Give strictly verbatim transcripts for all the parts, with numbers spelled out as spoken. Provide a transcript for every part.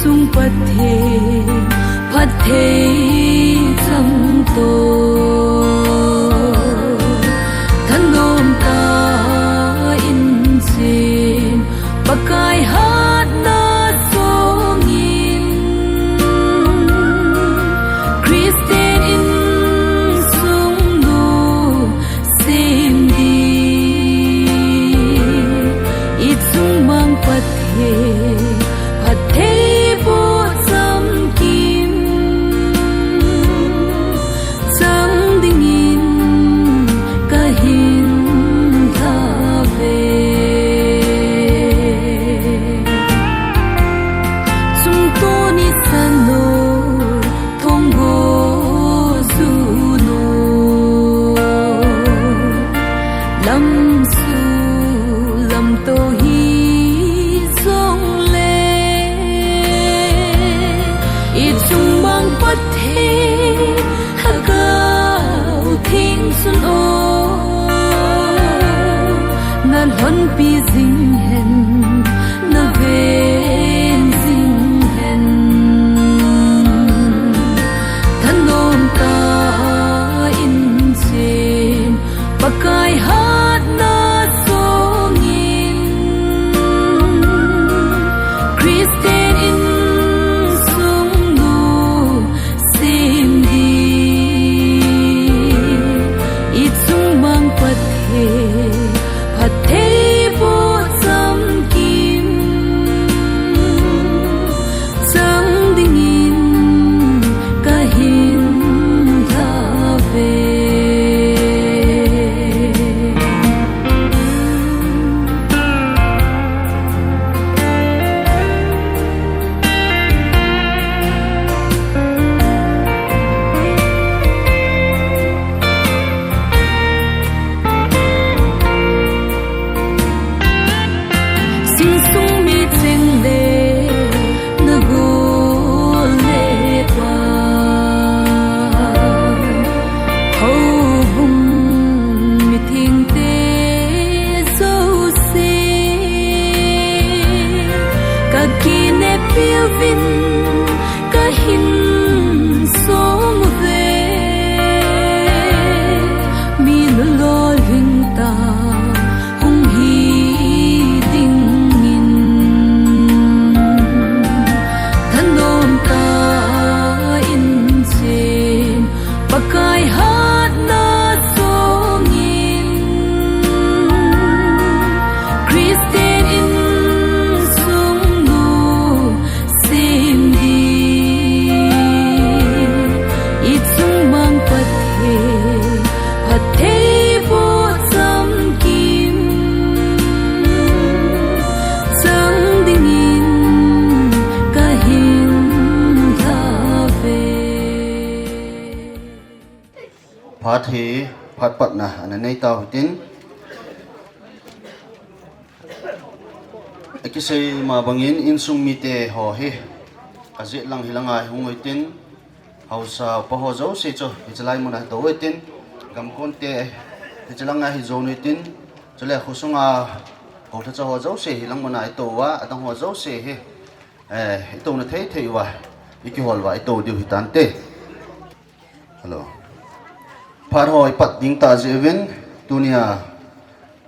Sung Pathen, Pathen chang to, thanom ta in chin, Pakai hatna songin, Christian insung nu sem ding, i chung mang Pathen, Pathen po cham kim, chang dingin ka hin tha ve. Sung to ni sano, thong ho su no, lam su lam to hi jong le, i chung mang Pathen, Lhagao Theng chun o, na lhonpi jing hen, na ven jing hen. Thanom ta in chin, Pakai hatna songin, Christian insung nu sem ding, i chung mang Pathen, Pathen po cham kim, chang dingin ka hin tha ve. Insung mi ching le, na gol le pa, houbung mi theng te jouse, ka kineppi uvin, ka hin song uve, mi nu lolhing ta hung hi dingin, thanom ta in chin, Pakai hatna songin, Christian insung nu sem ding, i chung mang Pathen, Pathen po cham kim, chang dingin ka hin tha ve. Phat hi, phat patna ana nei tau hitin. Akisei ma bangin insung mite ho hi, ajet lang hi langa hi hung uhitin, haosa upa ho jouse chu hiche lai muna hi tou uhitin, gamkon te hiche langa hi jon uhitin, chule khosunga hou lhacha ho jouse hi lang muna hi tou uva, adang ho jouse hi, eh, i touna thei thei uva, i kihol uva, i tou diu hitante. Hello. Phat ho i pat ding tah jeh uvin, tunia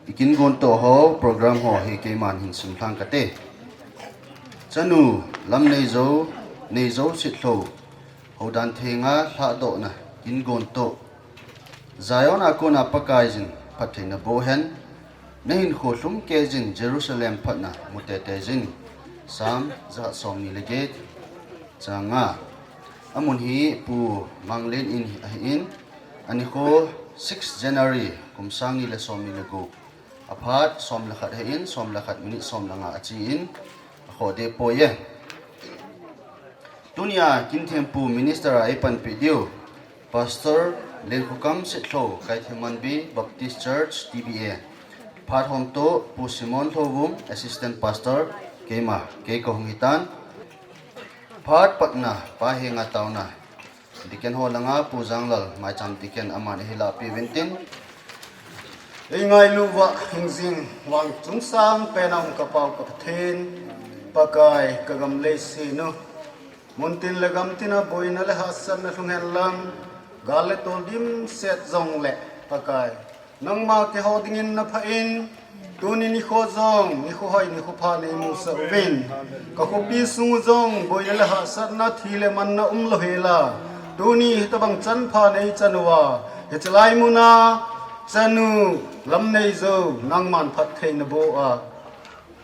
i kin gon toh ho program ho hi keiman hin sim lhang kate. Chanu Lamneijou, Neijou Sitlhou, Houdan Thenga lhahdohna kin gon toh. Zion a kona Pakaiyin phattheina boh hen, na hinkho lhumkeiyin Jerusalem phatna mu teiteiyin. Psalm jakhat somni le get. Chang nga. Amun hi Pu Manglen in ahin, anikho six January kum sang ni le somni le gup. Aphat som le khat ahin, som le khat minute som le nga achen, akhoh deh poi e. Tunia kin thempu minister a eipanpi diu Pastor Lenkhokam Sitlhou, Kaithe Manbi Baptist Church, T B A. Phat hom toh Pu Simon Lhouvum, Assistant Pastor, keima, kei kahung hitan. Phat patna, pa henga taona, Deacon ho langa Pu Janglal, Maicham Deacon, aman eihin lahpeh uvin tin. Eingailu uva hingjing vang chungsang pena um ka Pau ka Pathen, Pakai, ka gam lei sinu, muntin le gamtina boina le hahsatna lhung hen lang, gal le tol dimset jongle, Pakai, nangma keiho dingin na pha in, tuni nikho jong nikho hoi nikho pha nei musah uvin, ka khopi sung jong boina le hahsatna thi le manna umlou hela, tuni hitabang chan pha nei chan uva, hiche lai muna chanu Lamneijou nangman phattheina boh a,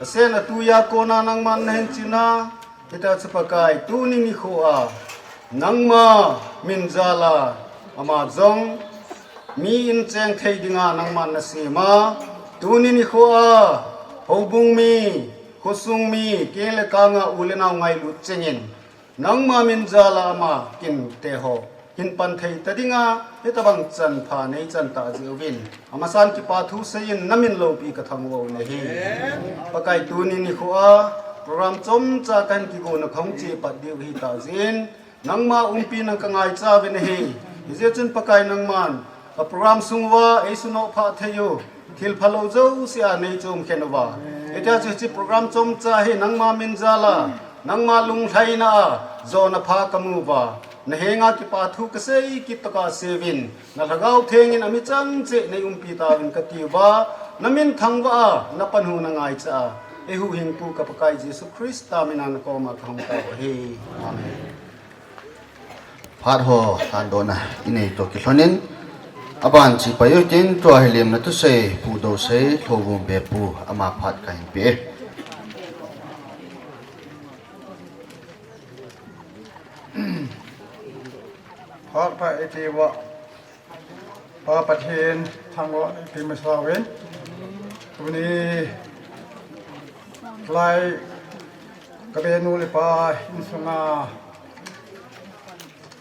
asen atuiya kona nangman nahin china, hita chu Pakai tuni nikho a nangma min jala ama jong mi in cheng thei dinga nangman nasem a, tuni nikho a houbung mi, khosung mi, keng le kanga u le nao ngailut chengin nangma min jala ama kinte ho hin pan thei ta dinga hitabang chan pha nei chan ta jeh uvin, amasan kipa thu seiyin namin loupi ka thangvah u ahi. Pakai tuni nikho a program chomcha kahin kigona kahung chepat diu hita jeh in, nangma umpina ka ngaicha uvin ahi. Hijeh chun Pakai nangman ka program sung uva ei sunoh phah thei u, thil phalou jouse a nei chom khen uva, hitia chu hiche program chomcha hi nangma min jala, nangma lunglhaina a jona pha ka mu uva, na henga kipa thu ka sei kit tokah seuvin, na Lhagao Thengin ami chang cheh nei umpi tauvin ka ti uva, na min thangvah a na panhu na ngaicha a, ei huhhingpu ka Pakai Jesu Christa mina na koma ka hung tao u ahi. Amen. Phat ho tandona inei toh kilhonin, aban chepai u hitin, tua hi lemna thusei, Pu Dousei, Lhouvum Bepu, ama phat kahin pe e. Phat pha iti uva, Pa Pathen thangvah ipi masa uvin, tuni lai ka benu le pa insunga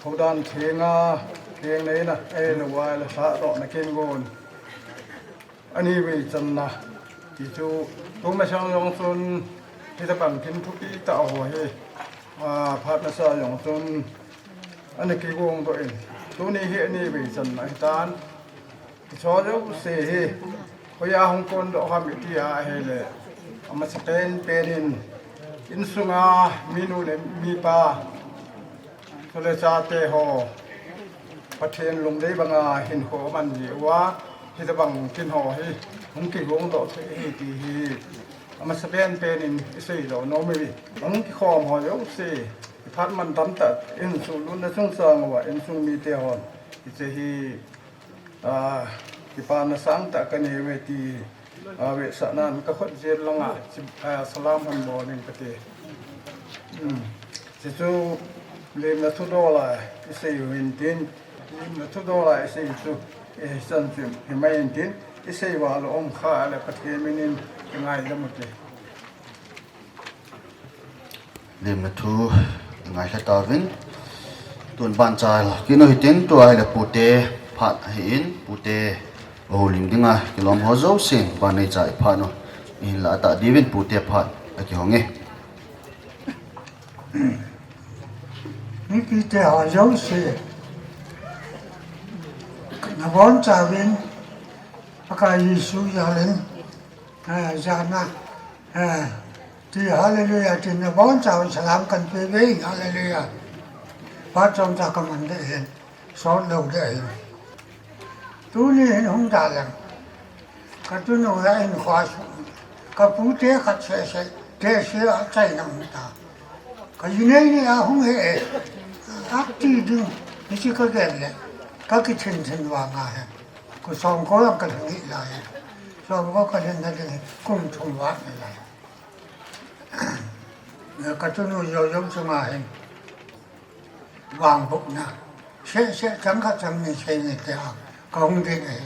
houdan thenga, keng neina, ei le vai le lhahdohna kin gon ani vei channa ti chu, tu masang jong chun hitabang kin thupi tah ho hi, a, phat masa jong chun ana kigongdoh in, tuni hi ani vei channa hitan. Hiche jouse hi hoiya hung kondoh ham iti ahile, amasa penpen in insunga minu le mipa, chule chate ho Pathen lungdei banga hinkho aman jeh uva, hitabang kin ho hi hung kigongdoh thei ahi ti hi amasa penpen in isei jou nom uve. Ahung kikhom ho jouse, iphat mantam tah, insung lutna chungchang uva insung mite hon hiche hi, a, kipana sangtah kanei uve ti, a, vetsahnan ka khut jet langa, chi-, a, salam hon bol ing kati. Um, hichu lemna thudola isei u hintin, lemna thudola isei chu, eh, hichan chu himai intin, isei uva lou um kha le Pathen minin kingaidam ute. Lemna thu ngailha tauvin, tun bancha kinu hitin, tua hile pute phat ahin, pute ahoulim dinga kilom ho jousen ban neicha iphat u, ihin lah tah diuvin pute phat akihong e. Mipite ho jouse, nabonchauvin, Pakai Jesu jalin, eh, jana, eh, ti hallelujah, ti nabonchauvin salam kanpe uve, hallelujah. Phat chomcha kaman ding ahin, sot lou ding ahin. Tuni hin hung daleng, ka tunu a inkho sung, ka pute khat seh seh, tehse a chaina um ta. Ka jinei ni a hung hi e, ati ding, hiche ka gel le, ka kithin thin vanga hi. Kum som ko jong kalhin hih lai. Som ko kalhin na ding hi, kum thum vat nalai. Ka tunu jou jou chunga hin, vangbohna, seh seh chang khat chang ni sei ni tia, kahung ding ahi.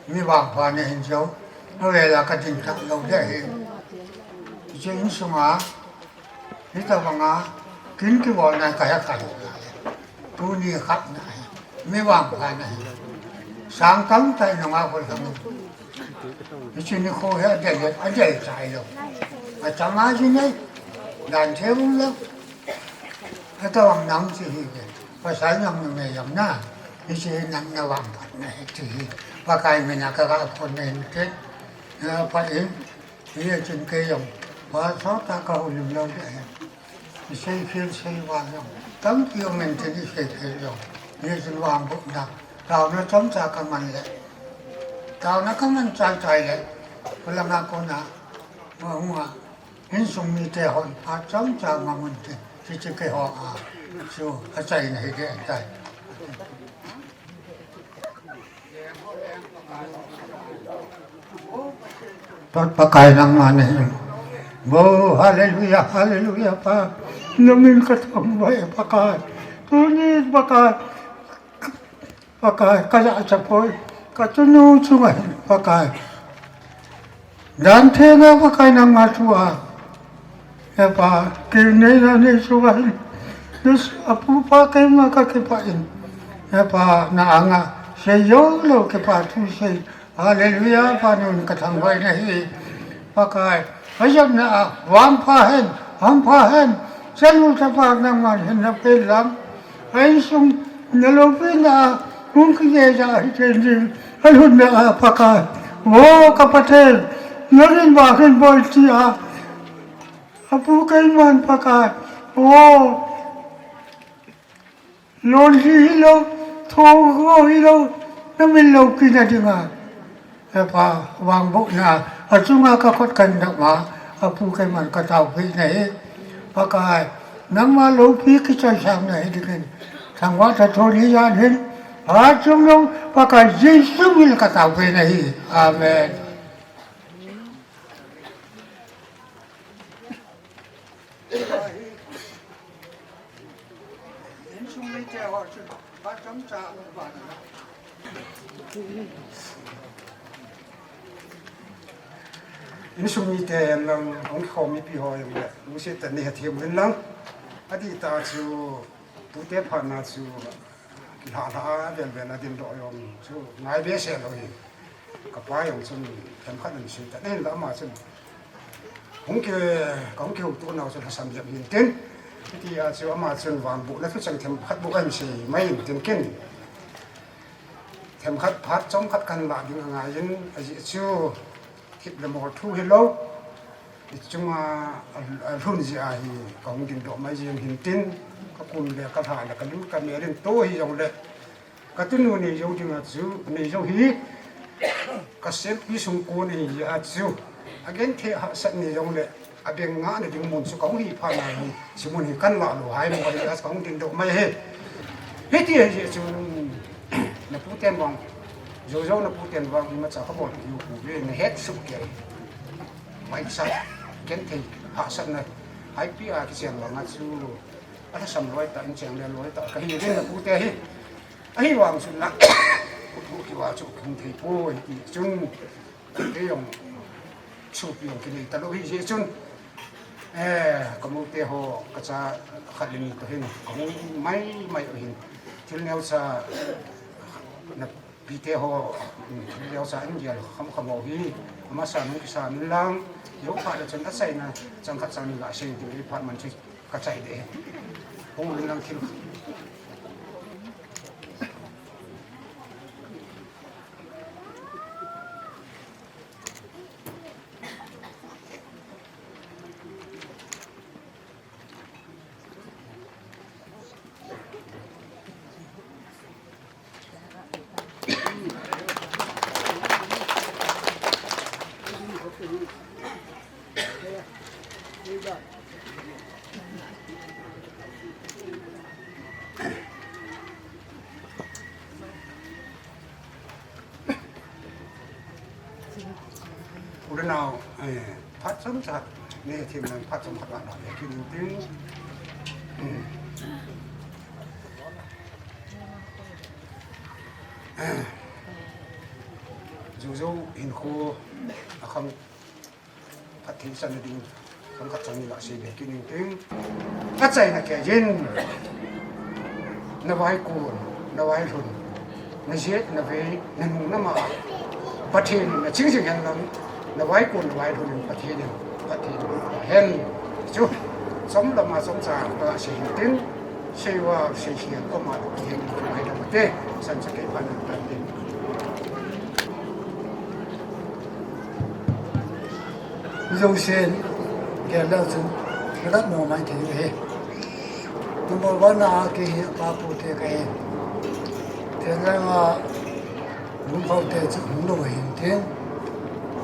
Mi vangpha nahin jou, avela kading tah lou ding ahi. Hiche insunga, hitabanga kin kibolna kahe kahe. Tuni khat nahi, mi vangpha nahi. Sang tamtah inunga kholhang in, hiche nikho hi adel, adel chai lou. Achama jinei, dan thei um lou. Hitabang nam chu hive. Pasal nam numei jong na, hiche hi nam na vangphatna ahi ti hi, Pakai mina kaga phonna ahin tin, apha in, hichun kei jong Pastor ta ka houlim lou ding ahi. Isei khel sei val jong tampi um in tin isei khel jong. Hichun vangbohna, taona chomcha ka man le, taona ka man chai chai le, khulanga kona, ma hunga, insung mite hon phat chomcha mang un tin, hiche keiho a chu achaina hi ding ahitai. Pa, Pakai nangma nahi. Bo, hallelujah, hallelujah, Pa. Namin kathangvah e Pakai. Tuni Pakai. Pakai, kajachat poi. Kachanu chunga hin Pakai. Danthenga Pakai nangma thua. He Pa, kei neina nei chunga hin. Nus apu Pa keima kakipah in. He Pa, na anga seijou lou kipa thu sei. Hallelujah, Pa nangma kathangvah nahi. Pakai, ajatna a, vangpha hen, hampha hen, chanu chapa nangman hinna pen lang. A insung na loupina a, hung kijeija hi chen ding, alhunna a Pakai. O ka Pathen, nangin vang hin boi tia, apu keiman Pakai. O, lonlhi hilou, thougo hilou, namin loupina dinga. He Pa, vangbohna, achunga kakhut kandom a, apu keiman kataopeh nahi. Pakai, nangma loupi kichoisang nahi dingin. Thangvah tha thon hijan hin, achungnung, Pakai Jesu min kataopeh nahi. Amen. Insung mite ho chu, phat chomcha um vang. Insung mite lang, hung kikhom mipi ho jong le, lungset tah in nei hethem uvin lang. Adih tah chu, tute phatna chu, kilhah lhah a, ven ven a dingdoh jong chu, ngai behseh lou hi. Kapa jong chun themkhat in sei tan ahin la ama chun. Hung ki, kahung kihoutoh nau chun lhasam jep hin tin. Hitia chu ama chun vangbohna thucheng themkhat bou ahin sei mai in tin kin. Themkhat phat chomkhat kahin lah ding angai in ajeh chu thip le mol thu hilou. Ichunga a, alhun jeh a hi kahung dingdoh mai jeng hin tin. Kakum le kalha le kalut kamel in tou hijong le. Katunu neijou dinga chu, neijou hi, kaselpi sungkon ahi jeh a chu, agenthei hahsat neijong le, abeng ngahna ding mun chu kahung hi phat na hi, hiche mun hi kahin lah lou hai mo ahi a kahung dingdoh mai ahi. Hiti ahi jeh chun, naputen vang, Jojo naputen vang, imacha kabol diu pouve, nahet soh kei. Maisa, genthei hahsatna, haipi a kichen vang a chu, alhasam loi tah in cheng le loi tah kahi ding napute hi. Ahivang chun la, khut kiva chu hung thei poi ti chun, kei jong, sopi jong kinei talou hi jeh chun, eh, kamoute ho, kacha khat le ni toh hin, kahung mai mai u hin, thil neocha, napite ho, thil neocha in gel kham kham u hi, amasa nung kisa min lang, jou phat le chun achaina, chang khat chang ni la sei ding, i phat man chu, kachai ding. Hung uvin lang thil. U le nao, eh, phat chomcha, nei hethem lang phat chomkhat a, a, kit in tin. Jojo hinkho, akhang, phatthei channa ding, chang khat chang ni la sei be kit in tin. Achaina kei jin, na vaikon, na vailhun, na jet, na vei, na nung na ma, Pathen in na ching jing hen lang, na vaikon, na vailhun in Pathen in, Pathen in hen. Chu, chom lama chomcha, ka sei hin tin, sei va, sei hian, koma, ki hen, ki mai lama te, san cha kei phan tan tin. Jousen, Hian leu chun, ka lat mo mai thei hi. Number one a kei hi a pa pu te ka hi. Thian lang a, lung khau te chu hung lo hin tin.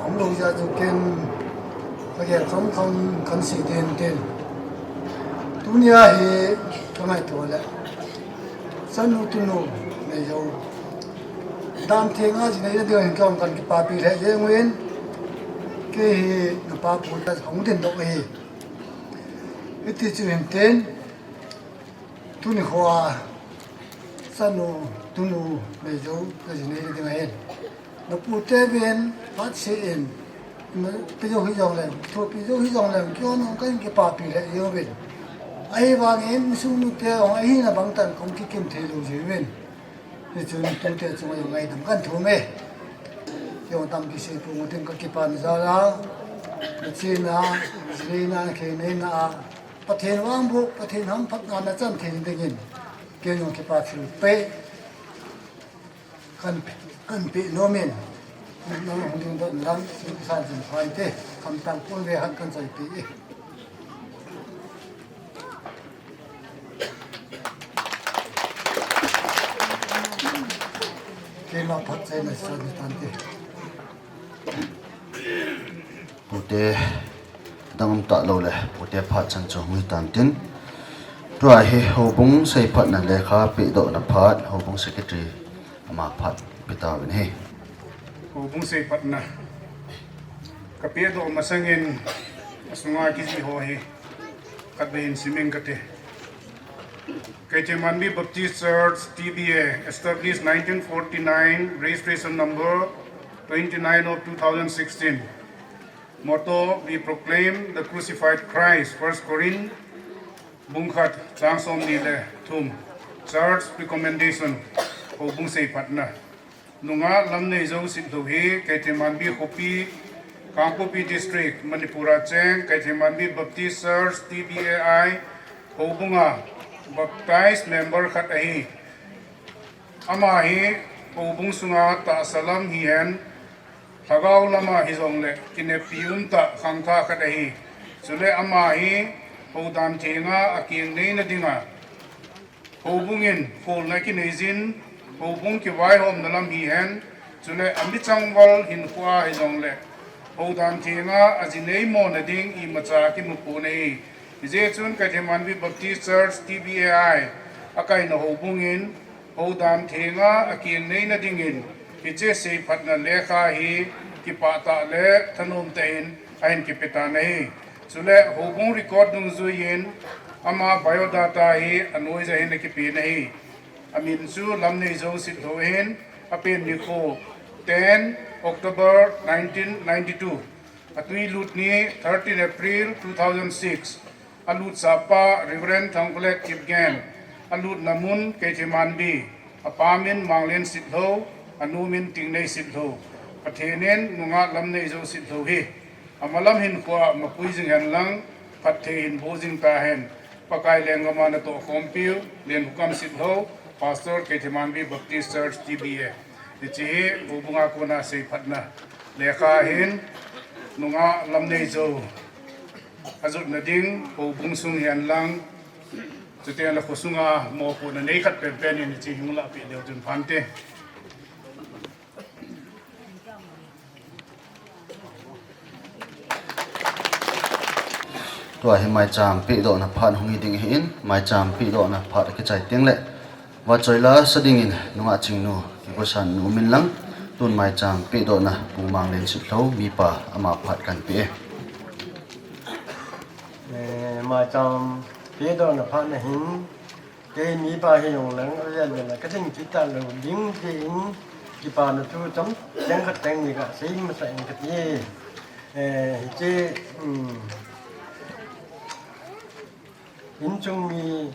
Hung lo ja chu ken, ka gel kham kham kan si tin tin. Tunia hi, ka ngai tua le. Chanu tunu, nei zo. Dan theng a, ji nei ding hin kan kan kipapi le, ye ngwin. Kei hi, na pa pu ta hung din dok hi. Iti chu hin tin, tuni khoa, chanu, tunu, nei zo, ka ji nei ding a hin. Na pu te vin, phat se in, na pi zo hi zong leng, thu pi zo hi zong leng, kio nong kan kipapi le, yo vin. Ahi vang in, sung nu te ong, ahi na bang tan, kong kikim thei lo ji vin. Ni chun tu te chung a yo ngai dam kan thu me. Yo tam ki se pu ngu tin ka kipan za la, na chi na, ji na, ke nei na, Pathen vang bu, Pathen ham phat na na chan thei dingin, ke nong kipa thil pe, kan, kan pe no men, na hong ding dot lang, si san sin phan te, kam tang pun ve han kan chai pe e. Keima phat chai na sa ni tan te. Pu te dang um ta lo le, pu te phat chan chu hung hi tan tin. Tua hi houbung seiphatna lekha pehdohna phat, houbung secretary ama phat pe ta vin hi. Houbung seiphatna ka pehdoh masangin a sunga kiji ho hi khat vei in siming ka te. Keithelmanbi Baptist Church, T B A, established nineteen forty-nine, registration number twenty-nine of two thousand sixteen. Motto, we proclaim the crucified Christ, First Corinth, bung khat, chang som ni le thum. Church recommendation, houbung seiphatna. Nungah Lamneizo Sitlhou hi Keithelmanbi khopi, Kangpokpi District, Manipur a cheng Keithelmanbi Baptist Church, T B A I, houbunga baptized member khat ahi. Ama hi houbung sunga tahsa lam hihen, lhagao lama hijongle kineppi umtah khangthah khat ahi. Chule ama hi houdan thenga akeng neina dinga houbung in kholna kinei jin, houbung kivaihomna lam hihen, chule amichangval hinkhoa hijongle houdan thenga aji neimona ding imacha kimu pon ahi. Hijeh chun Keithelmanbi Baptist Church, T B A I, akaina houbung in houdan thenga akeng neina dingin hiche seiphatna lekha hi kipah tah le thanom tah in ahin kipe tan ahi. Chule houbung record dungjuiyin ama biodata hi anoija hin akipen ahi. Amin chu Lamneizo Sitlhou ahin, apen nikho ten October nineteen ninety-two, atwi lut ni thirteen April two thousand six, alutsahpa Reverend Thangkholek Kipgen, alutna mun Keithelmanbi, apa min Manglen Sitlhou, anu min Tingnei Sitlhou. Pathen in nungah Lamneizo Sitlhou hi amalam hinkhoa mapui jing hen lang, phatthei hin boh jing tahen. Pakai lenggam a natoh khompiu Lenkhokam Sitlhou, Pastor, Keithelmanbi Baptist Church, T B A. Hiche hi houbunga kona seiphatna lekha ahin, nungah Lamneizo ajotna ding houbung sung hihen lang, chuteng le khosunga mopohna nei khat penpen in hiche hung lahpeh leu chun phante. Tua hi maicham pehdohna phat hung hi ding ahin, maicham pehdohna phat akichai teng le, vahchoi lasa dingin nungah Chingnu Kigosan nu um inlang, tun maicham pehdohna Pu Manglen Sitlhou mipa ama phat kan pe e. Eh, maicham pehdohna phat na hin, kei mipa hi jong lang, avel vel a ka ding kit talou ding tin, kipana thu chomcheng khat teng ni kasei masa ing kati. Eh, hiche, um, inchung mi,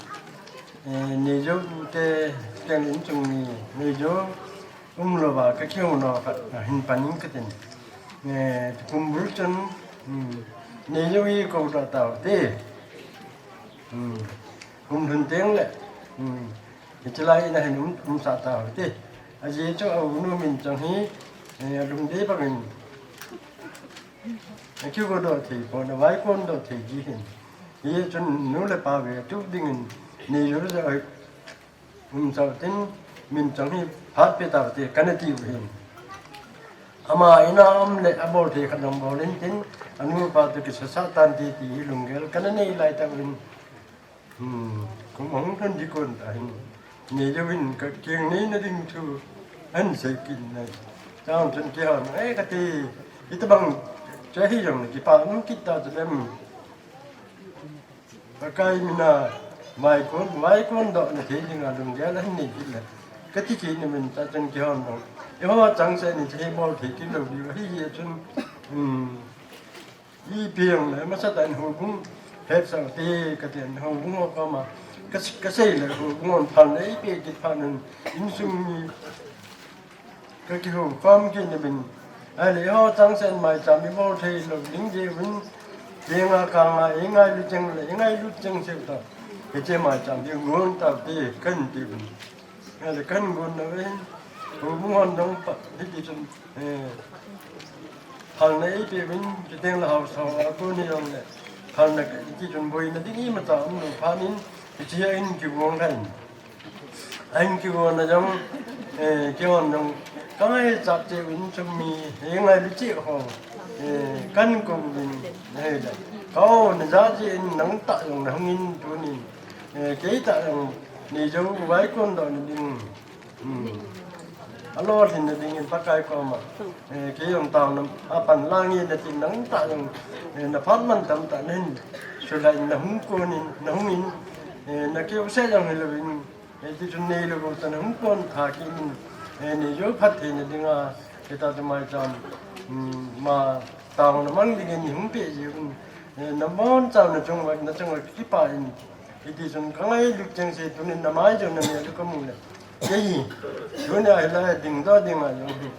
eh, Neijo te, ten inchung mi, Neijo umlouva ka kihou nau khat, ah, hin pan ing katin. Eh, tukum bul chun, um, Neijo hi kou doh tau te. Um, Kum lhun teng le, um, hiche lai in ahin um, umsah tau te. Ajeh chu a unu min chang hi, eh, alungdei bangin, Akigo doh thei pon, avai kon doh thei ji hin. Hichun nu le pa ve tu dingin nei jou jou hi. Um, chau tin, min chang hi phat pe tau te, kana tiu hin. Ama ina um le abol thei khat nang bol in tin, anu pa tu kisasa tan ti ti hi lunggel, kana nei lai tau in. Hmm, kum hong tun di kon ta hin. Nei jou in ka kiang nei na ding thu, an sei kin nai. Chang chun kihon, eh, kati, itabang, cha hi jong kipa, um, kita tu lem. Pakai mina, mai kon, mai kon doh na thei dinga lunggel ahin nei kit le. Kati kit na min ta chun kihon dong. Eiho chang se ni thei bol thei kit lou diu ahi jeh chun. Hmm. Ipi jong le, masa tah in houbung, het sang te, kati in houbung ho koma. Ka, kasei le houbung hon phalna eipe kit phat un, insung mi, Ka kihou khom kit na bin. Ahile eiho chang sen maicham ibol thei lou ding jeh uvin. Tenga kanga ingailu cheng le, ingailu cheng cheh ta. Hiche maicham hi gon tau te kan ti uvin. Ahile kan gon na uvin. Houbung hon dong pa, hiti chun, eh, phalna eipe uvin, chuteng le haosa ho a kon hi jong le. Phalna ka, hiti chun boina ding imacha umlou phat in, hiche a in kigong lhon. Ahin kigonna jong, eh, kihon jong, ka ngaichat cheh uvin chumi, hi ngailu cheh ho, eh, kan kou uvin, hei da. Ka o na ja jeh in nang tah jong na hung in tunin, eh, kei tah jong nei jou vai kon doh na ding. Hmm. Alolhin na dingin Pakai koma, eh, kei jong taona, apan lang in na tin nang tah jong, eh, na phat man tam tah na hin, sulai na hung kon in, na hung in, eh, na keu se jong hilou in, Eh, hiti chun neilou bou tah in hung kon tha kit in, eh, nei jou phat theina dinga, hitia chu maicham, um, ma taona mang dingin nei hung peh jiuvin, eh, na bonchauva na chung uva, na chung uva kipa in, hiti chun ka ngailut chengse tunin na mai jong na mel u ka mu le. Kei, tunia hilai ding doh dinga jong hi.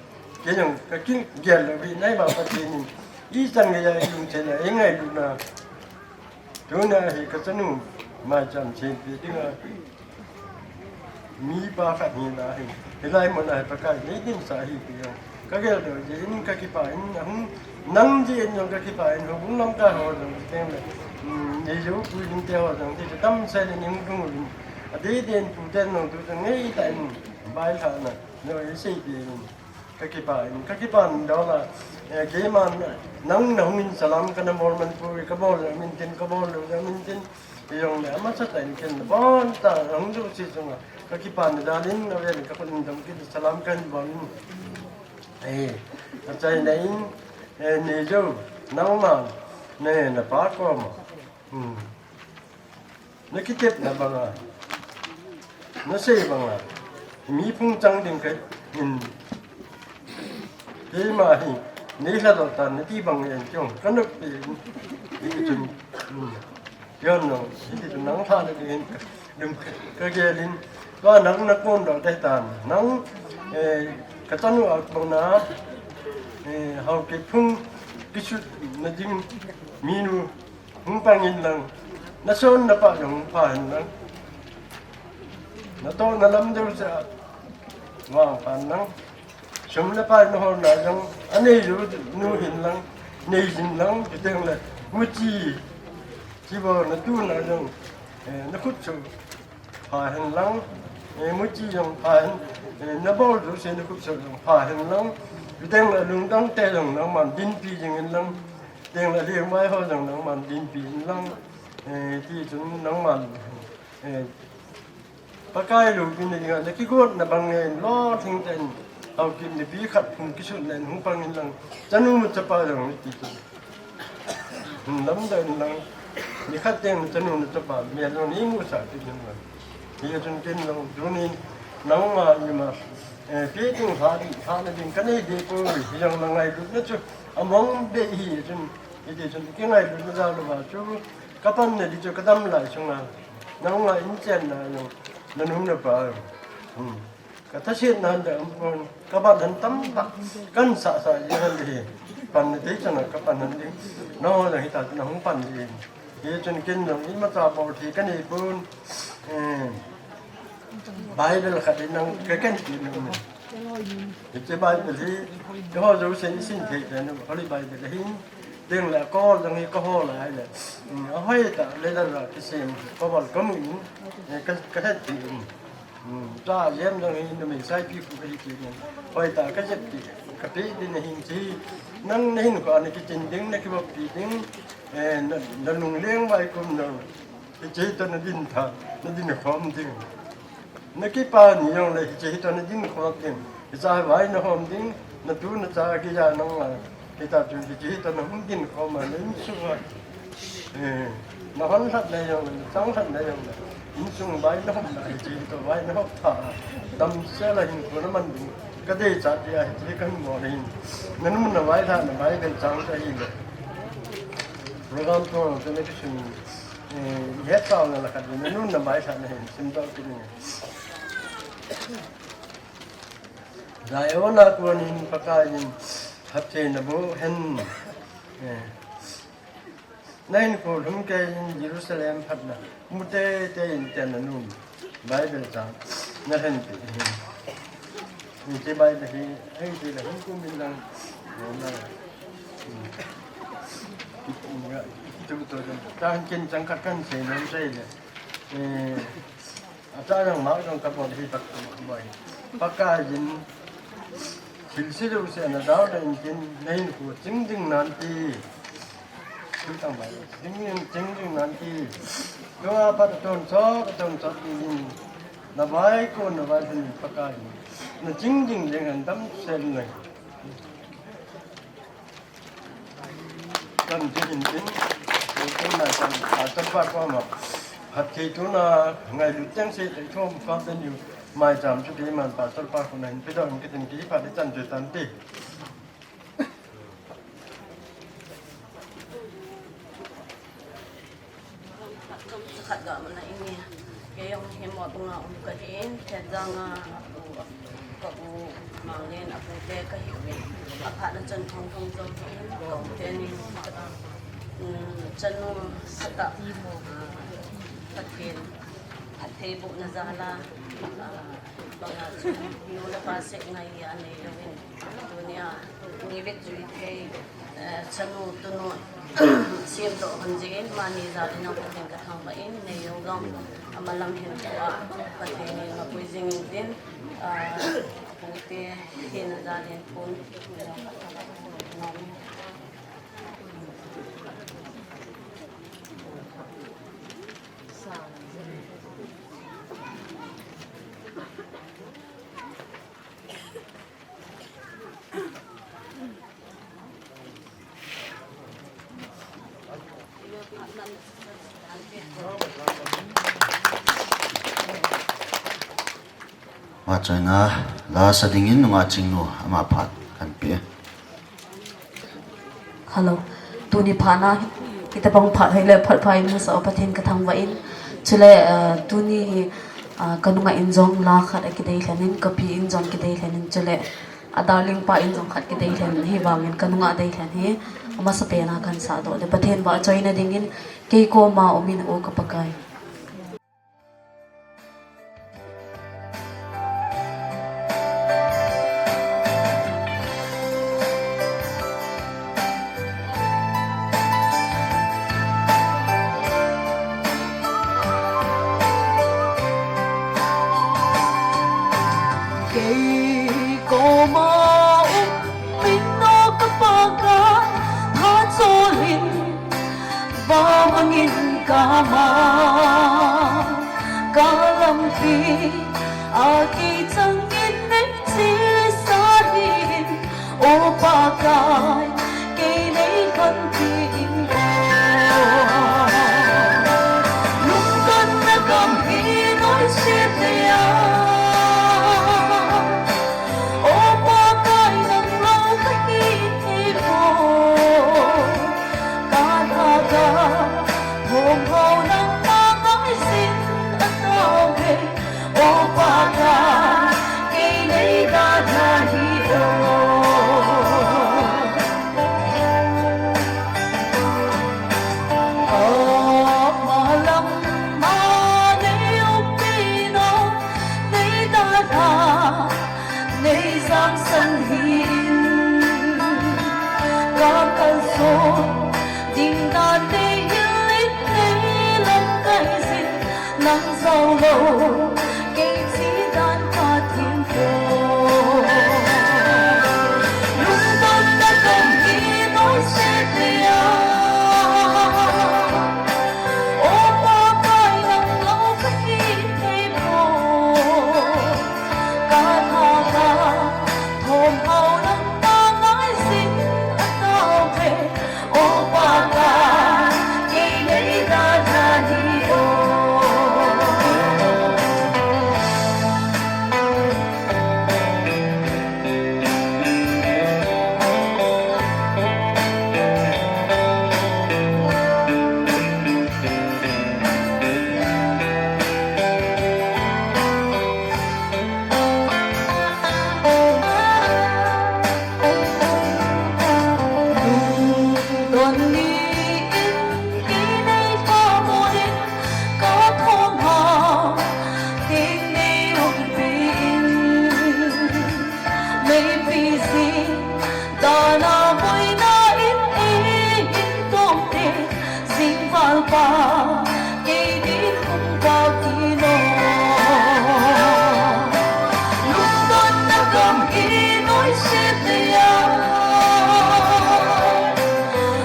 Kei jong ka kigel lou hi, nai ba Pathen in, ichan geiya ilungchel a, eingailutna. Tunia hi ka chanu maicham chengse dinga. Mipa khat hina hi, hilai mun a hi Pakai nei dinsah hi ti jong ka geldoh jeh in ka kipah in, ahung nang jeh in jong ka kipah in, houbung lamkai ho jong chuteng le, um, neijou pui ding te ho jong ti chu damsel in hung lhung uvin, adeh deh in tuten jong tu chu ngeitah in bailhahna jong isei peh in. Ka kipah in, ka kipah in dola, eh, keiman nang na hung in salam kana bol man poi, ka bol jong min tin, ka bol lou jong min tin, kei jong le amasatah in ken bon tah hung jouse chunga ka kipah na jal in, avel in ka khut in dong kit, salam kahin bol in. Eh, achaina in, eh, neijou, nangma, ne, na pa koma. Hmm. Na kitepna banga, na sei banga, mi phung chang ding ka hin, keima hi, nei lhadoh tan nati bang in keiho, ka nop pen, hiti chun, um, keiho nang, hiti chun nang lhah na ding hin, dum ka, ka gel in, tua nang na kondoh ding tan, nang, eh, ka chanu a kona, eh, Haokip phung kisut na ding, minu, Hung pang in lang, na son na pah jong hung pha hen lang. Na toh na lam jouse a, vang phan lang. Sum le pai na holna jong, anei jou nu hin lang, nei jin lang, chuteng le, muchi, chi bou na tuna jong, eh, na khut sou. Pha hen lang, eh, muchi jong pha hen, eh, na bol jouse na khut sou jong pha hen lang, chuteng le lungdong te jong nangman dinpi jing in lang, chuteng le lengvai ho jong nangman dinpi in lang, eh, ti chun nangman, eh, Pakai loupina dinga, na kigotna bang ngen, lolhing tah in, Haokip mipi khat phung kisutna in hung pang in lang, chanu chapa jong ti chun. Lamdang in lang, nikhat teng chanu chapa, mel jong nei musah kit in lang. Hijeh chun ken jong, tunin, nangma ima, eh, pe tung lha ding, lhahna ding, ka nei deh poi, hijong na ngailutna chu, among deh hijeh chun, hijeh chun, kingailutna jal uva chu, ka panna ding chu, ka dam lai sunga, nangma in chenna jong, na nu na pa jong. Hmm. Ka thasetna hande um pon, ka ban han tamtah, kan sah sah jing han ding hi. Panna thei chana ka pan han ding. Nangho jong hitia na hung pan ding. Hichun ken jong imacha bol thei ka nei pon. Eh, Bible khat hi nang ka ken ti nom e. Hiche Bible hi, keiho jousen isim thei pen u, Holy Bible ahin. Ding le kol dang hi ka hol a le. Hmm, a hoi ta le la la kisem ko bal ka mu in. Eh, ka, ka het ti in. Hmm, ta jem dang hi numei saipi khu ka hi ti in. Hoi ta ka jep ti. Ka pe din na hin chi. Nang na hin ko na kichin ding na kibop pi ding. Eh, na, na lung leng vai kum na. Hiche hi toh na din tha, na din khom ding. Na kipa ni jong le hiche hi toh na din khom ding. Hiche hi vai na hom ding, na tu na cha kija nang la. Hita chu hiche hi toh na hung din khom a na insung a. Eh, na hon lhat na jong le, na chang lhat na jong le. Insung vai na hom na hiche hi toh vai na hom tha. Damsel a hinkho na man ding. Ka deichat tia hiche hi ka hin bol ahin. Na nu na vai lhat na vai bel chang ta hi le. Program toh na te na kisun. Eh, het tau na la khat na nun na mai khat na hin sim tau kit ni. Zion a kon in Pakai in phattheina boh hen. Eh. Na hinkho lhung kei in Jerusalem phatna mu teitei in tia na nun. Bible chang na lhen pi. Hiche Bible hi, hei ti le hung kum in lang. Na. Tu to, tu to, ta han ken chang khat kan sei nom sei le. Eh, a ta jong ma jong ka bol hi tak boi. Pakai in thil se lou se na dau da in ken na hinkho ching ding nan ti. Chutang bai, ching, ching, ching nan ti. Tua pat ton chot, ton chot ti in. Na vai ko, na vai hin Pakai. Na ching ding ding an damsel nei. Kan ti hin tin. Ko na kan, a ta pa ko ma. Phatthei tuna ngailut teng se te thom pa den u. Maicham chu keiman Pastor pa ko na hin pe dong kitin kiphat le chan chu tan ti. Khat ga mana inge. Kei jong hi mo tunga um ka hin, Thenjang a u, ka u Manglen a pute ka hi uvin. A phat na chan thong thong jong hin, ka u te ning, um, chanu sata, ah, Pathen, a thei bu na jala, ah, banga chu, nu le pa seh ngai a nei uvin. Tunia, ni vet jui thei, eh, chanu tunu, siam doh hon jingin, mani jal in Pathen ka thangvah in, nei jong, ama lam hin tua, Pathen in mapui jingin tin, ah, pute, hin jal in pun, Ama choina la sa dingin nungah Chingnu ama phat kan pe. Hello. Tuni phat na, hitabang phat hi le phat pha imu sa Pathen ka thangvah in. Chule, eh, tuni hi, ah, ka nungah in jong la khat a kidei lhen in, ka pi in jong kidei lhen in, chule a darling pa in jong khat kidei lhen in, hivangin ka nungah dei lhen hi, amasapen a kan sah doh le Pathen vahchoina dingin, kei koma um in O ka Pakai. Kei koma um in O ka Pakai, phatchol in, vamang in kama, ka lampi a kei chang in nei chesa in, O Pakai, kei nei lhon ti in O. Lungdon na gam hi noi se te a. O Pakai nang lou ka hi hi o. Ka lha ka thom ho nangma ngai sin a tao ve. O Pakai Kei chi dan ka thim po. Lungdon na gam hi noi se te a. O Pa kai nang lo ka hi thei po. Ka tha ka thom hau nang ta ngai sin a ta ve. O Pa ka, kei nei da da ni o. Lungdon ni in, i nei pha mo din, ka thom ha, ting nei um pi in. Meipi si, dana boina in, ei in tong te, Singvalpa, kei din hung pao ti no. Lungdon na gam hi noi se te a.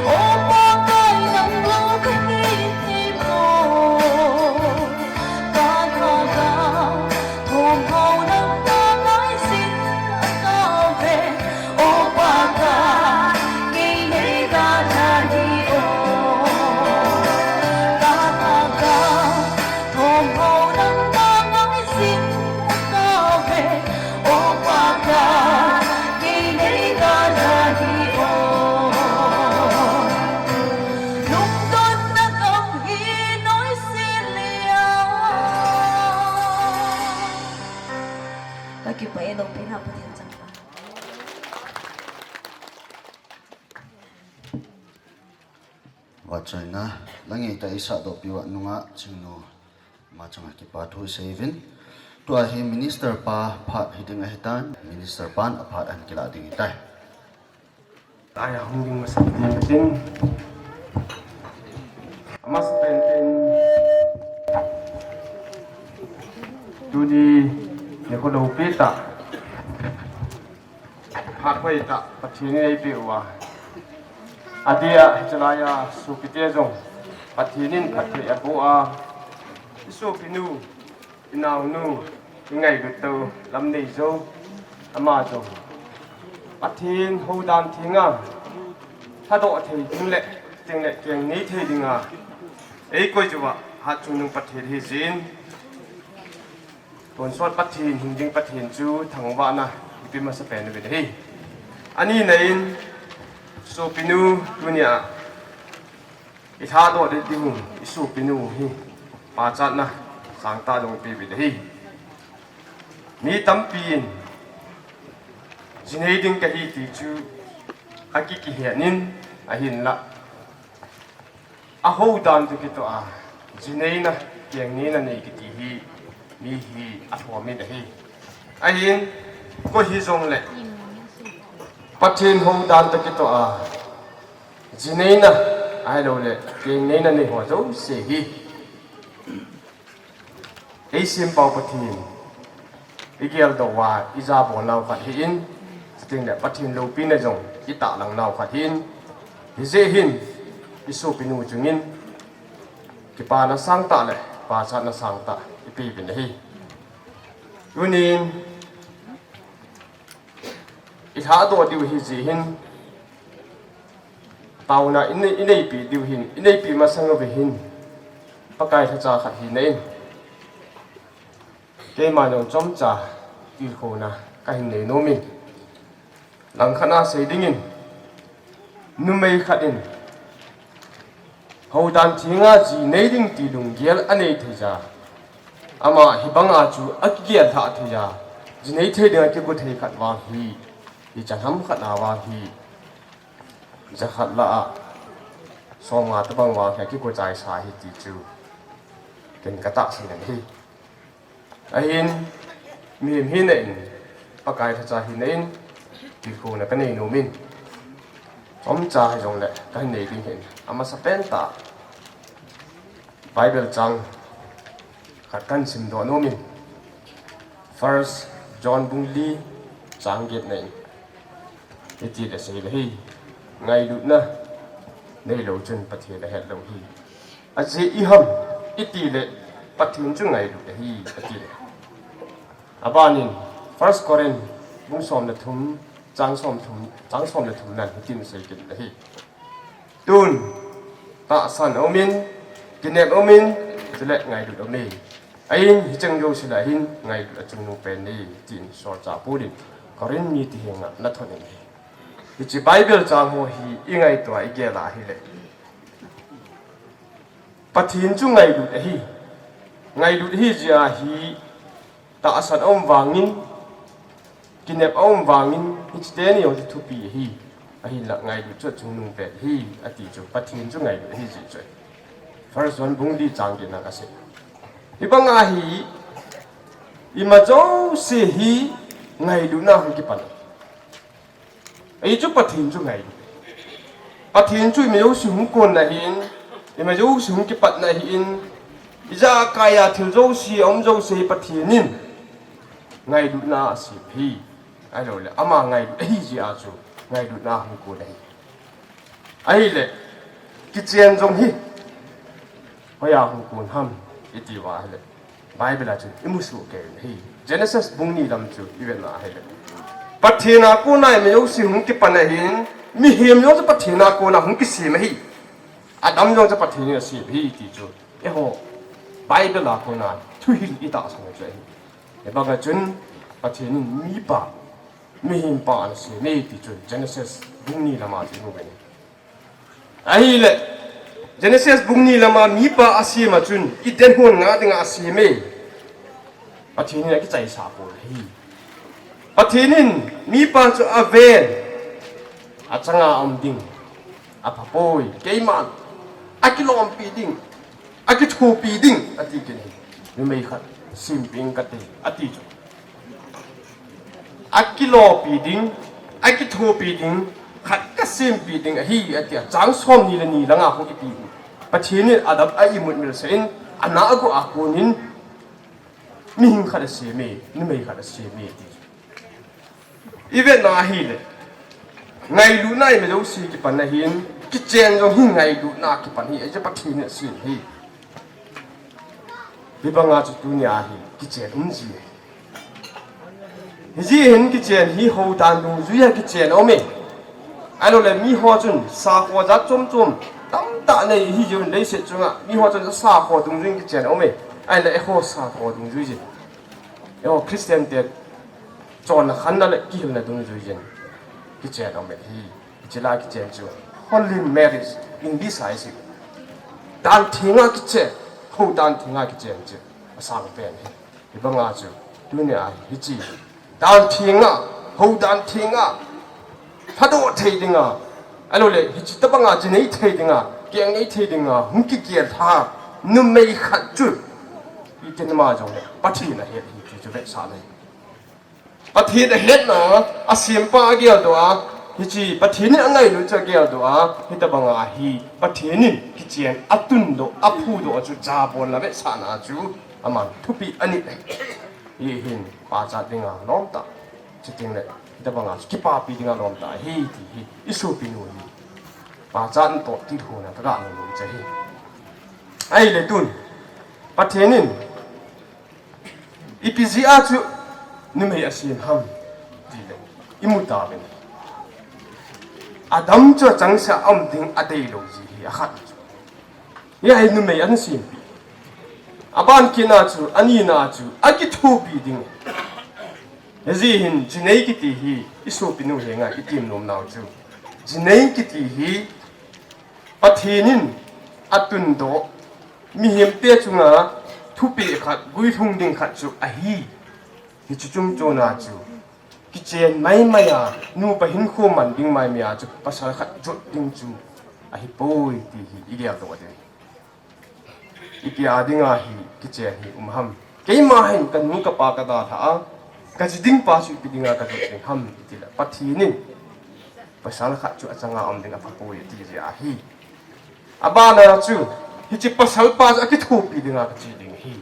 O Pa kai nang lo ka hi thei mo. Ka tha ka thom hau nang ta ngai sin a ta ve. O Pa ka, kei nei da da ni o. Ka tha ka thom hau nang ta ngai sin a ta ve. O Pa ka, kei nei da da ni o. Lungdon na gam hi noi se le a. Ka kipah e, loupina Pathen chang ta. Vahchoina, la ngeitah a i sahdohpi uva nungah Chingnu, ama chunga kipa thu i sei uvin. Tua hi Minister pa phat hiding ahitan, Minister pan a phat ahin kilah ding ahitai. Tua hi hung ding masapen tin, amasapen tin, tuni nikho loupi tah, phat hoitah Pathen in eipeh uva, adia hichelai a sopite jong Pathen in phatthei aboh a, i sopinu, i naonu, i ngailut tou Lamneijou, ama jong Pathen houdan thenga lhadoh thei ding le, chuteng le keng nei thei dinga eikoi uva, hatchungnung Pathen ahijeh in, tonsot Pathen, hing ding Pathen chu thangvahna ipe masapen uvin ahi. Anina in, sopinu, tunia i lhadoh ding u, i sopinu hi pachatna sangtah jong ipe uvin ahi. Mi tampin ji nei ding kahi ti chu akikihet in, ahinlah ahoudan toh kitoh a ji neina, keng neina nei kiti hi mi hi alhomin ahi. Ahin, koi hijongle Pathen houdan toh kitoh a ji neina, ahiloule keng neina nei ho jouse hi eisempau Pathen, i geldoh uva i jabol nau khat ahin, chuteng le Pathen loupina jong i tahlang nau khat ahin, hijeh hin i sopinu chungin kipana sangtah le pachatna sangtah ipe uvin ahi. Tunin i lhadoh diu ahijeh hin, taona i nei, i neipeh diu ahin, i neipeh masang uva hin Pakai lhacha khat hina in, keiman jong chomcha tilkhouna kahin nei nomin, langkhat a sei dingin, numei khat in houdan thenga ji nei ding ti lunggel anei theija, ama hibanga chu akigel lhah theija, ji nei thei dinga kigo thei khat vang hi, hiche ham khat a vang hi, jakhat lah a somnga tobang vang hi akigo chaisa ahi ti chu ken katahsan ahi. Ahin, mihem hina in, Pakai lhacha hina in, tilkhouna kanei nomin, chomcha hijongle kahin nei ding ahin, amasapen tah Bible chang Khat kahin simdoh nomin, First John bung li chang get na in, hiti le asei le hi, ngailutna neilou chun Pathen ahet lou hi. Ajeh iham iti le, Pathen chu ngailut ahi, ati le. Abanin, First Corinth bung som le thum, chang som thum, chang som le thum nan hitin asei kit le hi. Tun, tahsan aumin, kinep aumin, chule ngailut aumin. Ahin, hicheng jouse lah hin, ngailut achungnung pen ahi, tin solchah Paul in Corinth mite henga ana thot in ahi. Hiche Bible chang ho hi, ingaito a igel a ahile, Pathen chu ngailut ahi. Ngailut ahi jeh a hi, tahsan aum vangin, kinep aum vangin, hiche teni jong chu thupi ahi. Ahinla ngailut chu achungnung pen ahi, ati chu Pathen chu ngailut ahi jeh chu. First John bung li chang get na kasei. Hibanga hi, ima jouse hi ngailutna hung kipan. Ahi chu Pathen chu ngailut. Pathen chu ima jouse hung konna ahin, ima jouse hung kipatna ahin, ijakai a thil jouse, aum jouse hi Pathen in ngailutna asem ahi. Ahilou le, ama ngailut ahi jeh a chu ngailutna hung kon ahi. Ahile, kichen jong hi hoiya hung kon ham, iti uva ahile, Bible a chun imu soh kei u ahi. Genesis bung ni lam chu ivet na ahile, Pathen a kona ima jouse hung kipan ahin, mihem jong chu Pathen a kona hung kisem ahi. Adam jong chu Pathen in asem ahi ti chu, eiho Bible a kona thuhil itahsan u chu ahi. Hibanga chun Pathen in mipa, mihem pa ana sem e ti chu Genesis bung ni lama chu imu uve. Ahile, Genesis bung ni lama mipa asem a chun, Eden hon nga dinga asem e. Pathen in akichaisah poi ahi. Pathen in mipa chu aven, achanga um ding, aphapoi, keiman akilompi ding, akithopi ding, ati kit in, numei khat sempeh ing kate, ati chu. Akilopi ding, akithopi ding, khat kasempeh ding ahi, ati a, chang somni le ni langa hung kiti hi. Pathen in Adam a imut milseh in, ana agu a konin, mihing khat asem e, numei khat asem e, ati. Ivet na ahile, ngailutna ima jouse kipan ahin, kichen jong hi ngailutna kipan ahi, ahi chu Pathen in asem ahi. Hibanga chu tunia hi kichen um ji ahi. Hijeh hin kichen hi houdan dungjuia kichen aume. Ahilou le miho chun sakho jat chom chom tamtah nei hijeh un leiset chunga miho chun sakho dungjuiin kichen aume. Ahile eiho sakho dungjui jin, eiho Christian te chonna khanna le kihilna dungjuiyin kichen aume hi. Hiche lai kichen chu holy marriage, English a isei, dan thenga kichen, houdan thenga kichen chu asang pen ahi. Hibanga chu tunia hi hiche dan thenga, houdan thenga, phadoh thei dinga, ahilou le hiche tobanga jinei thei dinga, kengnei thei dinga hung kigel lha numei khat chu itin ama jong le Pathen ahet ahi ti chu vetsahna ahi. Pathen ahetna, asempa ageldoh a, hiche Pathen in angailut chu ageldoh a, hitobanga hi Pathen in kichen atundoh, aphudoh a chu jabolna vetsahna chu aman thupeh anit ahi. Hihin pachat dinga lomtah, chuting le hitobanga chu kipapi dinga lomtah ahi ti hi isopinu hi pachat toh tilkhouna kaga nom u chu ahi. Ahile tun Pathen in ipi jeh a chu numei asem ham tile, imu tauvin, Adam chu achangseh a um ding adeilou ji hi akhat chu. Hia hi numei ana sempeh. Aban kitna chu, anina chu akithopi ding. Hijeh hin jinei kiti hi isopinu henga item nomnau chu, jinei kiti hi Pathen in atundoh, mihemte chunga thupeh khat, guilhung ding khat chu ahi. Hiche chungchona chu kichen maimai a, nupa hinkho man ding maimai a chu pasal khat jot ding chu ahipoi ti hi igeldoh ding. Ipi a dinga hi kichen hi um ham? Keima hin kanu kapa kadalhah a, kaji ding pa chu ipi dinga kajot ding ham itile, Pathen in pasal khat chu achanga um ding aphapoi ati jeh ahi. Abana chu, hiche pasal pa chu akithopi dinga kache ding ahi.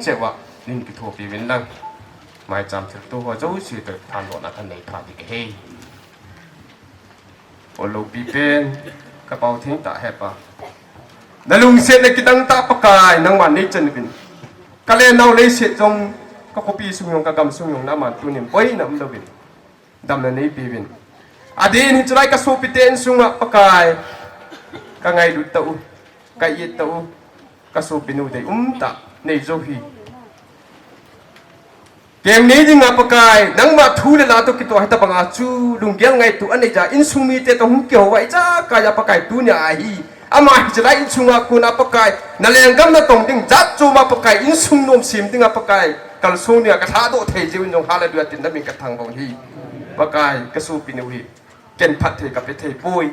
cheh uva, nin kithopi uvin lang. Maicham thilto ho jouse toh thanlona kanei pha ding ahi. O loupi pen, ka pao theng tah he Pa. Na lungsetna kidang tah Pakai, nangman nei chan uvin. Ka le nao leiset jong, ka khopi sung jong, ka gam sung jong, nangman tunin boina umlouvin. Damna nei peuvin. Adeh in hiche lai ka sopite insunga Pakai. Ka ngailut tah u, ka it tah u, ka sopinu deium tah nei jou hi. Keng nei dinga Pakai, nangma thu le la toh kitoh hitabanga chu, lunggel ngaito anei ja, insung mite toh hung kihou a ijakai a Pakai tunia hi. Ama hiche lai insunga kona Pakai, na lenggam na tong ding, jat chom a Pakai, insung nom sem dinga Pakai, kalsong dinga ka lhadoh thei jeh un jong hallelujah tin na min ka thangvah u hi. Pakai, ka sopinu hi, ken phatthei ka pe thei poi.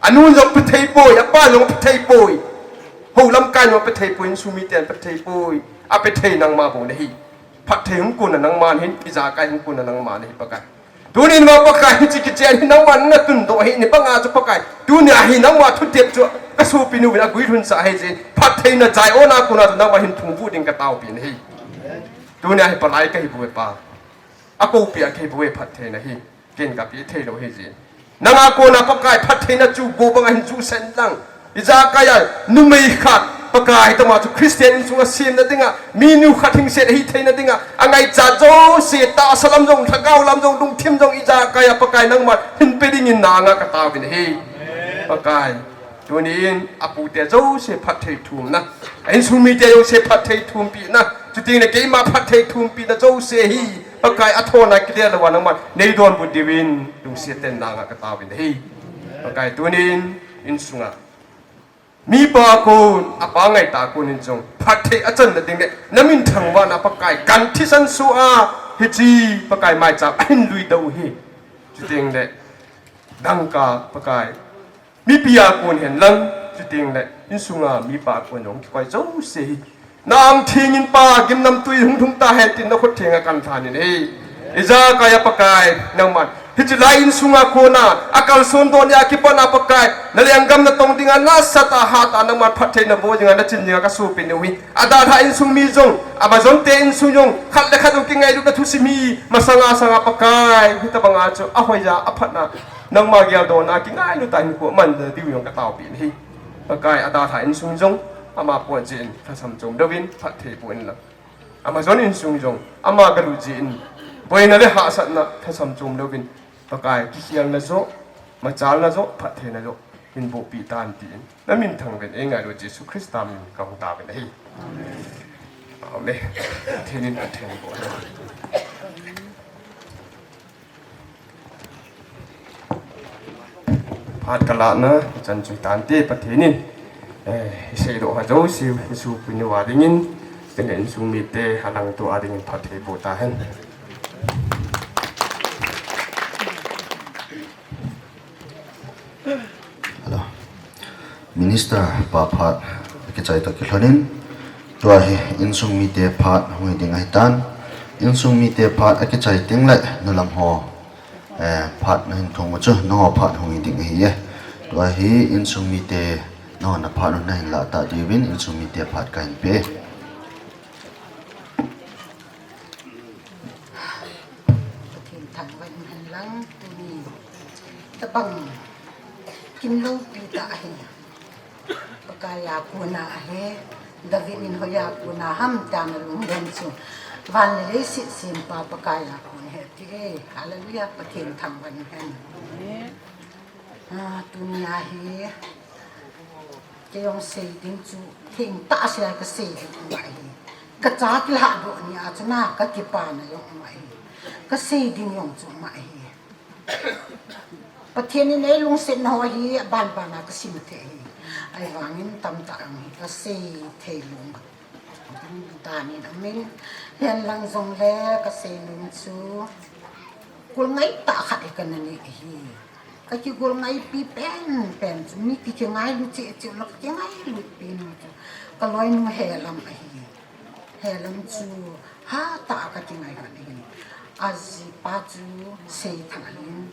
Anu jong pe thei poi, apa jong pe thei poi. Hou lamkai jong pe thei poi, insung miten pe thei poi. A pe thei nangma bou nahi. Phatthei hung kona nangma nahin, ijakai hung kona nangma nahi Pakai. Tunin ma Pakai hiche kichen hi nangman na tundoh hi ni banga chu Pakai. Tunia hi nangma thutep chu ka sopinu uvin a guilhun sah hi jeh in. Phattheina Zion a kona chu nangma hin phungvuh ding ka taopi nahi. Tunia hi palai ka hi bou e Pa. Akopi a kei bou e phattheina hi. Ken kape thei lou hi ji. Nanga kona Pakai phattheina chu go banga hin chu sen lang. Ijakai a numei khat Pakai tama chu Christian insunga semna dinga, minu khat hingset hi theina dinga, angaichat jouse, tahsa lam jong, lhagao lam jong, lungthim jong, ijakai a Pakai nangman hin pe dingin nanga kataovin ahi. Pakai, tunin apute jouse phatthei thumna, a insung mite jouse phatthei thumpina, chutengle keima phatthei thumpina jouse hi Pakai athona kile louva nangman nei donbut diuvin lungset ten nanga kataovin ahi. Pakai, tunin insunga mipa kon, apa ngaitah konin jong phatthei achanna dingle namin thangvahna Pakai kan thisan soh a, hiche Pakai maicham ahin lui doh u hi. Chutengle dangka Pakai, mipi a kon hen lang, chutengle insunga mipa a kon jong kikoi jouse hi, na ang thengin Pa, gimnamtui hung lhung tahen tin na khut thenga kan lhanin ahi. Ijakai a Pakai nangman hiche lai insunga kona akalson doh nia kipana Pakai, na lenggam natong dinga nasatah a hatah a nangman phatthei nabol dinga nachin dinga kasopi u hi. Adalhah insung mi jong, Amazon te insung jong, khat le khat jong kingailutna thusim hi masanga sanga Pakai, hitobanga chu ahoiya aphatna, nangma geldohna kingailuta hinkho amanna diu jong kataopi ahi. Pakai, adalhah insung jong ama pon jeh in lhasam chom louvin phatthei boh inlang, Amazon insung jong ama galut jeh in boina le hahsatna lhasam chom louvin, Pakai, kikhelna joh, machalna joh, phattheina joh hin bohpeh tan tin namin thangvah in eingailu Jesu Christa min kahung taovin ahi. Amen. Thenin Pathen boh. Phat kalahna chan chu hitante, Pathen in, eh, iseidoh ha jouse isopui uva dingin, chule insung mite alangtoa dingin phatthei boh tahen. Hello. Minister pa phat akichai toh kilhonin, tua hi insung mite phat hung hi ding ahitan. Insung mite phat akichai tengle nulam ho, eh, phat nahin thum u chu nangho phat hung hi ding ahi e. Tua hi insung mite nangho na phat u nahin lah tah diuvin insung mite phat kahin pe. Pathen thangvah in hen lang, tuni tabang kin loupi tah ahi. Pakai a kona ahi, David in hoiya kona ham tia na lungdon chu, van le leiset sempa Pakai a kon ahi ati e. Hallelujah, Pathen thangvah in hen. Ah, tunia hi kei jong sei ding chu thengtah sea kasei ding um ahi. Kacha kilhahdoh nia chu na kakipana jong um ahi. Kasei ding jong chu um ahi. Pathen in eilungsetna ho hi abanbana kasim thei ahi. Ahivangin tamtah jong hi kasei thei lou. Danin amin, hen lang jongle kasei nom chu, golngai tah khat hi kana nei ahi. Kakigolngaipi penpen chu, mi kikingailu cheh cheh u la kakingailupi nom chu kaloinu Helam ahi. Helam chu hatah a kakingai lhon ahi. Ajipa chu Seithang ahin,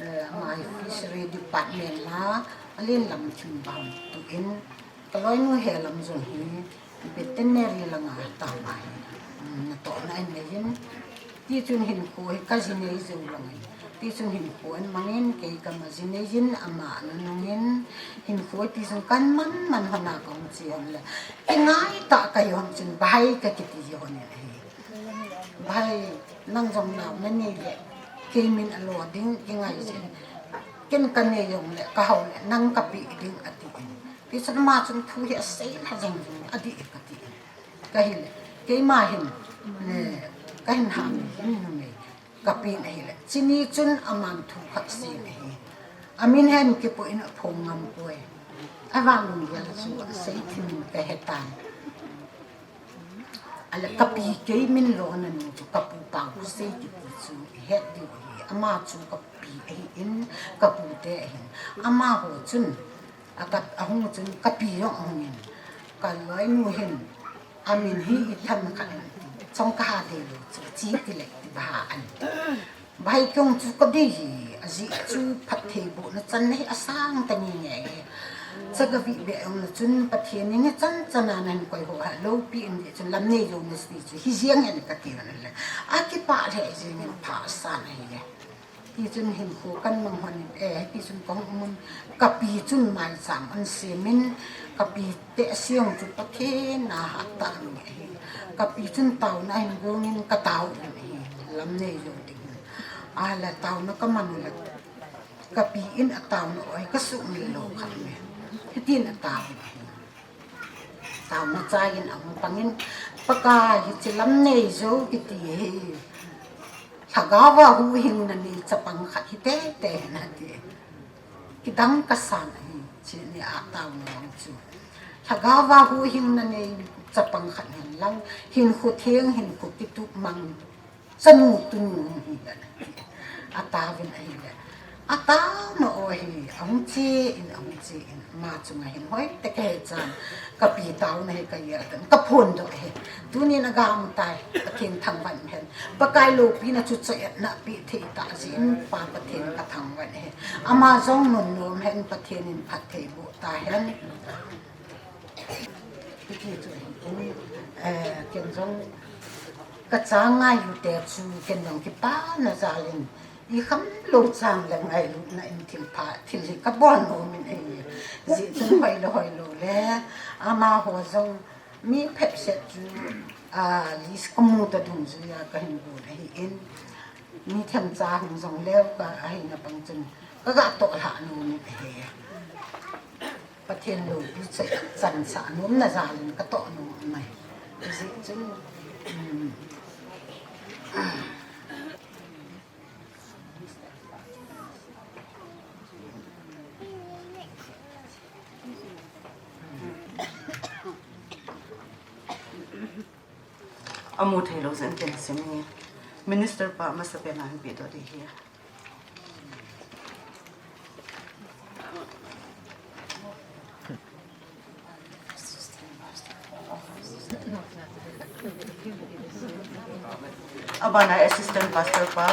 eh, ama hi fishery department la, alen lam thim bang tuin, kaloinu Helam jong hi veterinary langa tama hi, um, natohna anei in, tichun hinkho hi kaji nei jou lang in, tichun hinkho in mangin kei kama ji nei in, ama nunung in, hinkho tichun kaman man lhon a kahung che lhon le, kingaitah kahi lhon chun, Bhai, kakiti lhon in ahi. Bhai, nang jong nao nanei le, kei min alo ding kingai jin. Ken kanei jongle, kahao le, nang kapeh ding atin. Tichun ama chun thu hi asei lha jeng jeng, adih e katin. Kahile, keima hin, ne, kahin ham hin numei, kapen ahile. Chuni chun aman thu khat asei ahi. Amin hin kipoh in aphong ngam poi. Ahivang lunggel chu asei thim in kahetan. Ahile kapi kei min lona nu chu kapu Pau Sei kiti chu ihet diu ahi. Ama chu kapi ahin, kapute ahin. Amaho chun, aka, ahung chun kapi jong ahung in. Kaloinu hin, amin hi Itham khat in, Chongkaha Delou chu, che tile ti bha an. Bhai, kei jong chu kadei hi, ajeh chu phattheibohna channa hi asang tah nge nge hi. Chaga vih beh jong na chun Pathen in hichan chan a nahin koi ho ha loupi in ve chun Lamneijou na si chu hi jeng hen kati na le. Akipah lheh jeng in pha san ahi le. Ti chun hinkho kan mang hon in, eh, ti chun kong um un, kapi chun maicham an sem in, kapi te siang chu Pathen a hatah mi ahi. Kapi chun taona hin gong in ka tao in ahi. Lamneijou ding in. Ala taona ka man u le. Kapi in a taona oi ka sumil lou kha me. Hitin a tao in ahi. Taona chai in a hung pang in, Pakai hiche Lamneijou kiti hi. Lhagao a huhhingna nei chapang khat hi tei tei hen ati. Kidang kasan ahi, chuni a taona chu. Lhagao a huhhingna nei chapang khat hen lang, hinkho theng, hinkho kitup mang, chanu tunu hi hen ati. A taovin ahi le. A taona o hi, a hung che in, a hung che in, ama chunga hin hoi te ka he chan, kapi taona hi ka yel tan, ka phondoh e. Tunin a gam tai, Pathen thangvah in hen. Pakai loupina chu choi-atna pi thei tah jeh in Pa Pathen ka thangvah e. Ama jong nunnom hen, Pathen in phatthei boh ta hen. Hiti chu hin, eh, ken jong ka cha ngai u te chu ken jong kipana jal in i kham lou chang le ngailutna in thil pha, thil hi ka bol nom in ahi. Jeh chun hoi lou, hoi lou le, amaho jong mi phepset chu, ah, list ka mu ta dungjuia ka hin bol ahi in, mi themcha hung jong leu ka ahina pang chun ka ga toh lhah nom in ahi. Pathen loupi choi chansah nomna jal in ka toh nom mai. Hijeh chun, um, amu thei lou jeh in ken sim e. Minister pa masapen a hin pe doh ding ahi. Abana assistant pastor pa.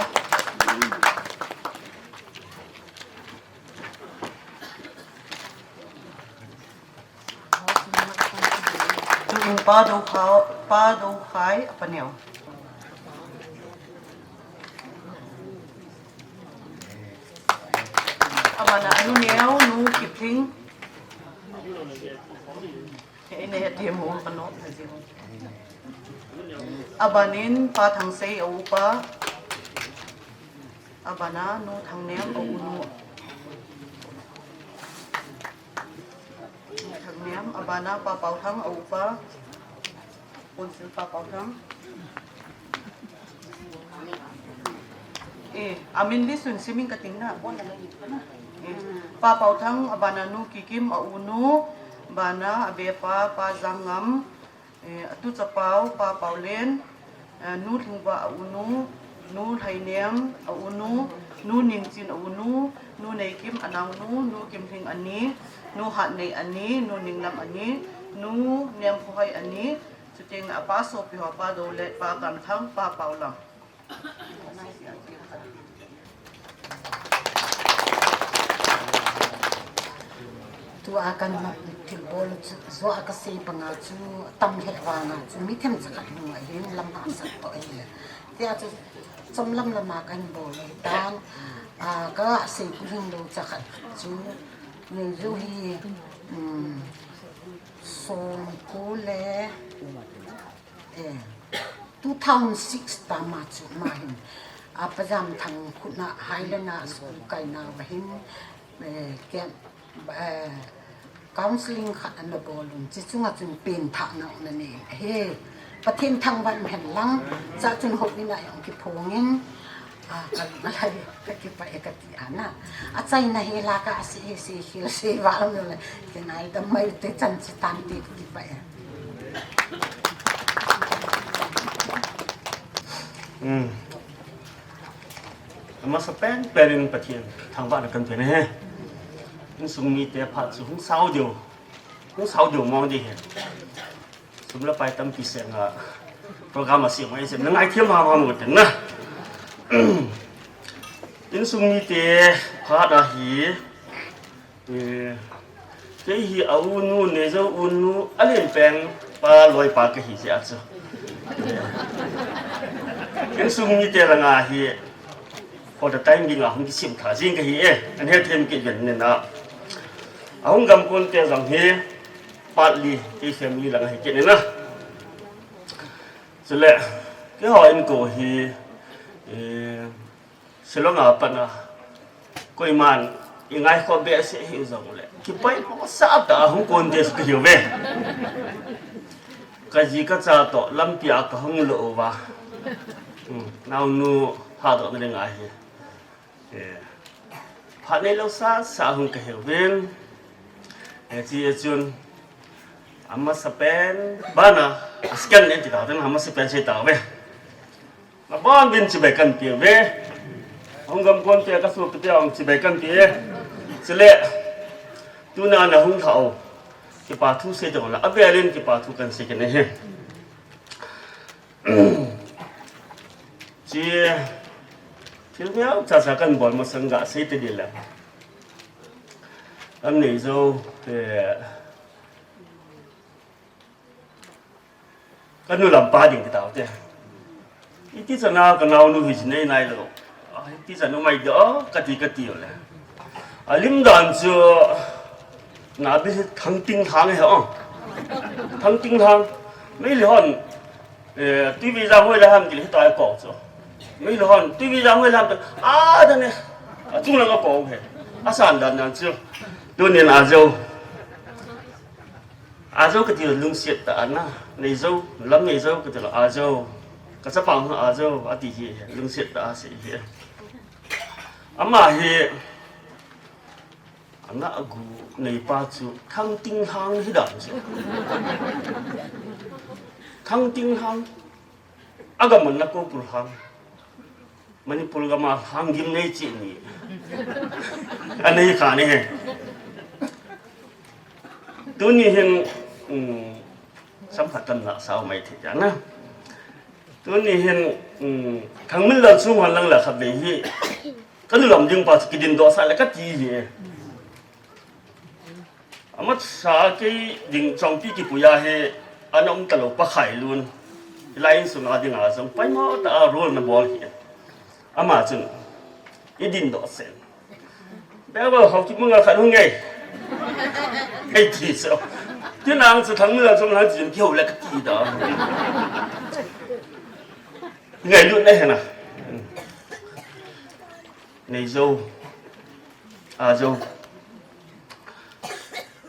Tuin Pa Dokhao, Pa Dokhai, apa neo. Abana anu neo, Nu Kipling. He, ne, he, he, mo, ano, he, he. Abanin, Pa Thangsei, a upa. Abana, Nu Thangnem, a unu. Thangnem, abana Pa Paothang, a upa. Council Pa Paothang. Eh, amin li sun simin kating na. Eh, Pa Paothang, abana Nu Kikim, a unu, bana, abepa, Pa Jangam, eh, atu chapao, Pa Paolen, eh, Nu Lhingvah a unu, Nu Lhainem a unu, Nu Ningchin a unu, Nu Neikim a naonu, Nu Kimlhing ani, Nu Hatnei ani, Nu Ninglam ani, Nu Nemkhohoi ani, chuteng le apa sopi ho, Pa Dolet, Pa Kamthang, Pa Paolam. Tua kan thilbol chu, jua kasei banga chu, tam lheh vanga chu, mi themcha khat hung ahin, lam hahsat toh ahile. Tia chu, chomlam lama kahin bol ahitan, a, kasei kul hing lou cha khat chu, Neijo hi, um, somko le, Eh, two thousand six tama chu ama hin, a, Pajamthang khut a Highland a school kaina uva hin, eh, camp, eh, counseling khat ana bol un, chuchunga chun penthahna ana nei ahi. Pathen thangvah in hen lang, chua chun houin a jong kiphong in, a, ka lung alhai, ka kipah e kati ana. Achaina hi la ka ase, ase, khel se, va lam lo le. Ken ai dam mai te chan chi tan te kipah e. Hmm. Amasa pen pen in Pathen thangvahna kan pe na he. Insung mite phat chu hung sao diu. Hung sao diu mong di he. Sum le pai tampi seh nga program a seh mai seh na ngai thiam ha ma mo ten na. Insung mite phat ahi. Eh, Kei hi a unu, Neijou unu, a len peng pa loipa ka hi jeh a chu. Insung mite langa hi, for the time being a hung kisim tha jing ka hi e, an he them kit ven nen a. A hung gam kon te jong hi, partly, kei family langa hi kit nen a. Chule, keiho inko hi, eh, Shillong a pat a, koiman, i ngai kho behseh hi jong le. Kipaimo sah tah a hung kon te chu ka hiu ve. Ka ji ka cha toh, lampi a ka hung lo uva. Hmm, naonu, phadoh na ding ahi. Eh, phat neilou sasa hung ka hiu vin. Eh, chi chun, amasapen, bana, a second nen ti tau ten, amasapen sei tau ve. Abon vin chibai kan pe ve. Hung gam kon te ka su pe te hung chibai kan pe. Chule, tuna na hung thau. Kipa thu sei te la, a velin kipa thu kan sei kan he. Chi, thil neocha cha kan bol masang ga sei te di la. Am Neijou, eh, ka nu lampa ding ti tau te. Iti chana ka naonu hi nei nai lo. Ah, iti chana mai do, ka ti, ka ti le. A lim dan chu, na bi Thangtinglhang he o. Thangtinglhang. Meilhei hon, eh, Tuivijang hoi la ham ti le hi ta ko chu. Meilhei hon, Tuivijang hoi la ham ti. Ah, da ne. A chung lang a ko he. A san dan dan chu. Tunin a jo. Ajou ka ti lungset tah a na, Neijou, lam Neijou ka ti lo, Ajou, ka chapa hung Ajou, a ti hi, lungset tah a sei hi. Ama hi, ana a gu neipa chu, Thangtinglhang hi dan chu. Thangtinglhang, a gam man na ko pul hang. Manipur gam a hang gim nei chi ni. A nei kha ni he. Tuni hin, um, sam khat kan la sao mai thei jana. Tuni hin, um, Thangminlal chung hon lang la khat ve hi. Ka nu lam ding pa chu kidin doh sa le ka ti hi. Amat sa kei ding chongpi kipui a hi ana um ta lo pa Khailun. Hilai insung a ding a jong paimo tah a role na bol hi. Ama chun i din doh sen. Bel bel hau ki munga khat hung ngai. Ngai ti so. Tin ang chu Thangminlal chong na chin ki ho le ka ti da. Ngai lut na he na. Neijou. Ajou.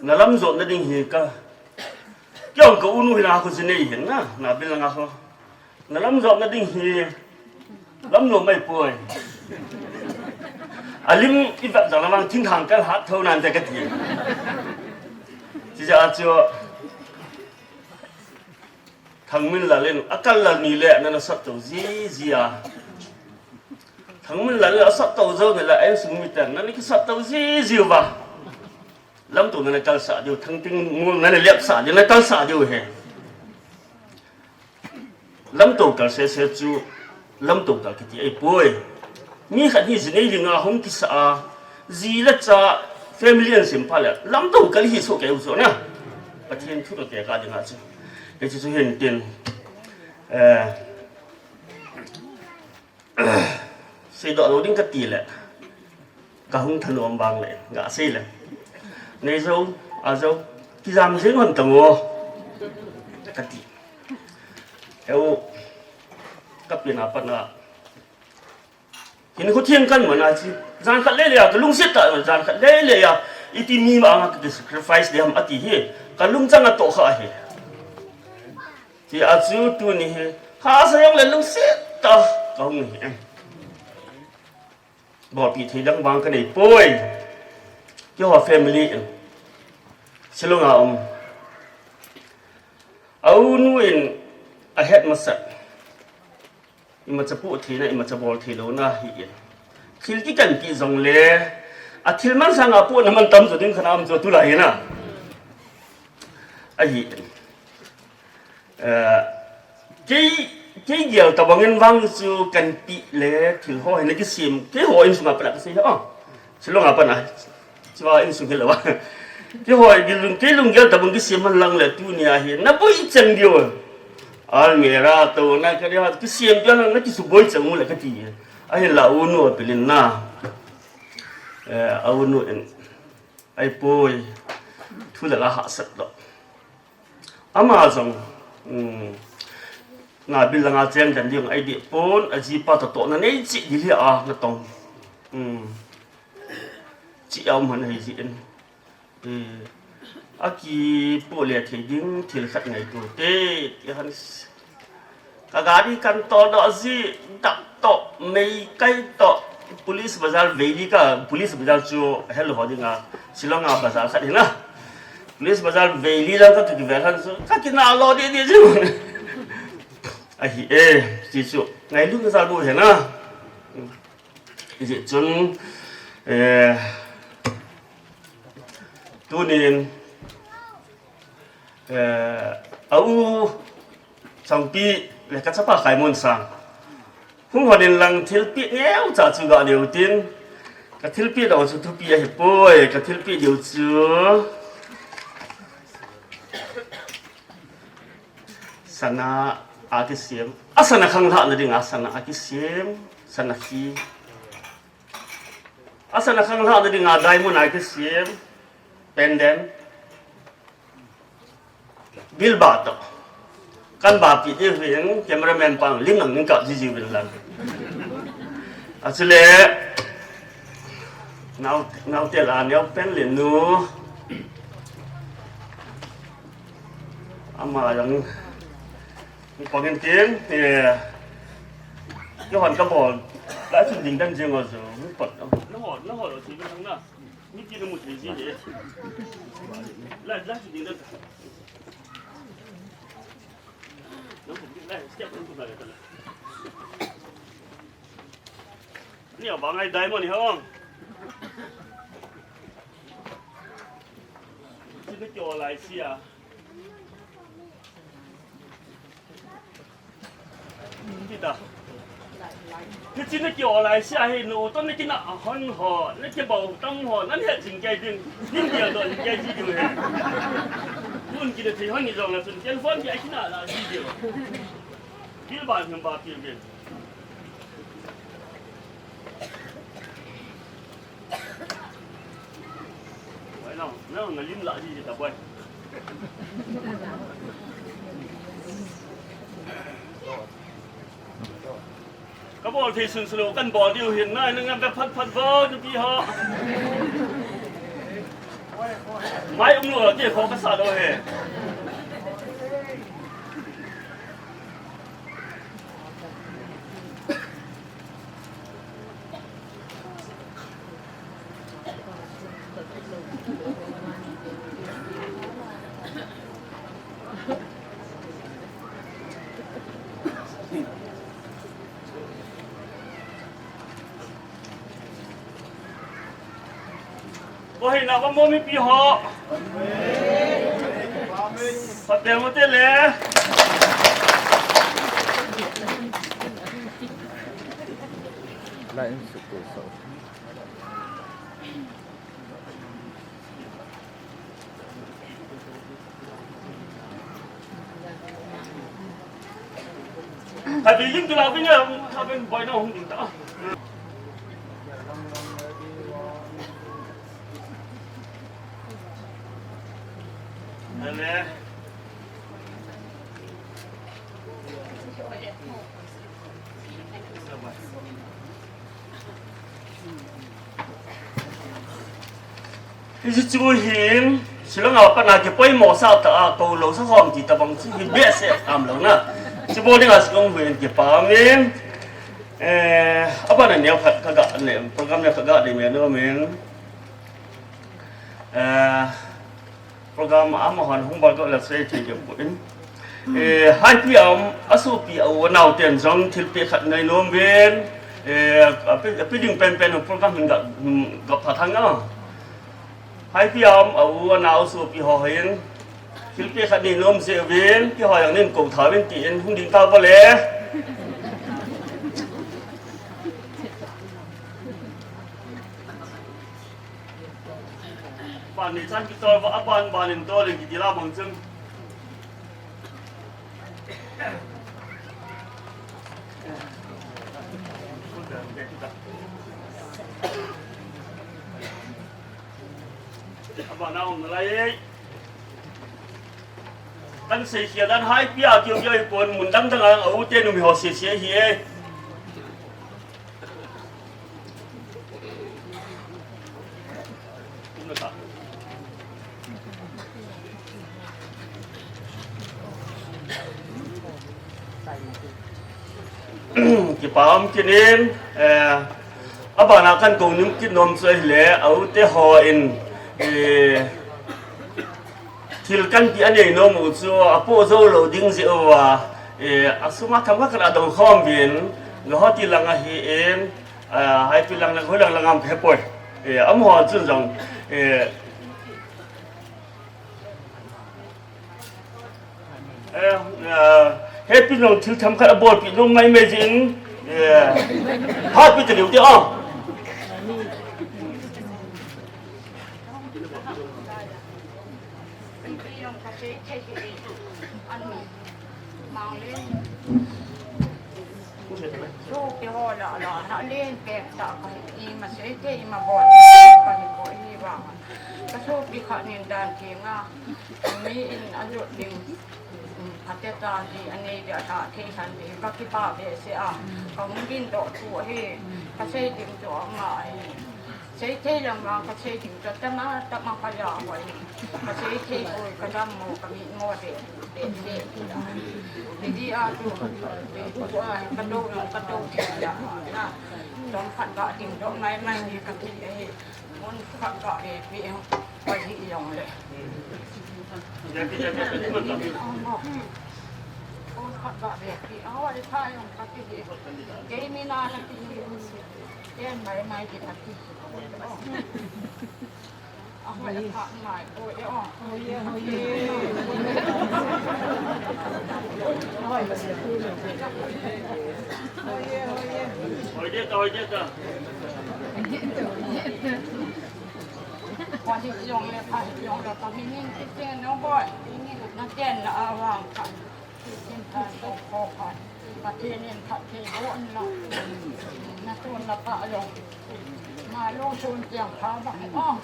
Na lam jot na ding hi ka. Kei jong ka unu hi na khu si nei hin na, na bil nga khu. Na lam jot na ding hi. Lam lo mai poi. A lim i vat jang lamang thing thang kal hat tho nan te ka ti. Chi ja chu. Thangminlal in a kal lal ni le, nana sat to ji ji a. Thangminlal in a sat to jo ni le, a insung miten, nana kisat to ji ji uva. Lamto nana kalsah diu, Thangtingnol nana liapsah diu, nana kalsah diu he. Lamto kal sese chu, lamto kal kiti ahi poi. Mi khat hi ji nei dinga hung kisa a, ji le cha family an sim pha le, lamto kal hi so kei u chu na. Pathen thu to te ka dinga chu. Kei chu chu hin tin. Eh, seidoh lou ding ka ti le. Ka hung thanom vang le, ga sei le. Neijou, Ajou, kijam jing hon tang o. Ka ti. Eu, ka pina pana. Hin khu thiang kan mana chi. Jan khat le le a, ka lungset tah, jan khat le le a. Iti mi ma nga ka sacrifice de ham ati hi. Ka lungchang a to kha hi. Ti a chu tuni hi. Hahsa jong le lungset tah. Ka hung hi. Bolpi thei dang vang ka nei poi. Keiho family in. Shillong a um. A unu in a het masat. Imacha pu thei na, imacha bol thei lou na hi in. Thil kikan ti jong le. A thil man sang a pu na man tam jo ding khan am jo tu lai na. Ahi in. Eh, kei, kei gel tabang in vang chu kan pi le thil ho hin kisem, keiho insung a pat a ka sei ho. Shillong a pat a, chua insung hi lo a. Kihoi, kilung, kilung gel tabang kisem hen lang le tunia hi. Na boi chang diu. Almirah to, na kari ha, kisem diu na kisuboi chang u le kati. Ahinla unu apelin na. Eh, a unu in. Ahipoi. Thu le la hahsat lo. Ama jong, um, na bil langa cheng dan ding ahi deh pon, ajipa toh tohna nei cheh ding hi a na tong. Um, cheh a um han ahi jeh in. Eh, akipoh le thei ding thil khat ngaito te, ti han s-, ka gari kan tol doh ji, dap toh, mei kai toh, Police Bazar vei li ka, Police Bazar chu helou ho dinga, Shillong a bazar khat hi na. Police Bazar vei li lang ka kivel han chu, ka kinah lo deh deh chu. Ahi e, ti chu, ngailutna jal bou ahi na. Hijeh chun, eh, tunin, eh, a u Changpi le ka chapa Khaimonsang. Hung hon in lang thilpeh neocha chu ga neo tin. Ka thilpeh doh chu thupi ahipoi, ka thilpeh diu chu. Sana a kisem. A sana khanglhah na dinga sana a kisem. Sana khi. A sana khanglhah na dinga diamond a kisem. Pendant. Bilba toh. Kan ba pi di vin, cameraman pang lim nang ning kap jiji vin lang. Achule. Nau, nau te la, neo pen le nu. Ama jong pangin tin, eh, kihon kabol. Lai chun ding dan jing o jo. Pot. Na ho, na ho lo chi na. Ni ki na mu chi ji de. Lai, lai chun ding dan. Na mu lai step na ku lai ta. Ni a ba ngai diamond ni hong. Chi na kyo lai sia. Kita. Hichi na kio lai sia hi nu to na kina hon ho, na kibol tam ho, na het jing kei ding. Nin dia do jing kei ji ding he. Mun kina thei hon ni jong na sun ken phone dia kina la ji ding. Bil ba him ba pi bil. Wai nang, nang na lim la ji ta boi. Ka bol thei sun sun lo, kan bol diu hin nai, nang ngam phat phat vo, nupi ho. Mai um lo, ti kho ka sa lo he. Oi, na va mo mipi ho. Phaten mo te le. Line sukul so. Ka bi lim tu la bin ya, ka bin boi na hung ding ta. Nale. Hichu hin, Shillong a pat na kipoimo sa ta a, ko lo sa hom ti tabang chu hi behseh tam lo na. Chu bol ding a Shillong hin kipah in, eh, a ban a neo khat ka ga ne, program neo khat ga ne me no min. Eh, Program amahon hung bol doh le sei thei ding poi. Eh, Haipi a um, asopi a u anao ten jong thilpeh khat nei nom uvin. Eh, ape, ape ding penpen program hin ga, hmm, ga pha thang a. Haipi a um, a u anao sopi ho hin. Thilpeh khat nei nom jeh uvin, kihoi ang nin ko tha uvin tin hung ding tau vale. Pa Ni chan kitol va aban ban in tol in kiti la bang chun. Aban a um lai. Kan sei khia dan hai pia kiu kiu pon mun dang dang a u te nu mi ho se se hi e. Kipa um kit in, eh, abana kan ko nim kit nom chu ahile, a u te ho in, eh, thil kan ti anei nom u chu apoh jou lou ding jeh uva, eh, asung a themkhat khat adong khom uvin, Guwahati lang ahin, ah, Haipi lang lang, hoi lang lang ham ka hepoi. Eh, amaho chun jong, eh, eh, eh, Haipi jong thil themkhat abolpi nom maimai jin, eh, happy te liu te, ah. Sopi ho la la na len pek ta ka hi, ima sei te ima bol ka hi ko hi vang. Ka sopi khat nin dan ti nga mi in a lut ding, um, a te ta hi a nei dia ta thei san di ka kipa behseh a. Ka hung gin doh thu hi ka sei ding chu a ngai. Sei thei lang vang ka sei ding chu tama tama ka ja hoi. Ka sei thei hoi ka dammo ka mi mo de de de. Di di a tu. Di tu a ka do lang ka do thei la. Na. Dong khat ga ding dong mai mai ni ka ti e. Mun khat ga e pi e. Ka hi yong le. Mun khat ga e pi. Aw, le pha yong ka ti e. Kei mi na na ti e. Ken mai mai ki pati. Ahoy, ahoy, ahoy, ahoy. Hoy, hoy, hoy. Hoy, hoy, hoy. Kwa ni yong le, kwa ni yong le, kwa ni ni, ni, no boy. Ni, na ken na awang ka. Pathen in phatthei boh in lang. Na tun na pha jong. Na lungsun tiang pha bang. Oh.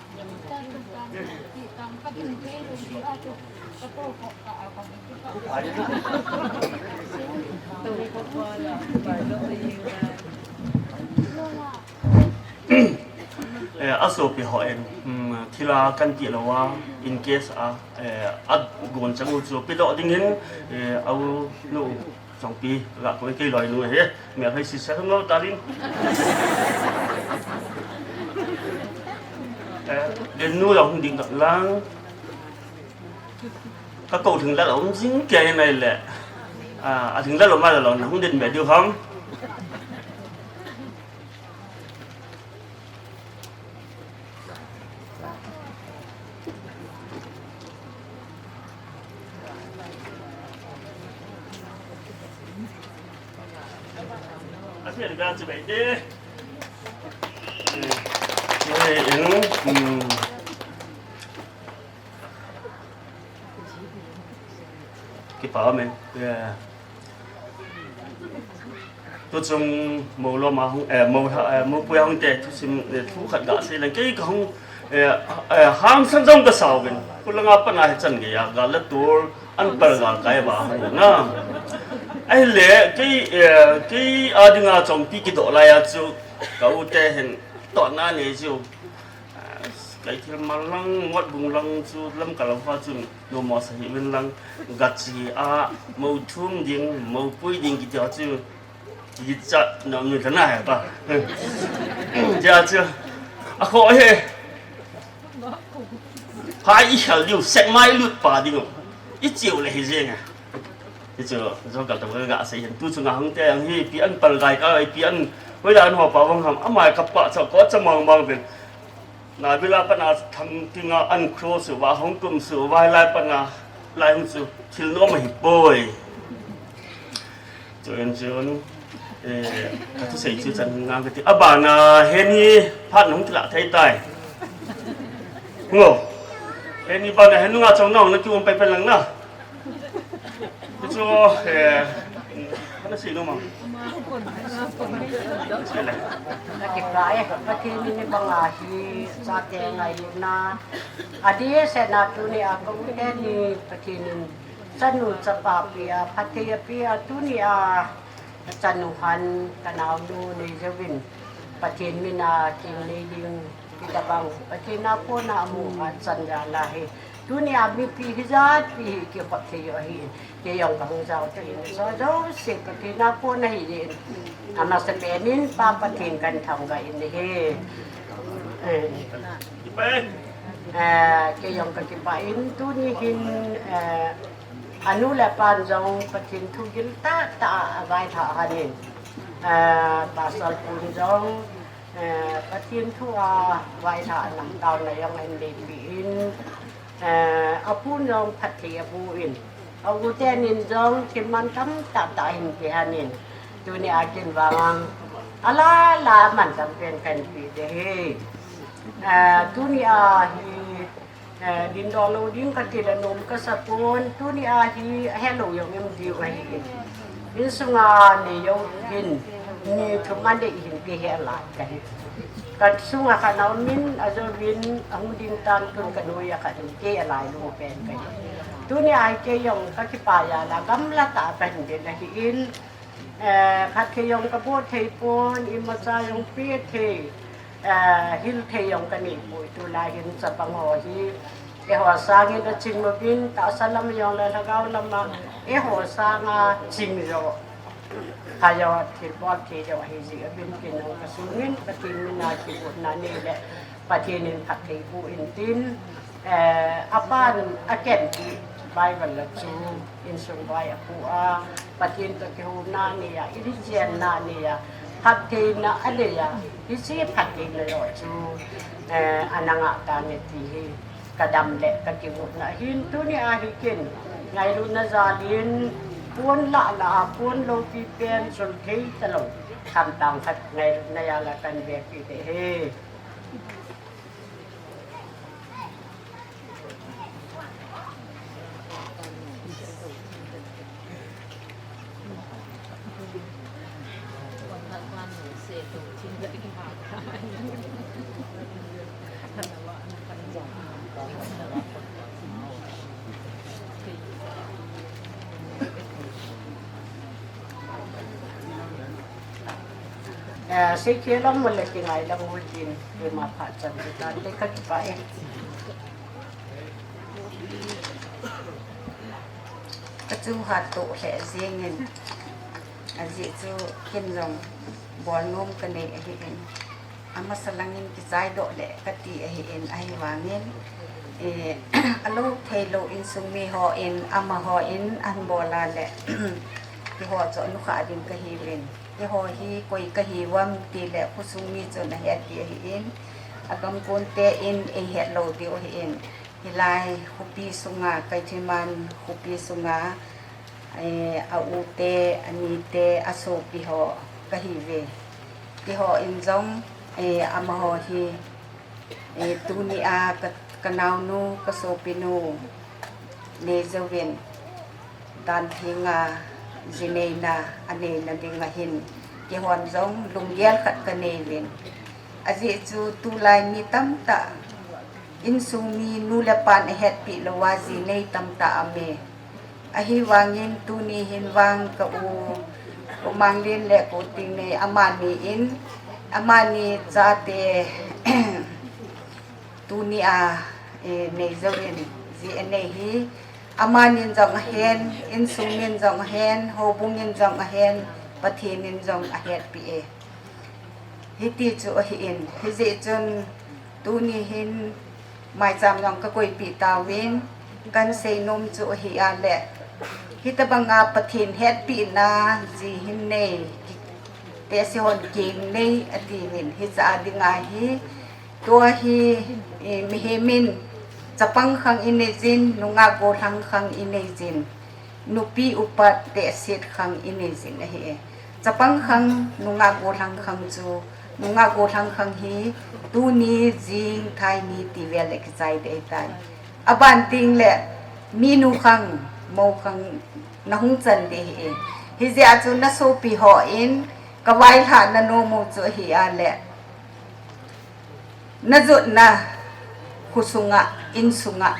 Eh, asopi ho in, hmm, thil a kan ti lou a, in case a, eh, a gon chang u chu pedoh ding in, eh, a u nu Chongpi, ga ko kei loi nu he, mi a phai si sa lo ta lin. Eh, den nu lo hung ding lang. Ka ko thing la lo hung jing kei nai le. Ah, a thing la lo ma lo na hung den be diu ham. Kipa me. Yeah. Tuchung mo lom a hung, eh, mo ha, eh, mo pui a hung te, thusim, eh, thu khat ga sei leng. Kei ka hung, eh, eh, hamsan jong ka sao vin. Kulanga pana hi chan gei a, gal la tur, an par gal kai va hung na. Ahile, kei, eh, kei a dinga Chongpi kidoh lai a chu, ka u te hin, tohna nei chu. Kai thil mal lang, ngot bung lang chu lam ka lo fa chun, no mo sa hi win lang, gachi a, mo thum ding, mo pui ding kiti a chu, hi cha, no, mi ka na he pa. Ja chu, a kho he. Phai i hal diu, sek mai lut pa ding. I chiu le hi jeng a. Hi chu, jo kal to ga sei hin, tu chu nga hung te ang hi, pi an pal gai ka, pi an, hoi la an ho pa vang ham, amai ka pa cha, ko cha mang mang ben. Na bila pana thang tinga an cross va hung kum su va lai pana lai hung su thil nom hi poi. Chun chun, eh, ka thusei chu chan ngang ka ti. Abana heni phat nung tila thei tai. Ngo. Heni ba na henu nga chong na na ki um pai pai lang na. Chu, eh, kana si no ma. Ka kipah e, Pathen in ni banga hi chate ngailutna. Adeh seh na tuni a ka u teni Pathen in chanu chapa pia, phatthei apia, tuni a Ka chanu hin, ka naonu nei jouvin, Pathen mina kin nei ding, hitabang Pathen a kona amu achan jal ahi. Tuni a mipi hijat pi hi kikhop thei u ahi. Kei jong kahung jao thei in, jo jouse Pathen a kona ahi in. Amasapen in Pa Pathen kahin thangvah in ahi. Eh, kei jong ka kipah in, tuni hin, eh, Anu le apan jong Pathen thu gil tahtah a availhah ahin. Eh, Pastor pun jong, eh, Pathen thu a vailhah a namtah na jong ahin neipi in, eh, apun jong phatthei abu in. A u tenin jong thil mantam tahtah ahin pe ahin. Tuni a kin vang ang. Ala la mantam pen kahin pe ding ahi. Eh, tuni a hi Eh, dingdoh lou ding kati le nom kasa pon, tuni a hi ahelou jong um diu ahi. Insunga nei jong hin, ni thum a nei hin kihe lai kahi. Ka sunga khat na um in, ajouvin, ahung ding tan tun ka noiya khat in kei alai lou pen kahi. Tuni a hi kei jong ka kipah jal a, gamla tah a kahin ding ahi in, Eh, phatthei jong ka boh thei pon, imacha jong pe thei, eh, hil thei jong ka nei poi, tulai hin chapang ho hi. Eiho sangin aching uvin, tahsa lam jong le lhagao lam a, eiho sanga ching jo. Kha jo, thil bol thei jo, ahi jeh uvin kin jong ka sungin, Pathen mina kigotna nei le, Pathen in phatthei boh in tin, Eh, apan aken ti Bible a chu insung vai apu a, Pathen toh kihouna nei a, inchen na nei a, phattheina anei a, hiche phattheina lou chu, eh, ana ngah tan e ti hi ka dam le ka kigotna hin tuni a hi kin ngailutna jal in pon lah lah a pon loupi pen chol thei talou khamtang khat ngailutna jal a kan vekpi te he. Eh, sei kei lam mo le kingai lam mo jin, keima phat chan te tan le ka kipah e. Ka chu hat toh lheh jeng in, ajeh chu kin jong bol nom ka nei ahi in. Amasa langin kichai doh le kati ahi in, ahivangin, eh, alou thei lou insung mi hon, amaho in ahin bol a le, keiho chu anukhah ding kahiuvin. Keiho hi koi kahi uvam ti le khosung mi chun ahet ding ahi in, agam kon te in eihet lou diu ahi in. Hilai khopi sunga, Kaithiman khopi sunga, eh, a u te, a ni te, a sopi ho kahiuve. Keiho in jong, eh, amaho hi, eh, tuni a ka, ka naonu, ka sopinu, nei jouvin, dan thenga ji neina, anei na ding ahin, keihon jong lunggel khat ka nei uvin. Ajeh chu tulai mi tamtah, insung mi nu le pan ahetpi lou a ji nei tamtah aume. Ahivangin tuni hin vang ka u, u Manglin le ka u Tingnei amani in, amani chate tuni a, eh, nei jouvin ji anei hi, amanin jong ahen, insung min jong ahen, houbung in jong ahen, Pathen in jong ahetpi e. Hiti chu ahi in, hijeh chun tuni hin maicham jong ka koipi tauvin, kan seinom chu ahi a le, hitabanga Pathen hetpina ji hin nei, tehse hon keng nei ati uvin, hiche a dinga hi, Tua hi, eh, mihem in chapang khang inei jin, nungah gollhang khang inei jin, nupi upa tehset khang inei jin ahi e. Chapang khang, nungah gollhang khang chu, nungah gollhang khang hi tuni jing thaini tivel le kichai ding ahitai. Aban tengle minu khang, mou khang nahung chan ding ahi. Hijeh a chu nasopi hon kavailhah nanom u chu ahi a le, najotna khosunga, insunga,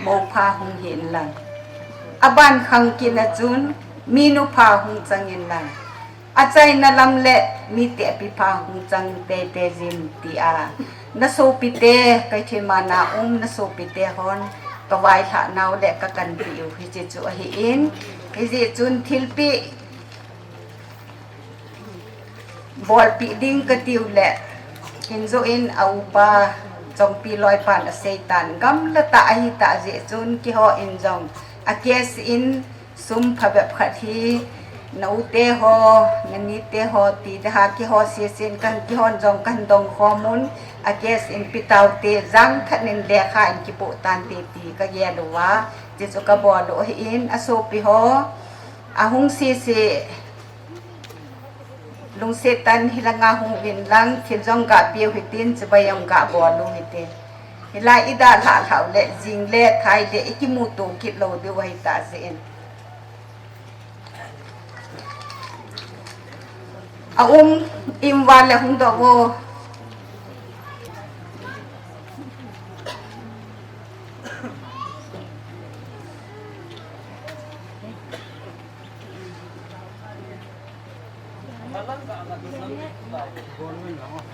mou pha hung hi inlang. Aban khang kit a chun minu pha hung chang inlang. Achaina lam le mite api pha hung chang teitei jin tia, nasopite, Keithelmanah um nasopite hon kavailhah nau le kakanpi u hiche chu ahin, hijeh chun thilpeh bolpeh ding katiu le, kin joh in a upa Chongpi loipan aseitan, gamla tah ahitah jeh chun kihou in jong a case in sum phabep khat hi, na ute ho, na nite ho, ti ding a kihou sesen kan kihon jong kan dong khom un, a case in pe taute, jangthat in lekha in kipoh tante ti kagel uva, ti chu kabol u ahin, asopi ho, ahung sese, lungset tah in hilanga hung uvin lang, thil jong gah peu hitin, chibai jong gah bol u hite. Hilai idalhah lhah u le, jing le, thai le, ikimuto kit lou diu ahi tah jeh in. A um, im val le hung doh vo.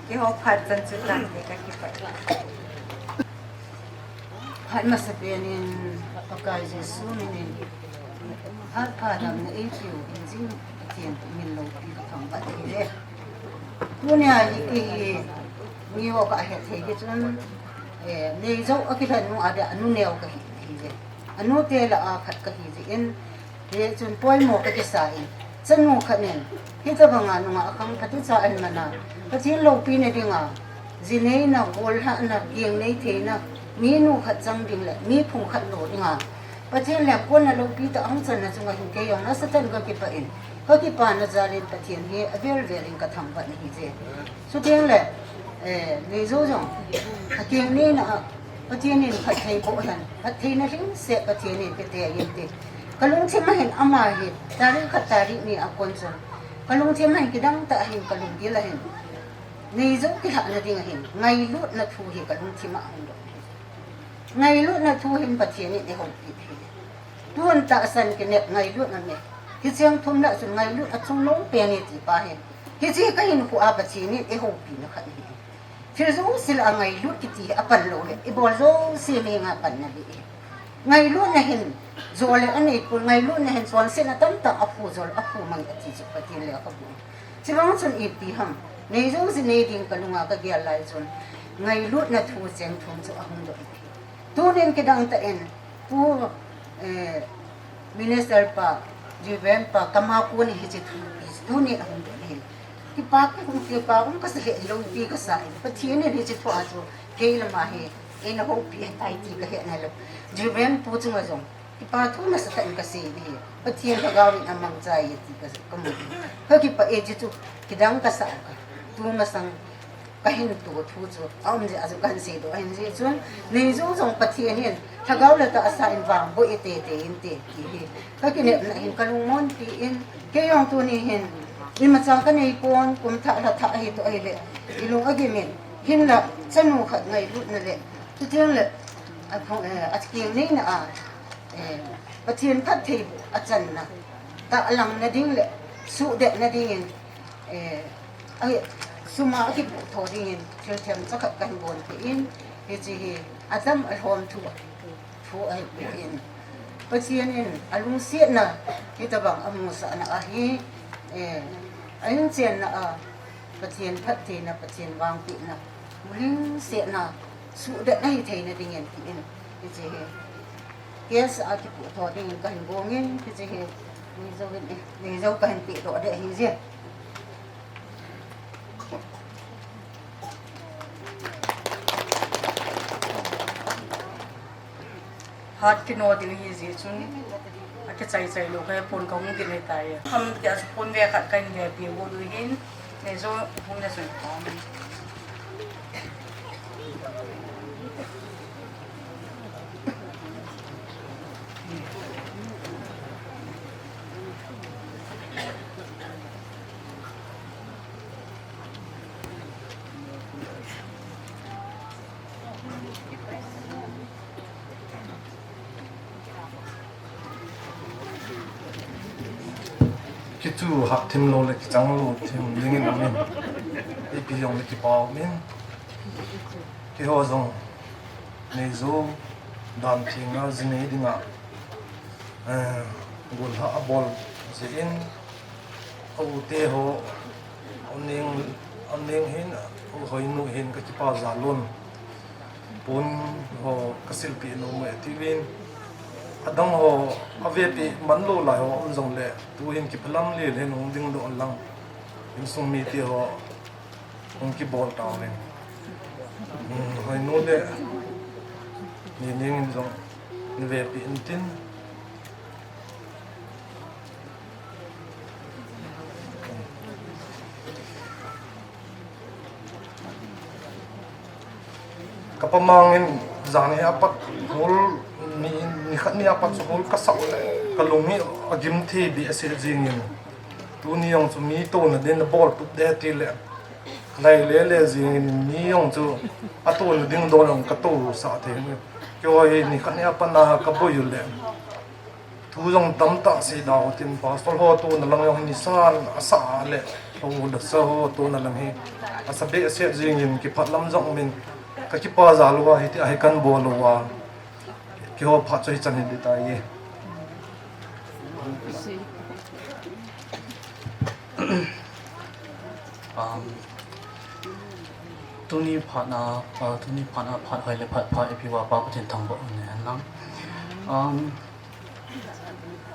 Kihou phat chan chu tante kakipah. Phat masapen in Pakai Jesu min in, phat pha damna eipeu in jing Pathen min loupi kathangvah in ahi. Tunia hi kei hi mi ho kahet thei hi chun, eh, Neijou akilhen nu a dia anu neo kahi, ahi je. Anu te lah a khat kahi jeh in, hichun poimo kakisa in, chanu khat in, hitabanga nungah akhang phatecha ahin man a, Pathen loupina dinga, ji neina, gollhahna, keng nei theina, minu khat chang ding le, mi phung khat lo dinga, Pathen lemkonna loupi tah ahung channa chunga hin kei jong nasatah in kakipah in, kakipana jal in Pathen hi avel vel in kathangvah in ahi je. Chuteng le, eh, Neijou jong, akeng neina a, Pathen in phatthei boh hen, phattheina lhingset Pathen in pete ahi inte. Kalungthim a hin ama hi, tarik khat tarik ni a kon chun, kalungthim a hin kidang tah a hin kalunggil a hin, Neijou kilhahna ding a hin, ngailutna thu hi kalungthim a ahung doh. Ngailutna thu hin Pathen in eihoupi ahi. Tun tahsan kinep ngailutna me. Hicheng thum lah chun ngailut achung nom pen e ti pa hi. Hiche kahinkho a Pathen in eihoupina khat ahi. Thil jouse lah a ngailut kiti hi apan lou le, ibol jouse henga panna ding ahi. Ngailutna hin jole anei pon, ngailutna hin chonsetna tamtah aphu jol, aphu mang ati chu Pathen le akabol. Chuvang chun ipi ham, Neijou ji nei ding kalunga kagel lai chun, ngailutna thu cheng thum chu ahung doh ahi. Tunin kidang tah in, Pu, eh, Minister pa, Reverend pa, kama kon hiche thu, tunin ahung doh ahi. Kipa kahung, kipa um kasa lheh lou pi kasa in. Pathen in hiche thu a chu, kei lama hi, eina houpi ahitai ti kahet nalou. Reverend pu chunga jong, kipa thu nasatah in kasei in ahi. Pathen lhagao in amangcha e ti ka, kamu. Kakipah e, hiche chu, kidang kasa ka. Tu masang, kahin to thu chu, aum jeh a chu kahin seidoh ahin jeh chun, Neijou jong Pathen in, lhagao le tahsa in vangboh e teitei inte, ti hi. Kakinepna hin kalungmon pi in, kei jong tuni hin, imacha kanei pon, kum thah lha thah ahi toh ahile, ilung agim in, hinlah, chanu khat ngailutna le, chuteng le, aphung, eh, akeng neina a, eh, Pathen phattheiboh achanna, tahlangna ding le, suhdetna ding in, eh, a, sum a akipoh tho ding in, thil themcha khat kahin bol thei in, hiche hi, adam alhom thu, thu ahipoi. Pathen in, alungsetna, hitabang amusahna ahi, eh, a-in chenna a, Pathen phattheina, Pathen vangpehna, mulhingsetna, suhdetna hitheina ding in, ti in, hiche hi. Case a kipoh tho ding in kahin gong in, hiche hi, Neijou in, eh, Neijou kahin pehdoh ding ahi je. Hat kino ding ahi jeh chun, akichai chai lou, kei pon kahung ding ahitai. Ham tia chu pon ve khat kahin ve peh got u hin, Neijou hung le sui pon. Chu hah thim lou le kichang lou thim dingin amin. Ipi jong le kipah umin. Keiho jong Neijo dan theng a ji nei dinga, eh, golhah abol jeh in, a u te ho, a neng, a neng hin, a u Hoinu hin ka kipah jal un. Pon ho ka silpeh nom e tiuvin. Adang ho, a vepeh man lou lai ho um jong le, tu hin kiphalam lel hin hung dingdoh lang. Insung mite ho, hung kibol tauvin. Hmm, Hoinu le Neining in jong na vepeh in tin. Ka pamang in jan hi apat hol, ni, ni khat ni apat chu hol ka sah le, ka lung hi agim thei behseh jingin. Tuni jong chu mi touna din na bol tup de ti le. Lai le le jingin mi jong chu a touna ding don jong ka tosah thei. Keiho hi ni khat ni apat na ka boi u le. Thu jong tamtah sei da u tin pastor ho touna lang jong hi nisan a sa le. Ho le sa ho touna lang hi. A sa behseh jingin kipah lam jong min ka kipah jal uva hiti ahi kan bol uva. Keiho phat chu hichan hi ding tai. Um, tuni phat na, uh, tuni phat na phat hoi le phat pha ipi uva Pa Pathen thangvah in hen lang. Um,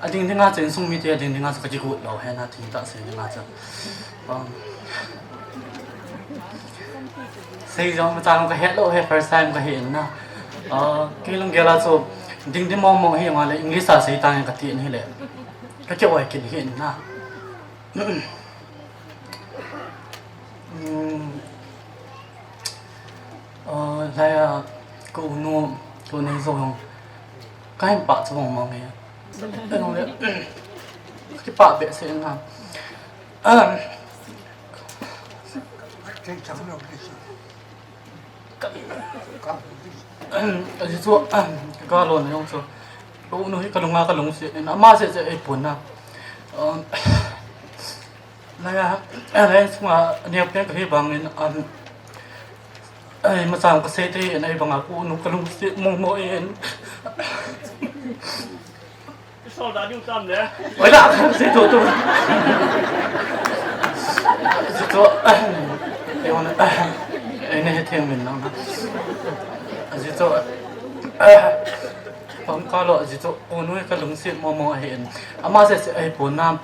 ading dinga chu insung mite ading dinga chu ka kigot lou hen a thim tah sei dinga chu. Um, sei jong ma chang ka het lou he first time ka hi in na. Uh, kei lunggel a chu ding ding mong mong hi ma le English a sei tang ka ti in hi le. Ka ki oi kin hi in na. Um, uh, lai a ka u nu, ka u Neijo jong ka hin pah chu mong mong e. Ka nu le, ka kipah behseh na. Um, Ajeh chu, ka galna jong chu, ka u nu hi ka lunga ka lungset in, ama seh seh eipon na. Um, lai a, lai sunga neopen ka hi vangin, um, ei, machang ka sei thei in, ahivanga ka u nu ka lungset mong mong in. Oi la, sei to to. Sei to. Ei, hon, ei, nei he thei min na. Sei to. Pam ka lo, sei to. U nu ka lungset mong mong ahi in. Ama seh seh eipon na.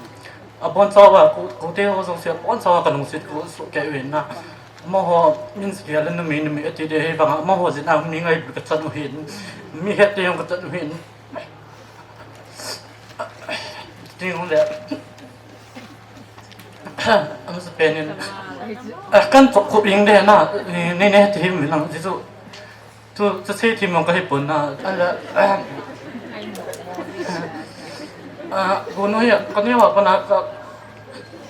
Abon chawa, ko, kote ho jong seh, abon chawa ka lungset ko, so ke win na. Amaho, min seh le numei, numei ati de, ahivanga, amaho jeh a mi ngai ka chan u hin. Mi het te jong ka chan u hin. Ding le. Am sa pen in. Ah, kan chok khup ing de na. Ni, ni ne ti him lang ji chu. Tu, tu sei thim mong ka hi pon na. An la. Ah, ko no ya, ka ne wa pa na ka.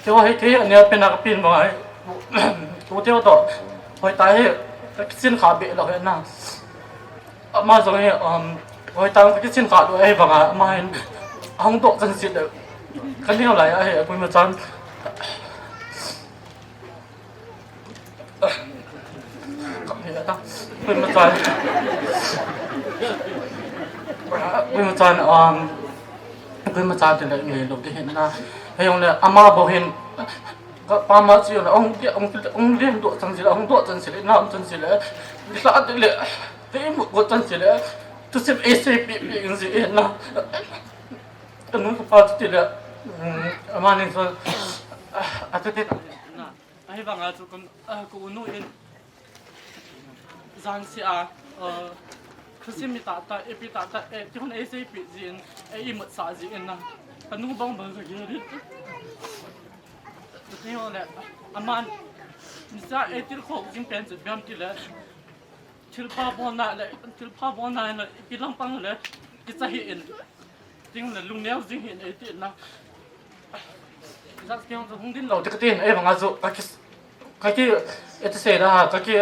Ke wa he ke ne pe na ka pin ma ai. Tu te to. Hoi ta he. Ka kisin kha be lo he na. Ama jong hi, um, hoi tang ka kisin kha lou ahivanga, ama hin hung doh chan seh le. Ka neo lai ahi, koima chan. Koima chan. Koima chan, um, koima chan te le nge lo te hin na. Hei jong le, ama bou hin, ka pa ma chi jong le, hung de, hung de, hung de, doh chan seh le, hung doh chan seh le, na hung chan seh le. Ni la te le. Te imut got chan seh le, thusim ei seipeh peh in ji in na. Ka nu ka pa chu ti le, um, amani chu, ah, a te te na. Ahivanga chu ka, ah, ka u nu in jan seh a, ah, thusim mi tah tah, ipi tah tah, eh, ti hon ei seipeh ji in, ei imut sah ji in na. Ka nu bang bang ka gel in. Ti ho le, aman, nisa ei tilkhou jing pen chu bem ti le. Thilpha bolna le, thilpha bolna le, ipi lampang le, kicha hih in. Ding le, lungneo jing hih in, ei ti na. Jat keng chu hung ding lou, ti ka ti in, ahivanga chu, ka ki, ka ki, eti sei da, ka ki,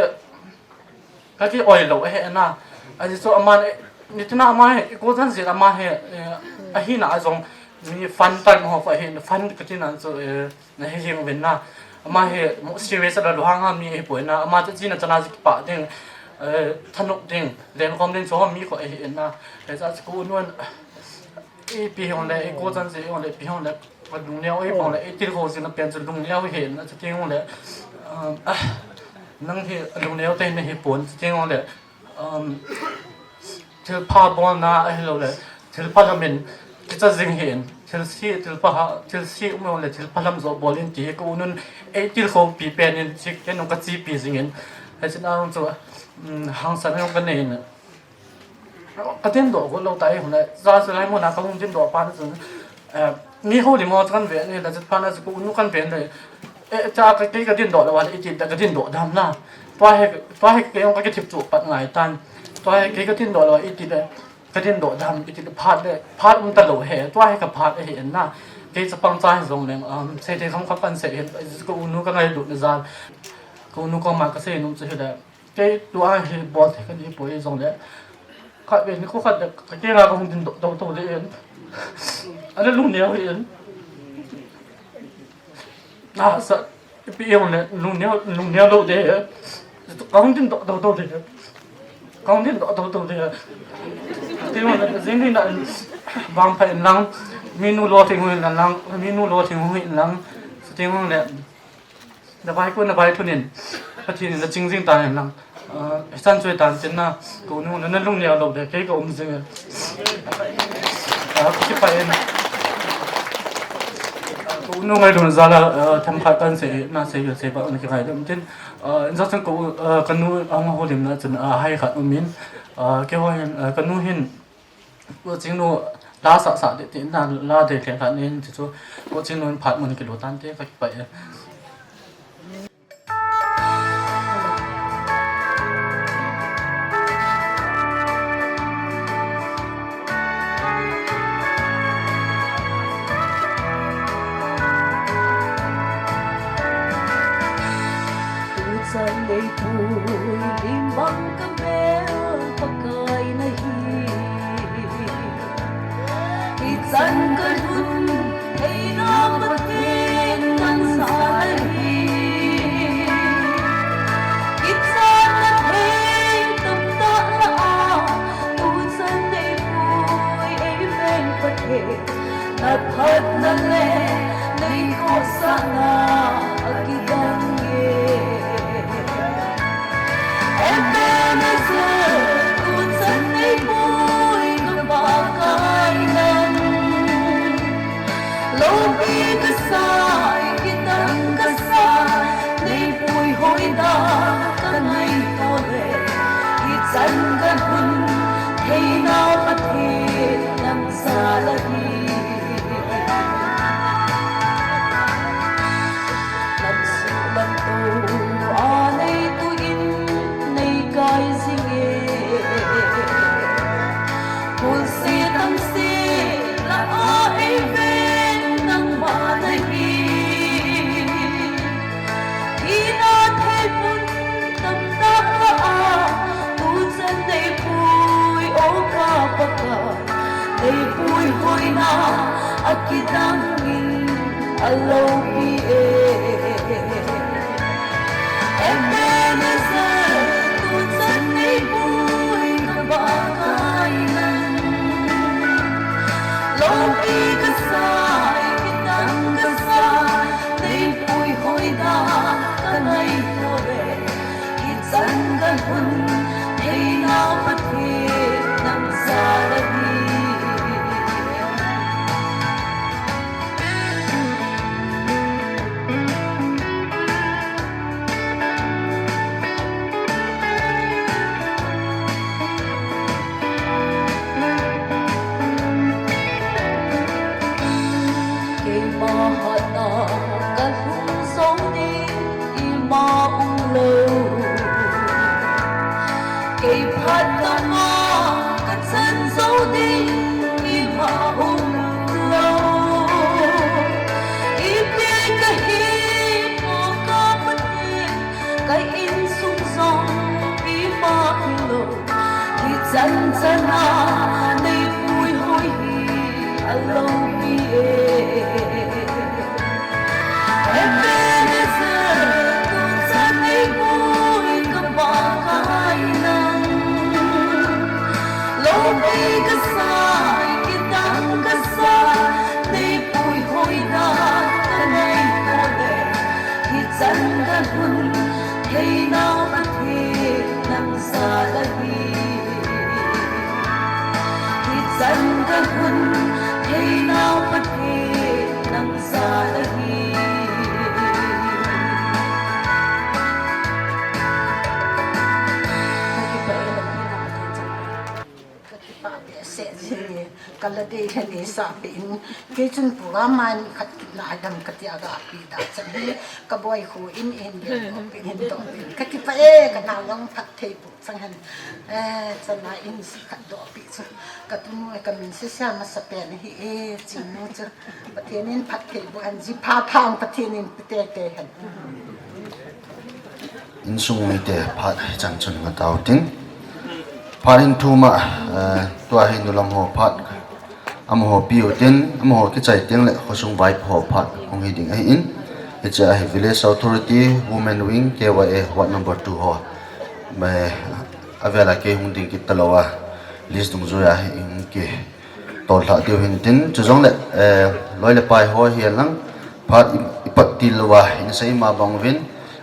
ka ki oi lou, ahi na. Ajeh chu ama, eh, nitina ama hi, i ko jan jin ama hi, eh, ahina a jong, Mi fun time ho kho hi, fun kati nan chu, eh, nahi jing uvin na. Ama hi mo serious a lou hang a mi hi poi na. Ama chu china chana ji kipah ding, eh, thanop ding, lenkhom ding chu mi kho hi na. Eh, cha chu ko nun, eh, ipi hung le, eh, ko chan se hung le, ipi hung le, ko lungneo, eh, hung le, eh, til kho jing na pen chu lungneo hi na, chu ting hung le, um, ah, nang hi lungneo te nahi pon, chu ting hung le, um, thilpha bolna ahilou le, thilpha lam in kicha jing hih in, thilse, thilpha ha, thilse um lou le, thilpha lam joh bol in ti hi ka u nun ei til khopi pen in, chik ken ka chepi jing in, hichin ang chu, um, hangsan jong ka nei in. Ka dindoh got lou tai hung le, ja chu lai mun a ka hung dindoh pa na chun, eh, mi houlim ho chu kan ve ni le, chet phat na chu ka u nu kan ve ni le, eh, cha ka, kei ka dindoh lou a le, iti le ka dindoh dam na. Tua hi, tua hi kei jong ka kithip chu pat ngai tan. Tua hi kei ka dindoh lou a, iti le ka dindoh dam, iti le phat le, phat um ta lou he. Tua hi ka phat ahi in na. Kei chapang cha hi jong leng, um, sei thei kham kham kan sei hin, ka u nu ka ngailut na jal. Ka u nu koma ka sei nom chu hi le. Kei tua hi bol thei ka nei poi jong le. Khat ve ni ko khat le ka kei la ka hung dindoh tou tou le in. Ana lungneo hi in. Na sa, ipi jong le, lungneo, lungneo lou de. Ka hung dindoh tou tou de. Ka hung dindoh tou tou de. Ti jong le, jing ni na in, vangpha in lang, mi nu lo thing hu in lang, mi nu lo thing hu in lang, ti jong le, na vai ko na vai thun in, Pathen in na ching jing ta in lang. Ah, hichan chu hi tan tin na, ka u nu na, na lungneo lou de, kei ka um jing e. Ah, ka kipah in. Ka u nu ngailut na jal a, ah, themkhat kan sei, na sei, sei ba na kingaidam tin. Ah, in jong chun ka u, ah, ka nu ang houlim na chun, ah, hai khat um in. Ah, keiho hin, ah, ka nu hin, Pu Chingnu la sah sah ding tin na la dei lheh khat nin ti chu Pu Chingnu in phat mun kilu tan te ka kipah e. Tuchan neipui lim bang ka mel Pakai nahi. Hichan ka lhun theina Pathen nang jal ahi. Kichatna thei tamtah lah a, tuchan neipui ei veng Pathen. Na phatna le nei khohsahna akidang e. Ebenezer, tuchan neipui ka Pakai nang. Loupi kasai, kidang kasai, neipui hoina ka ngaito le. Hichan ka lhun theina Pathen nang jal ahi. Lamsuh lamto a nei tuh in nei kai jing e. Khulse tamse lah a ei veng nangma nahi. Hina thei mun tamtah lah a, tuchan neipui o ka Pakai, neipui hoina akidang in aloupi e. Ebenezer, tuchan neipui ka Pakai nang. Loupi kasai, kidang kasai, neipui hoina ka ngaito le. Hichan ka lhun theina Pathen nang jal ahi. Keima hatna ka lhung jou ding ima umlou. Kei phatna ma ka chan jou ding ima umlou. Ipi kahi mo ka Pathen, ka insung jong ima hilou. Hichan chana neipui hoi hi aloupi Chanda hun theinau Pathen nang jal ahi. Hi chanda hun theinau Pathen nang jal ahi. Ka kipah e, Lampi na Pathen chang. Ka kipah behseh jing e, ka la dei le neisah peh in, kei chun program a ni khat kit lai dam ka ti a ga pi da chan hi, ka boi khu in in ge doh pi in doh pi. Ka kipah e, ka nau jong phatthei pu chang hen. Eh, chana in si khat doh pi chu. Ka tunu e ka min sisia masa pen hi e, Chingnu chu. Pathen in phatthei boh hen, ji pha pha Pathen in pe tei tei hen. Insung mite phat hichan chun nga tau tin. Phat hin thum a, eh, tua hi nulam ho phat amaho piu tin, amaho kichai teng le khosung vaipo ho phat hung hi ding ahi in. Hiche a hi Village Authority, Women Wing, K Y A, Ward number two ho. Me, a vela kei hung ding kit talou a, list dungjuia hi in ki tol lha diu hin tin, chujongle, eh, loi le pai ho hi lang, phat i, i pat til louva, in sei ma bang uvin,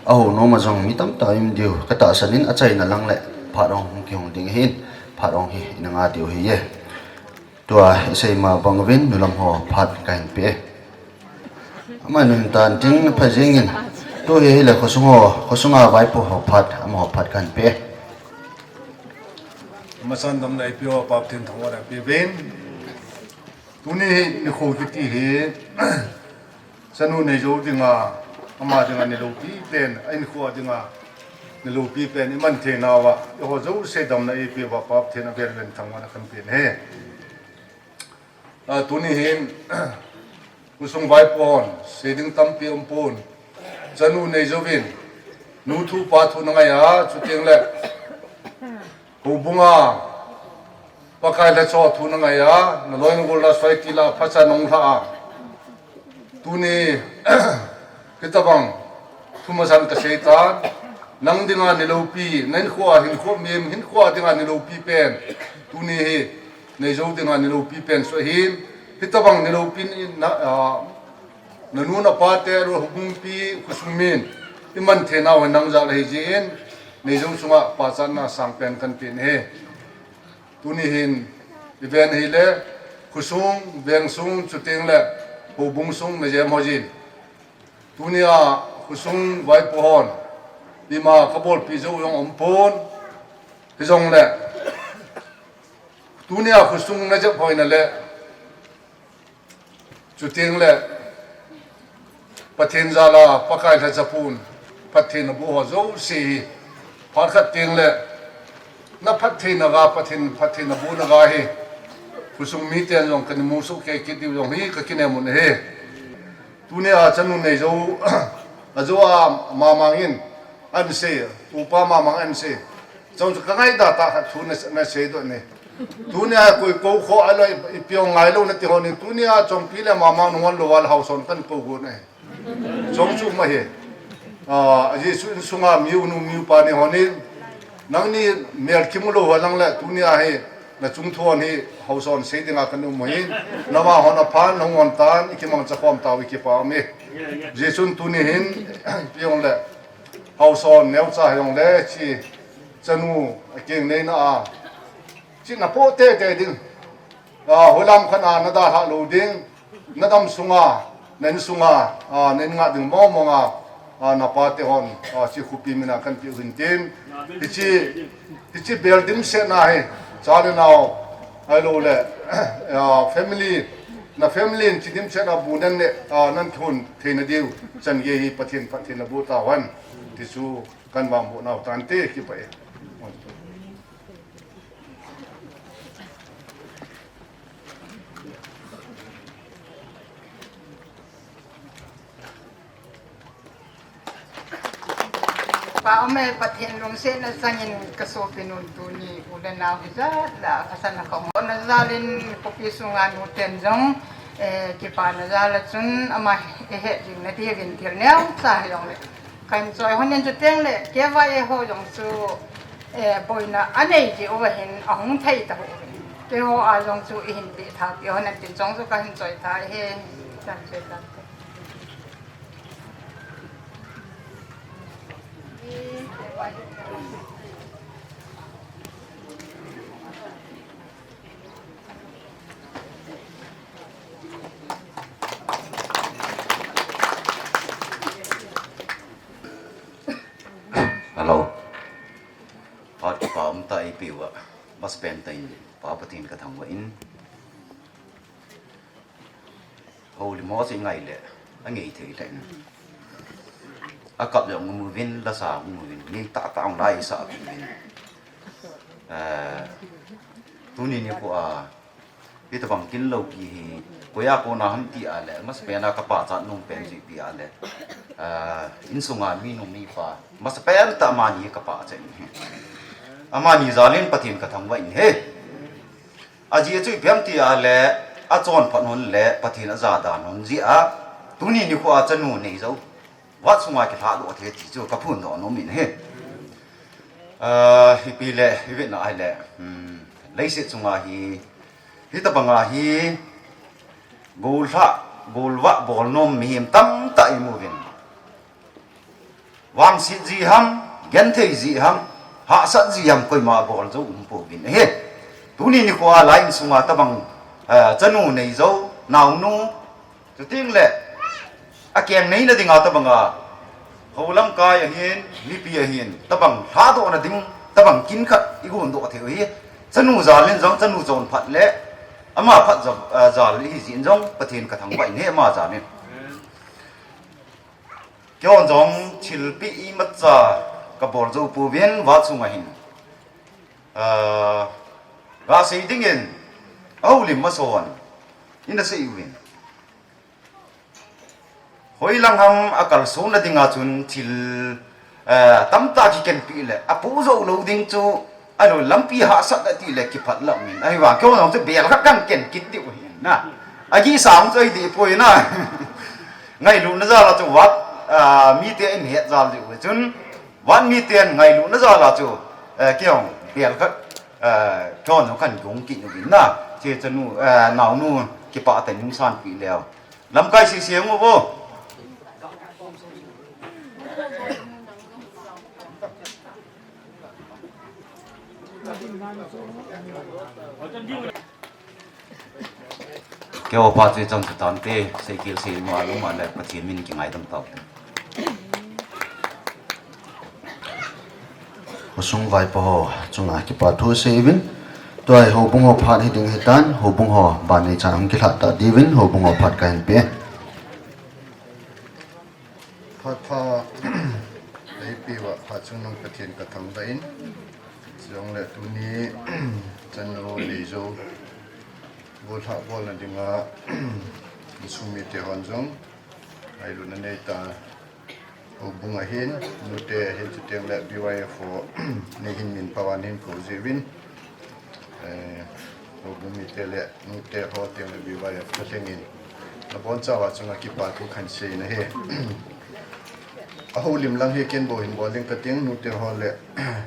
a ho nom a jong mi tamtah um diu, ka tahsan in a chaina lang le, phat hung kihung ding hin, phat hung hi, in nga diu hi e. Tua, i sei ma bang uvin, nulam ho, phat ka hin pe e. Ama nun tan ting pha jing in, tu hi hi le khosung ho, khosung a vaipo ho phat, ama ho phat ka hin pe e. Masan damna i pia, Pa Pathen thangvahna i pe uvin. Tuni hi nikho kiti hi, chanu neijou dinga, ama dinga niloupi pen, a inkho dinga niloupi pen, i man theinauva, eiho jouse damna i pia uva, Pa Pathen a vel vel thangvahna kan pe e. A, tuni hin, khosung vaipo hon, sei ding tampi um pon. Chanu neijouvin, nu thu pa thu na ngai a, chuteng le, houbunga, Pakai lhacha thu na ngai a, na loi na gol la soi ti la phacha nong lha a. Tuni, hitabang, thu masan ka sei tan, nang dinga niloupi, na inkho a hinkho mi, hinkho a dinga niloupi pen, tuni hi, neijou dinga niloupi pen chu ahin, hitabang niloupi na, a, na nu na pa te, ro houbung pi, khosung min, i man theinau hi nang jal ahi jeh in, neijou chunga pachatna sangpen kan pe e. Tuni hin, i ven hile, khosung, veng sung, chuteng le, houbung sung, na jem ho jin. Tunia, khosung vaipo hon, ima ka bolpi jou jong um pon, hijongle, tunia khosung na jep hoina le, chuteng le, Pathen jal a, Pakai lhacha pon, phatthei na boh ho jouse hi, phat khat teng le, na phatthei na ga, Pathen phatthei na boh na ga hi, khosung miten jong kan mu soh kei kit diu jong hi ka kinem u ahi. Tunia chanu neijou, ajou a mamang in, an sei, upa mamang an sei. Chong chu ka ngaida tah khat thu na, na seidoh e. Tunia koi kou kho a loi i piong ngai lou na ti hon in, tunia Chongpi le mamang nung hon lou a le haosa hon kan kou got e. Chong chu ma hi. A, Jesu insunga mi u nu mi u pa ni hon in, nangni mel kimu lou ho lang le, tunia hi, na chung thu hon hi, haosa hon sei dinga kan um u hin, na ma hon a phan, na hung hon tan, i kimangcha khom tau i kipa um e. Jesun tuni hin, i piong le, haosa hon neocha hijongle, chi, chanu, a keng neina a, chi na po tete ding. A, hoilam khat a na dalha lou ding, na dam sunga, na in sunga, a, na in ngah ding mong mong a, a, na pa te hon, a, chi khopi mina kan pe u hin tin. Hichi, hichi bel dimset na hi, cha le nao, ahilou le, a, family, na family in chi dimset na bu nan le, a, nan thun theina diu, chan gei hi Pathen, Pathen na bu ta wan, ti chu kan vang bu nau tan te kipa e. Pa um e, Pathen lungsetna changin ka sopi nun tuni u le nau hijat la ka san ka hon na jal in khopi sunga nu ten jong, eh, kipana jal a chun ama he he jing na ti vin thil neocha hijongle. Kan choi hon in chuteng le, K Y A ho jong chu, eh, boina a nei ji uva hin a hung thei ta ho. Keiho a jong chu i hin pe tha, kei hon an tin chong chu ka hin choi tha he, kan choi tha. Hello. Phat kipa um tah eipeuva, masapen tah in Pa Pathen kathangvah in. Houlim ho chu ingai le, angei thei lheh in. Akap jong um uvin, lasa um uvin, ngei tahtah hung laisah uvin. Eh, tuni nikho a, hitobang kin loupi hi, koiya kona ham ti a le, masapen a kapachat nom pen chu ipi a le. Eh, insunga minu mipa, masapen tah amani kapachat in ahi. Amani jal in Pathen kathangvah in ahi. Ajeh chu ipi ham ti a le, achonphat hon le Pathen ajadan hon jeh a, tuni nikho a chanu neijou, vat sunga kilhadoh thei ti chu kaphondoh nom in ahi. Ah, ipi le, ivetna ahile, hmm, leiset chunga hi, hitobanga hi, gollhah, golvah bolnom mihem tamtah imu uvin. Vangset jeh ham, genthei jeh ham, hahsat jeh ham, koima bol jou um pouvin ahi. Tuni nikho a lai insunga tobang, eh, chanu neijou, naonu, chuteng le akeng neina dinga tobanga, hou lamkai ahin, mipi ahin, tobang lhadohna ding, tobang kin khat igondoh thei u ahi. Chanu jal in jong, chanu chonphat le ama phat jal, eh, jal ihi jeh in jong Pathen kathangvah in ahi, ama jal in. Keihon jong thilpeh imacha kabol jou pouvin, vat sunga hin, ah, gasei dingin ahoulim masa hon ina sei uvin. Hoilang ham akalsonna dinga chun thil, eh, tamtah kikenpeh le apoh jou lou ding chu, ahilou lampi hahsat ati le kiphat lou min. Ahivang keihon jong chu bel khat kahin ken kit diu ahi na. Agihsang chu ahi deh poi na. Ngailutna jal a chu vat, ah, mite in het jal diu chun, vat miten ngailutna jal a chu, eh, keihon bel khat, eh, keihon jong kahin gong kit uvin na. Che chanu, eh, naonu kipah tah in hung sanpeh leu. Lamkai sese hung uvo. Keiho phat chu ichang chu tante, seikhel sei ma lou ma le Pathen min kingaidam taute. Khosung vaipo ho chunga kipa thu sei uvin. Tua hi houbung ho phat hiding ahitan, houbung ho ban neichan hung kilhah ta diuvin, houbung ho phat kahin pe. Phat pha eipeuva phatchungnung Pathen kathangvah in, chujongle tuni chanu neijou, gollhah bolna dinga insung mite hon jong ngailutna neita, houbung ahin, nute ahin, chuteng le B Y F O, neihin min pao a neihin kou jiuvin, eh, houbung mite le nute ho teng le B Y F O thalheng in, nabonchauva chunga kipa thu kahin sei in ahi. Ahoulim lang hi ken bou hin bol ding kating, nute ho le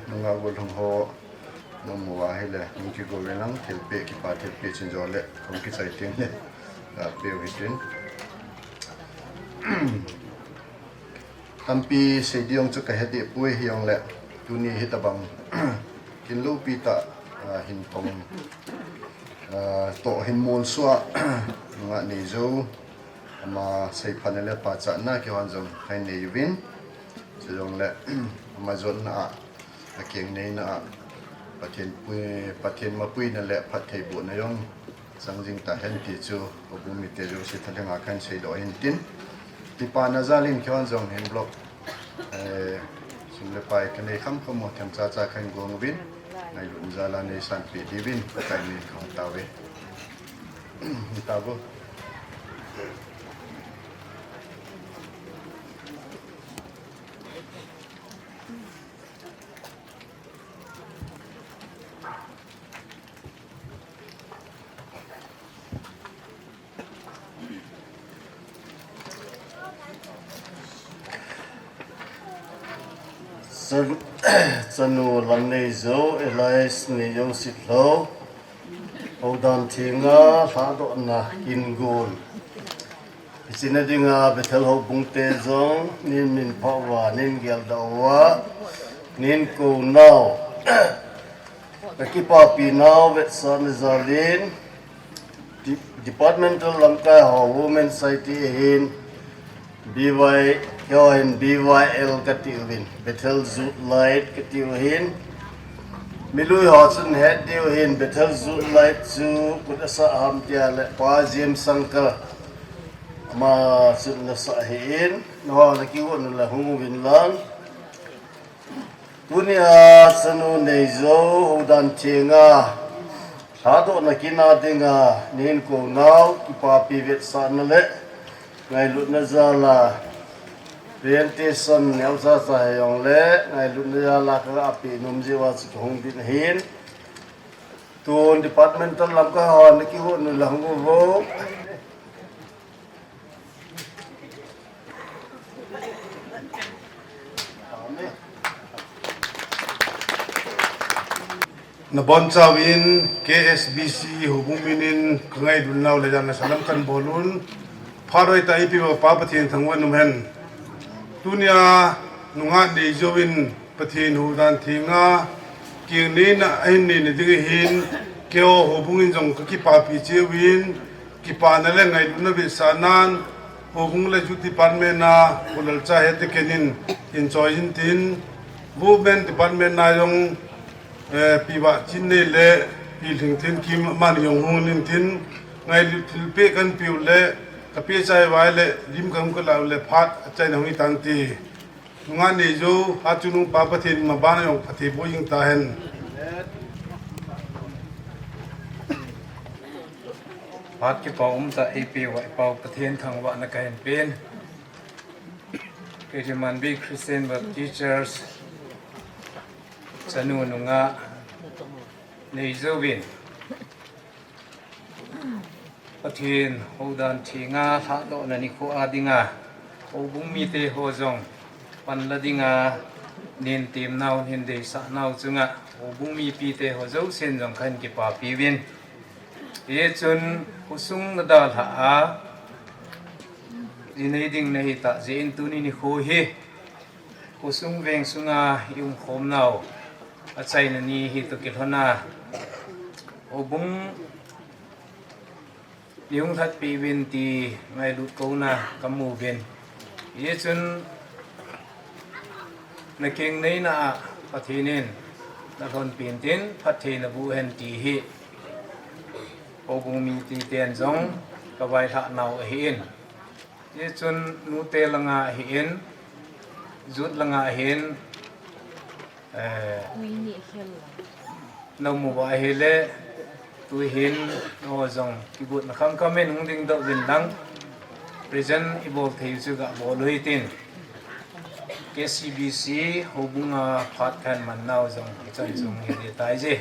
nungah gollhang ho namu uva ahile, hung kigo uvin lang, thilpeh, kipa thilpeh chun jo le, kahung kichai teng le, gapeh u hitin. Tampi sei ding jong chu kahe deh poi, hijongle tuni hitobang kin loupi tah, ah, hin tong, ah, toh hin molso a, nungah neijou, ama seiphatna le pachatna keihon jong kahin nei uvin. Chujongle ama jotna a, akeng neina a, Pathen pui, Pathen mapuina le phattheibohna jong chang jing tahen ti chu houbung mite jouse thalheng a kahin seidoh ahin tin. Kipana jal in keihon jong hin block, eh, sum le pai kanei khamkham u themcha cha kahin gong uvin, ngailutna jal a neisanpeh diuvin Pakai min kahung tao uve. Tao uvo. Chan-, chanu Lamneijou, Elias Neijou Sitlhou, houdan thenga lhadohna kin gon. Hiche na dinga Bethel houbung te jong neimin phah uva, neigeldoh uva, Nin ko nau, ka kipapi nau vetsahna jalin, Departmental lamkai ho Women Society hin, B Y, keiho hin B Y L kati uvin, Bethel Youth Light kati uvin. Milui ho chun het diu hin Bethel Youth Light chu kut asa ham tia le Pa James Sangkar ama chun nasa hin, nangho na kigon u le hung uvin lang. Tunia chanu Neijou Houdan Thenga lhadohna kin a dinga nin ko nau kipapi vetsahna le ngailutna jala presentation neocha cha hijong le ngailutna jala ka apeh nom jeh uva chu kahung din ahin. Tun departmental lamkai ho na kigon u le hung uvo. Nabonchauvin K S B C houbung minin ka ngailutnau le jana salam kan bolun. Pharoi ta ipi ba Pa Pathen thangvah in um hen. Tunia nungah Neijou in Pathen Houdan Thenga keng neina ahin neina ding ahin, keiho houbung in jong ka kipapi cheh uvin, kipana le ngailutna vetsahnan, houbung le youth department a, Pu Lalcha hete kenin, in choi in tin, women department a jong, eh, Pi Vahchinnei le Pi Lhingthenkim amani jong hung in tin, ngailut thilpeh kan peh u le, ka peh chai uva le, lim kahung kala u le, phat achaina hung hi tante. Nungah Neijou, hachungnung Pa Pathen in maban a jong phatthei boh jing tahen. Phat kipa umtah eipeh uva i Pau Pathen thangvahna kahin pen. Keimanbi Christian Baptist Church chanu nungah Neijou vin Pathen Houdan Thenga lhadohna nikho a dinga houbung mite ho jong panla dinga nin temnau, nin deisah nau chunga houbung mipite ho jousen jong kahin kipapi uvin. Hichun khosung nadalhah a, jinei ding nahitah jeh in tuni nikho hi khosung veng sunga i umkhom nau achaina ni hi toh kilhon a, houbung neihung lhatpeh uvin ti ngailut kouna kamu uvin. Hichun nakeng neina a Pathen in nalhonpeh intin phatthei naboh hen ti hi houbung mipiten jong kavailhah nau ahin. Hichun nute langa ahin, youth langa ahin, eh, namu uva ahile, tuhin nangho jong kigotna khamkham in hung dingdoh uvin lang, present ibol thei u chu gabol u hitin, K C B C houbung a phat kahin man nau jong ichan chung hi ding taije.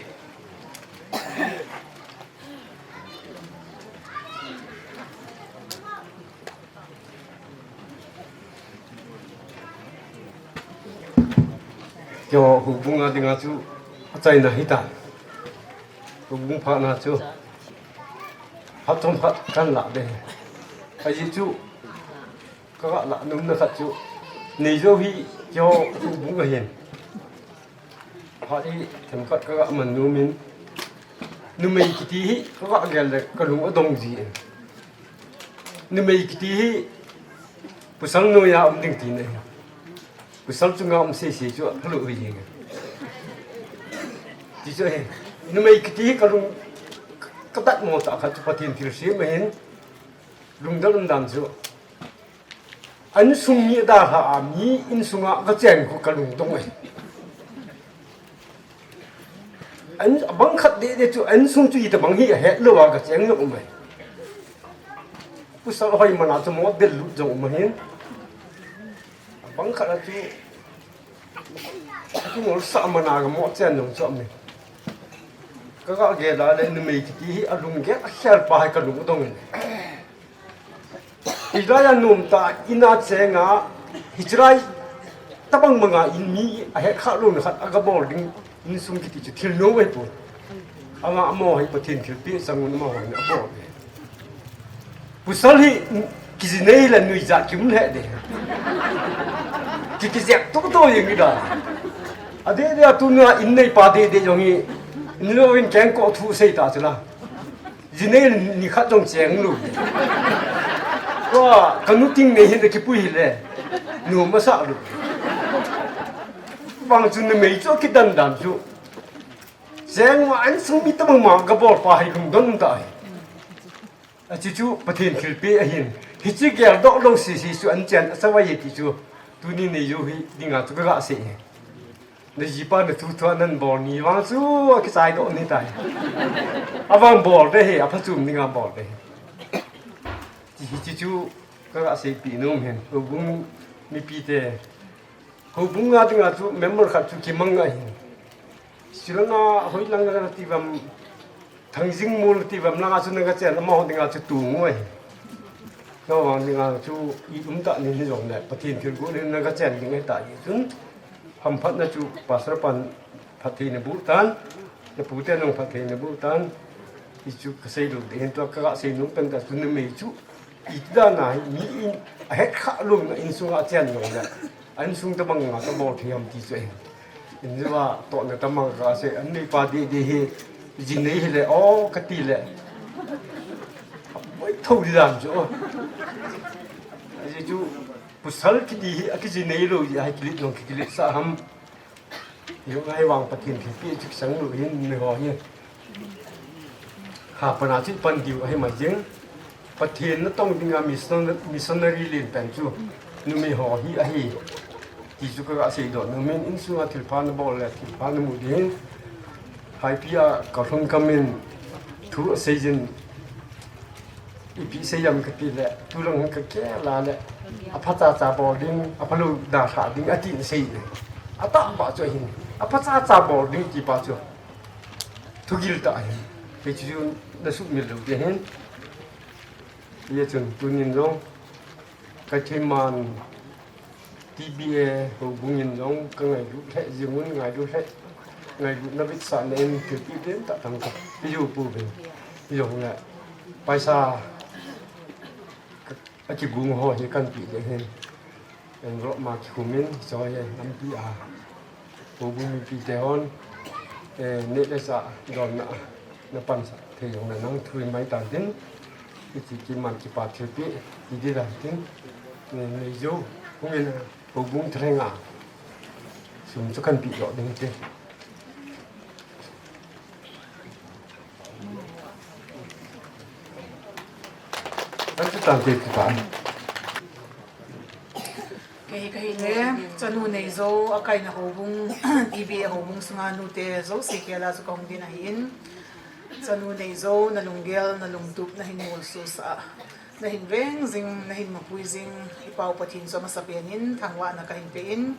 Keiho houbung a dinga chu achaina hitan. Houbung phatna chu phat chomkhat kahin lah ding. Ajeh chu kaga lah nomna khat chu, Neijou hi keiho houbung ahin. Phat hi themkhat kaga man nomin, numei kiti hi kaga gel le kalung adong jin. Numei kiti hi pasal noiya um ding tina ahi. Pasal chunga um sese chu alou hoi jeng. Ti chu ahi. Numei kiti hi kalung kadatmo tah khat chu Pathen thilsem ahin, lungdon umdan chu. Insung mi adalhah a, mi insunga kacheng khu kalungdong ahi. Abang khat deh deh chu insung chu itobang hi ahet louva kacheng jong um ahi. Pasal hoi mana chu mo del lut jong um ahin. Abang khat a chu kingolsah mana kamo chen jong chu um ahi. Kaga gel a le numei kiti hi alunggel akhel pa hi kalungdong in. Hilaiya nomtah a ina chenga, hiche lai tabang banga in mi ahet khah louna khat agabol ding insung kiti chu thil nom ahipoi. Ama amaho hi Pathen thilpeh changun amaho hin abol e. Pasal hi kijinei le nuijat kium lheh ding. Ki, kijep tohtoh jeng ding. Adeh deh a tuna in neipa deh deh jong hi, in lo in keng ko thu sei ta chula. Ji nei ni khat jong cheng lu. Wa, ka nu ting nei hin da kipui hi le. Nu masa lu. Bang chu numei chu kidan dan chu. Cheng wa an sung mi tabang ma ka bol pa hi lung don ta hi. Achi chu Pathen thilpeh ahin. Hichi gel doh lo sisi chu an chen a sawai ti chu. Tuni nei jo hi dinga chu ka ga sei hi. Na jipa na thu thua nan bol ni vang chu a kichai doh ni tai. A vang bol de hi, a phachum dinga bol de hi. Chi hi chi chu ka ga sei pi nom hin. Houbung mipi te. Houbung a dinga chu member khat chu kimang a hin. Silanga hoi lang lang ti vam Thangjing mol ti vam langa chu na ga chen, amaho dinga chu tu ngoi. Ka vang dinga chu i um ta ni ni jong le, Pathen thil gu ni na ga chen ding ta ni chun. Hamphatna chu Pastor pan phattheina bu tan, na pu te nong phattheina bu tan. I chu ka sei lo de hin tua ka ga sei nung pen ta chu numei chu. I dan a hi mi in a het kha lum na insunga chen jong le. An sung tabang nga ka bol thei ham ti chu ahi. In jua tohna tabang ka sei, an neipa deh deh hi, ji nei hi le, o, ka ti le. Boi tho di dan chu. Aji chu, pasal kiti hi, a kiji nei lo ji, a hi kilit jong kilit sa ham. Yo ngai vang Pathen thilpeh chu kisang lo hin, mi ho hi. Ha, pana chu pan diu ahi mai jing. Pathen natong dinga mission-, missionary len pen chu numei ho hi ahi. Ti chu ka ga sei doh, numei insunga thilpha na bol le, thilpha na mu ding. Haipi a ka lhun kamin thu a sei jin, ipi sei jam ka ti le, tulang ka ke la le, a phacha cha bol ding, a phalo da sa ding, a ti na sei le. A ta pa chu hin, a phacha cha bol ding ti pa chu. Thugil ta hin. Kei chu na sumil lo te hin. Ye chun tunin jong. Ka theiman T B A houbung in jong ka ngailut lheh jing un, ngailut lheh. Ngailut na vetsahna in thilpeh den ta tang ka. Pi ju pu ve. Jong le. Paisa. Ka A kigung ho hi kan pi ding hin. Envelope ma kikhum in, cho hi lampi a. Houbung mipi te hon, eh, neh le chah donna, na pansa thei jong le nang thu in mai tan tin. Hichi kiman kipa thilpeh, ti di dan tin. Eh, nei jo, hung in, houbung threng a. Sum chu kan pi jo ding te. Kan chu tan te tu tan. Kei hi ka hi le, chanu nei jo, a kaina houbung, T B A houbung sunga nute jouse khel a chu ka hung din ahin. Chanu nei jo, na lunggel, na lungtup, na hin molso sah a. Na hin veng jing, na hin mapui jing, i Pau Pathen chu amasapen in, thangvahna ka hin pe in,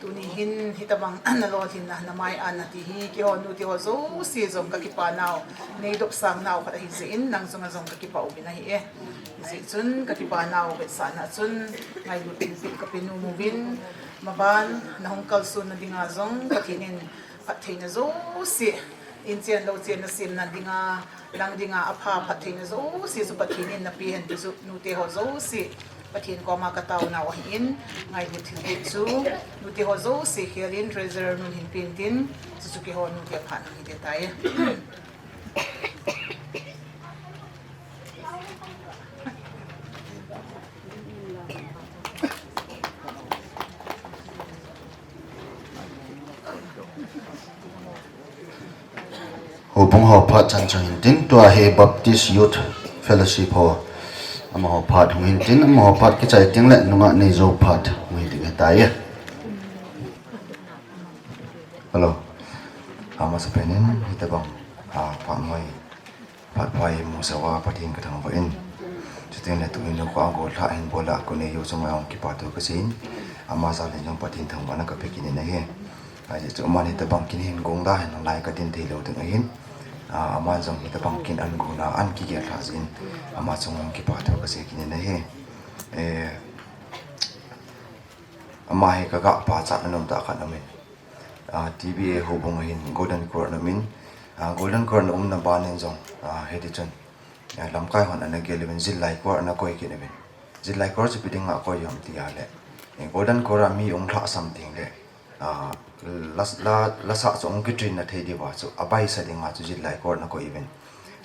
tuni hin, hitabang na lolhinna, na mai-an na ti hi, keiho nute ho jouse jong ka kipa nau, nei dopsang nau khat ahi jeh in, nang chunga jong ka kipa uvin ahi e. Hijeh chun, ka kipa nau vetsahna chun, ngailut thilpeh ka pe nom uvin, maban, na hung kalson na dinga jong, Pathen in, phattheina jouse, in chen lou chen na semna dinga, nang dinga apha phattheina jouse chu Pathen in na pe hen ti chu nute ho jouse Pathen koma ka taonau ahin, ngailut thilpeh chu nute ho jouse khel in treasurer nun hin pen tin, chu chu keiho nute phat hung hite tai. Houbung ho phat chan chan hin tin, tua hi Baptist Youth Fellowship ho. Amaho phat hung hin tin, amaho phat kichai teng le nungah nei jo phat hung hin tin hitai. Hello. Amasapen in, hitabang, ah, phat ngoi. Phat pha i mu sah uva Pathen ka thangvah in. Chuteng le tuin lou ka gol lhah hin bol a ka nei u chunga jong kipa thu ka sei in. Ama jal in jong Pathen thangvahna ka pe kit in ahi. Ajeh chu aman hitabang kin hin gong da hin lai ka din thei lou ding ahin. Ah, aman jong hitabang kin an gong na an kigel lhah jeh in. Ama chunga jong kipa thu ka sei kit in ahi. Eh, ama hi ka ga pachat na nom tah khat aum in. Ah, T B A houbung a hin Golden Court na um in, ah, Golden Court na umna ban in jong, ah, hiti chun, ah, lamkai hon ana gel uvin, Zillai Court ana koi kit uvin. Zillai Court chu ipi dinga koi ham ti a le, eh, Golden Court a mi hung lhahsam teng le, Ah, la, la, lasa chu hung kitrain na thei diuva chu, abaisa dinga chu zillai kor nakoi uvin.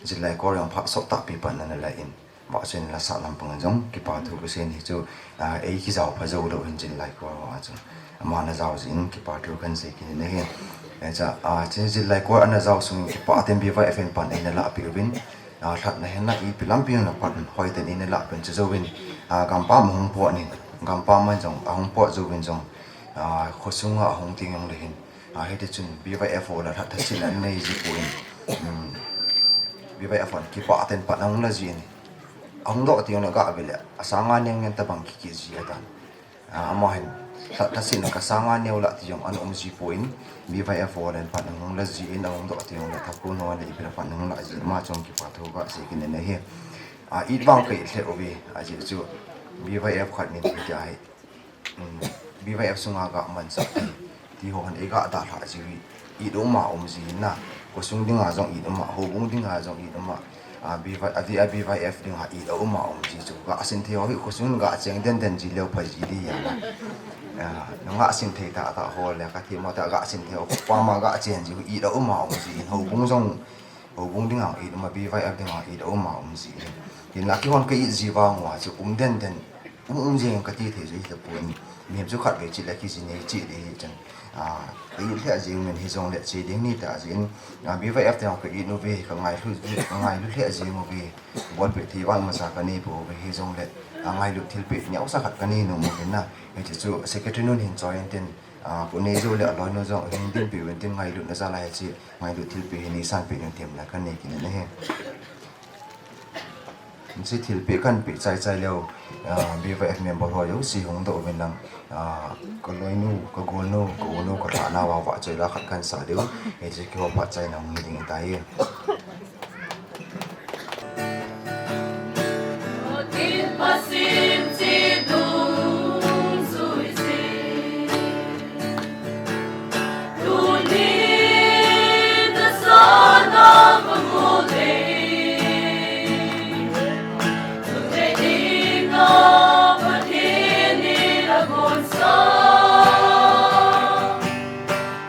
Zillai kor jong phat sot tahpi pan nala in. Vahchoina lasa lampang in jong kipa thu kasei in hichu, ah, ei kijao pha jou lou hin zillai kor vah chu. Ama najao jeh in kipa thu kahin sei kit in ahi. Hiche, ah, hiche zillai kor ana jao sung in kipah tah in B Y F in pan eina lahpeh uvin. Ah, lhatna henna ipi lampi in pan hoitah in eina lahpeh un chu jouvin. Ah, gampam ahung pot in, gampam a jong, ahung pot jouvin jong. Ah, khosunga ahung teng jongle hin. Ah, hiti chun B Y F ho la lhat thasetna anei ji poi. Hmm. B Y F hon kipah tah in pan ahung la ji in. Ahung doh teng jongle gah ve le, asanga neng ngen tabang kiki ji atan. Ah, amahin, lhat thasetna kasanga neo la ti jong ana um ji poi. B Y F ho la pan ahung la ji in, ahung doh teng jongle, thakhu no le ipi la pan ahung la ji, ama chunga kipa thu kasei kit in ahi. Ah, it vang ka it lheh uve, ajeh chu B Y F khat nin hitia hi. Um, B Y F sunga ga mansah thei ti ho hin eiga dalha jiu hi, it aum a um ji in na. Khosung dinga jong it aum a, houbung dinga jong it aum a, ah, B Y, a, a B Y F dinga it aum a um ji chu. Ga sin thei ho hi khosung ga cheng den den ji leu pha ji di ahi na. Ah, nunga sin thei tah tah ho le kati mo tah ga sin thei ho, khopam a ga chen jiu hi it aum a um ji in, houbung jong Houbung dinga it aum a, B Y F dinga it aum a um ji in. Hinla keihon ka it ji vang uva chu um den den, um um jeng kati thei ji tapon. Mihem chu khatvei cheh le kijinei cheh ding ahi chun. Ah, ka it lheh jeng uvin hijongle che ding ni ta jin. Ah, B Y F dinga ka it uve, ka ngailu, ka ngailu lheh jeng uve. Bolpeh thei val masa kanei pouve hijongle. Ah, ngailut thilpeh neosa khat kanei nom uvin na. Hiche chu secretary nun hin choi intin. Ah, ka u nei jou le aloinu jong hin dinpeh uvin tin, ngailutna jal a hiche, ngailut thilpeh hi neisanpeh uvin temna kanei kit in ahi. Hiche thilpeh kahin peh chai chai leu, ah, B Y F member ho jouse hung doh uvin lang, ah, ka loinu, ka golnu, ka unu, ka lhahna uva vahchoi la khat kahin sa diu, hiche keiho phat chaina hung hi ding ahitai.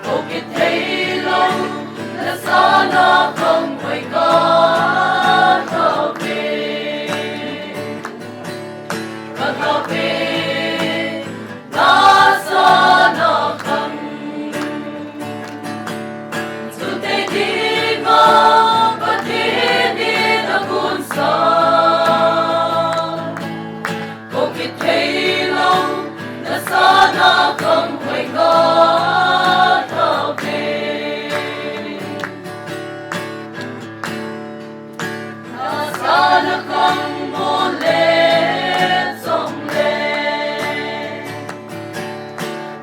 Ko kithei lou, na sana khang hoi ka tha ve. Ka tha ve, na sana khang. Chutei dinga Pathen in agonsa. Ko kithei lou, na sana khang hoi ka tha ve. Na sana khang mo le chong le.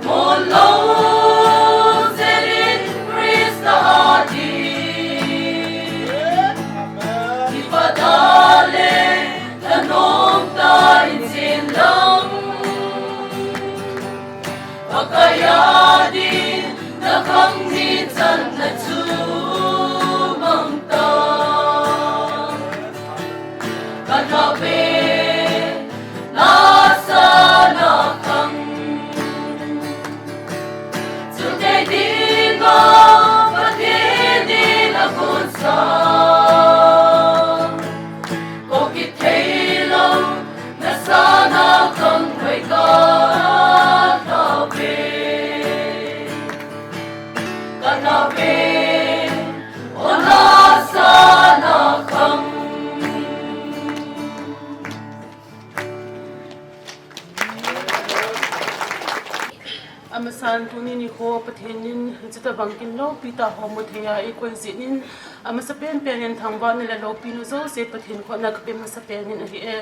Mo lou jeh in Christa a di. Kipa ta le, thanom tah in chen lang. Pakai a din, na khang ni chan na chu mang ta. Ka tha ve, na sana khang. Chutei dinga Pathen in agonsa. Ko kithei lou, na sana khang hoi ka tha ve. Ka tha ve, o na sana khang. Amasan tuni nikho Pathen in chutabang kin loupi tah ho mu thei a eikoi jeh in, amasa penpen in thangvahna le loupina jouse Pathen khut a kape masa pen in ahi e.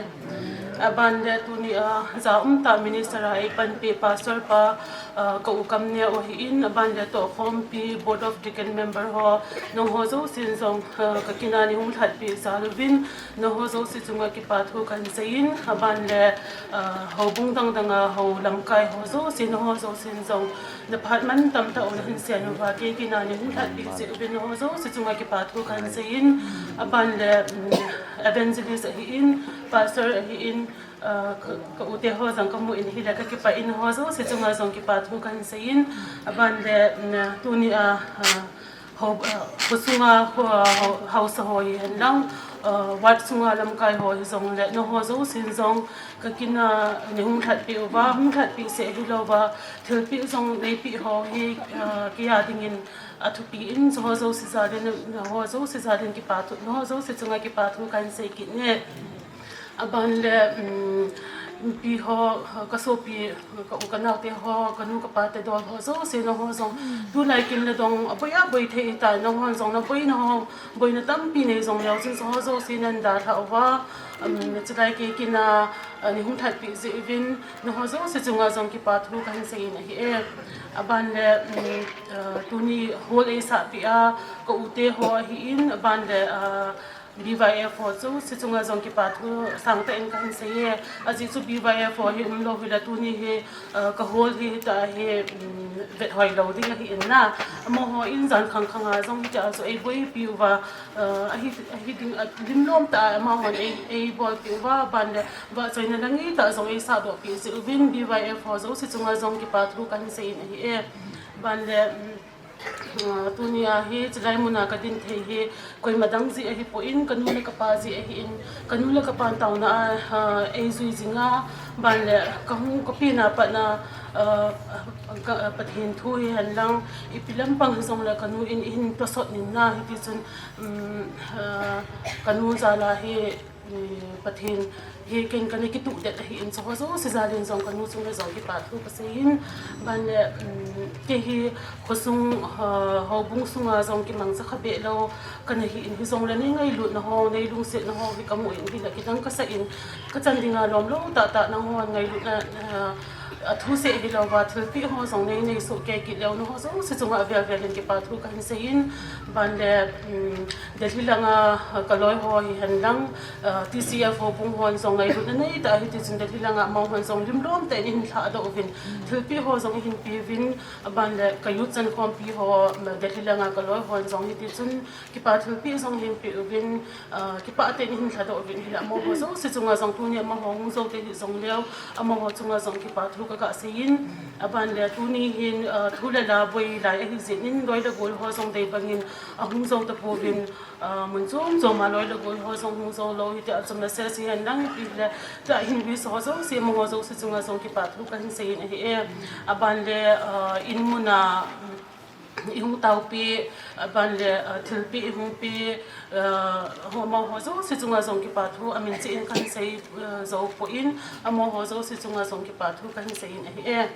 Aban le tuni a, ja um tah minister a eipanpi pastor pa, ah, ka u Kamneo ahin, aban le tohkhompi Board of Deacon member ho, nangho jousen jong, ah, ka kin a neihung lhatpi jal uvin, nangho jouse chunga kipa thu kahin seiyin, aban le, ah, houbung dang dang a hou lamkai ho jouse, nangho jousen jong, na phat mantam tah u nahin sei uva, kei kin a neihung lhatpi jeh uvin, nangho jouse chunga kipa thu kahin seiyin, aban le, um, evangelist ahin, pastor ahin, Ka, ka u te ho jong ka mu in ahile ka kipah in, ho jouse chunga jong kipa thu kahin sei in, aban le, mm, tuni a, ah, ho, ah, khosunga, kho, ho, haosa ho hihen lang, ah, ward sunga lamkai ho hijongle, nangho jousen jong ka kin a nei hung lhatpeh uva, hung lhatpeh seh hilouva, thilpeh jong neipeh ho hi, ah, kei a dingin athupi in, ho jouse jal in, ho jouse jal in kipa thu, ho jouse chunga kipa thu kahin sei kit e. Aban le, um, pi ho, ka sopi, ka u ka nao te ho, ka nu ka pa te dol ho jouse, nangho jong tulai kin le dong aboi aboi thei tai, nangho jong naboina ho, boina tampi nei jongleu chun, ho jouse nan dalha uva, um, chulai kei kin a, ah, nei hung lhatpeh jeh uvin, nangho jouse chunga jong kipa thu kahin sei in ahi e. Aban le, um, ah, tuni hall eisah peh a, ka u te ho ahin, aban le, ah, B Y F ho jouse chunga jong kipa thu sangtah in kahin sei e. Ajeh chu B Y F ho hi umlou hile tuni hi, ah, ka hall hi tah hi, um, vet hoi lou ding ahi in na. Amaho in jan khang khang a jong hitia chu eiboipi uva, ah, ahi, ahi ding, ah, lim lom tah a amahon ei, eibolpeh uva, aban le vahchoina lang itah jong eisahdohpeh jeh uvin B Y F ho jouse chunga jong kipa thu kahin sei in ahi e. Aban le, um, Ah, tuni a hi, chulai mun a ka din thei hi, koima dang jeh ahipoi, ka nu le ka pa jeh ahin, ka nu le ka pan taona a, ah, eijui jing a, aban le ka hung ka pen a pat na, ah, ka, ah, Pathen thu hihen lang, ipi lampang hijongle ka nu in eihin tosot in na, hiti chun, um, ah, ka nu jal a hi, Eh, Pathen hi ken kana kituh det ahin, chu ho jouse jal in jong ka nu chunga jong kipa thu ka sei in, aban le, um, kei hi khosung, ah, houbung sunga jong kimangcha kha behlou kana hi in, hijongle nei ngailutna ho, nei lungsetna ho hi ka mu in, hile kidang ka sa in, ka chan dinga lomlou tah tah nangho ngailutna, ah, athu seh hilouva, thilpeh ho jong nei, nei soh kei kit leu, nangho jouse chunga avel vel in kipa thu kahin sei in, aban le, um, Delhi langa, ah, ka loi ho hihen lang, ah, T C F houbung hon jong ngailutna neitah a hiti chun Delhi langa amahon jong lim lom tah in eihin lhahdoh uvin, thilpeh ho jong eihin pe uvin, aban le ka youth chankhompi ho, ah, Delhi langa ka loi hon jong hiti chun kipa thilpeh jong eihin pe uvin, ah, kipah tah in eihin lhadoh uvin, hile amaho jouse chunga jong tuni amaho hung jou te hijongleu, amaho chunga jong kipa thu ka ga sei in, aban le tuni hin, ah, thu le la boi lai ahi jeh in, loi le gol ho jong dei bangin ahung jou tapouvin, ah, mun chom chom a loi le gol ho jong hung jou lou, hitia chu message hihen lang ipi le, tua hin wish ho jouse, amaho jouse chunga jong kipa thu kahin sei in ahi e. Aban le, ah, in mun a, um, eihung taopeh, aban le, ah, thilpeh eihung peh, ah, ho, amaho jouse chunga jong kipa thu amin cheh in kahin sei, ah, jou poi, amaho jouse chunga jong kipa thu kahin sei in ahi e.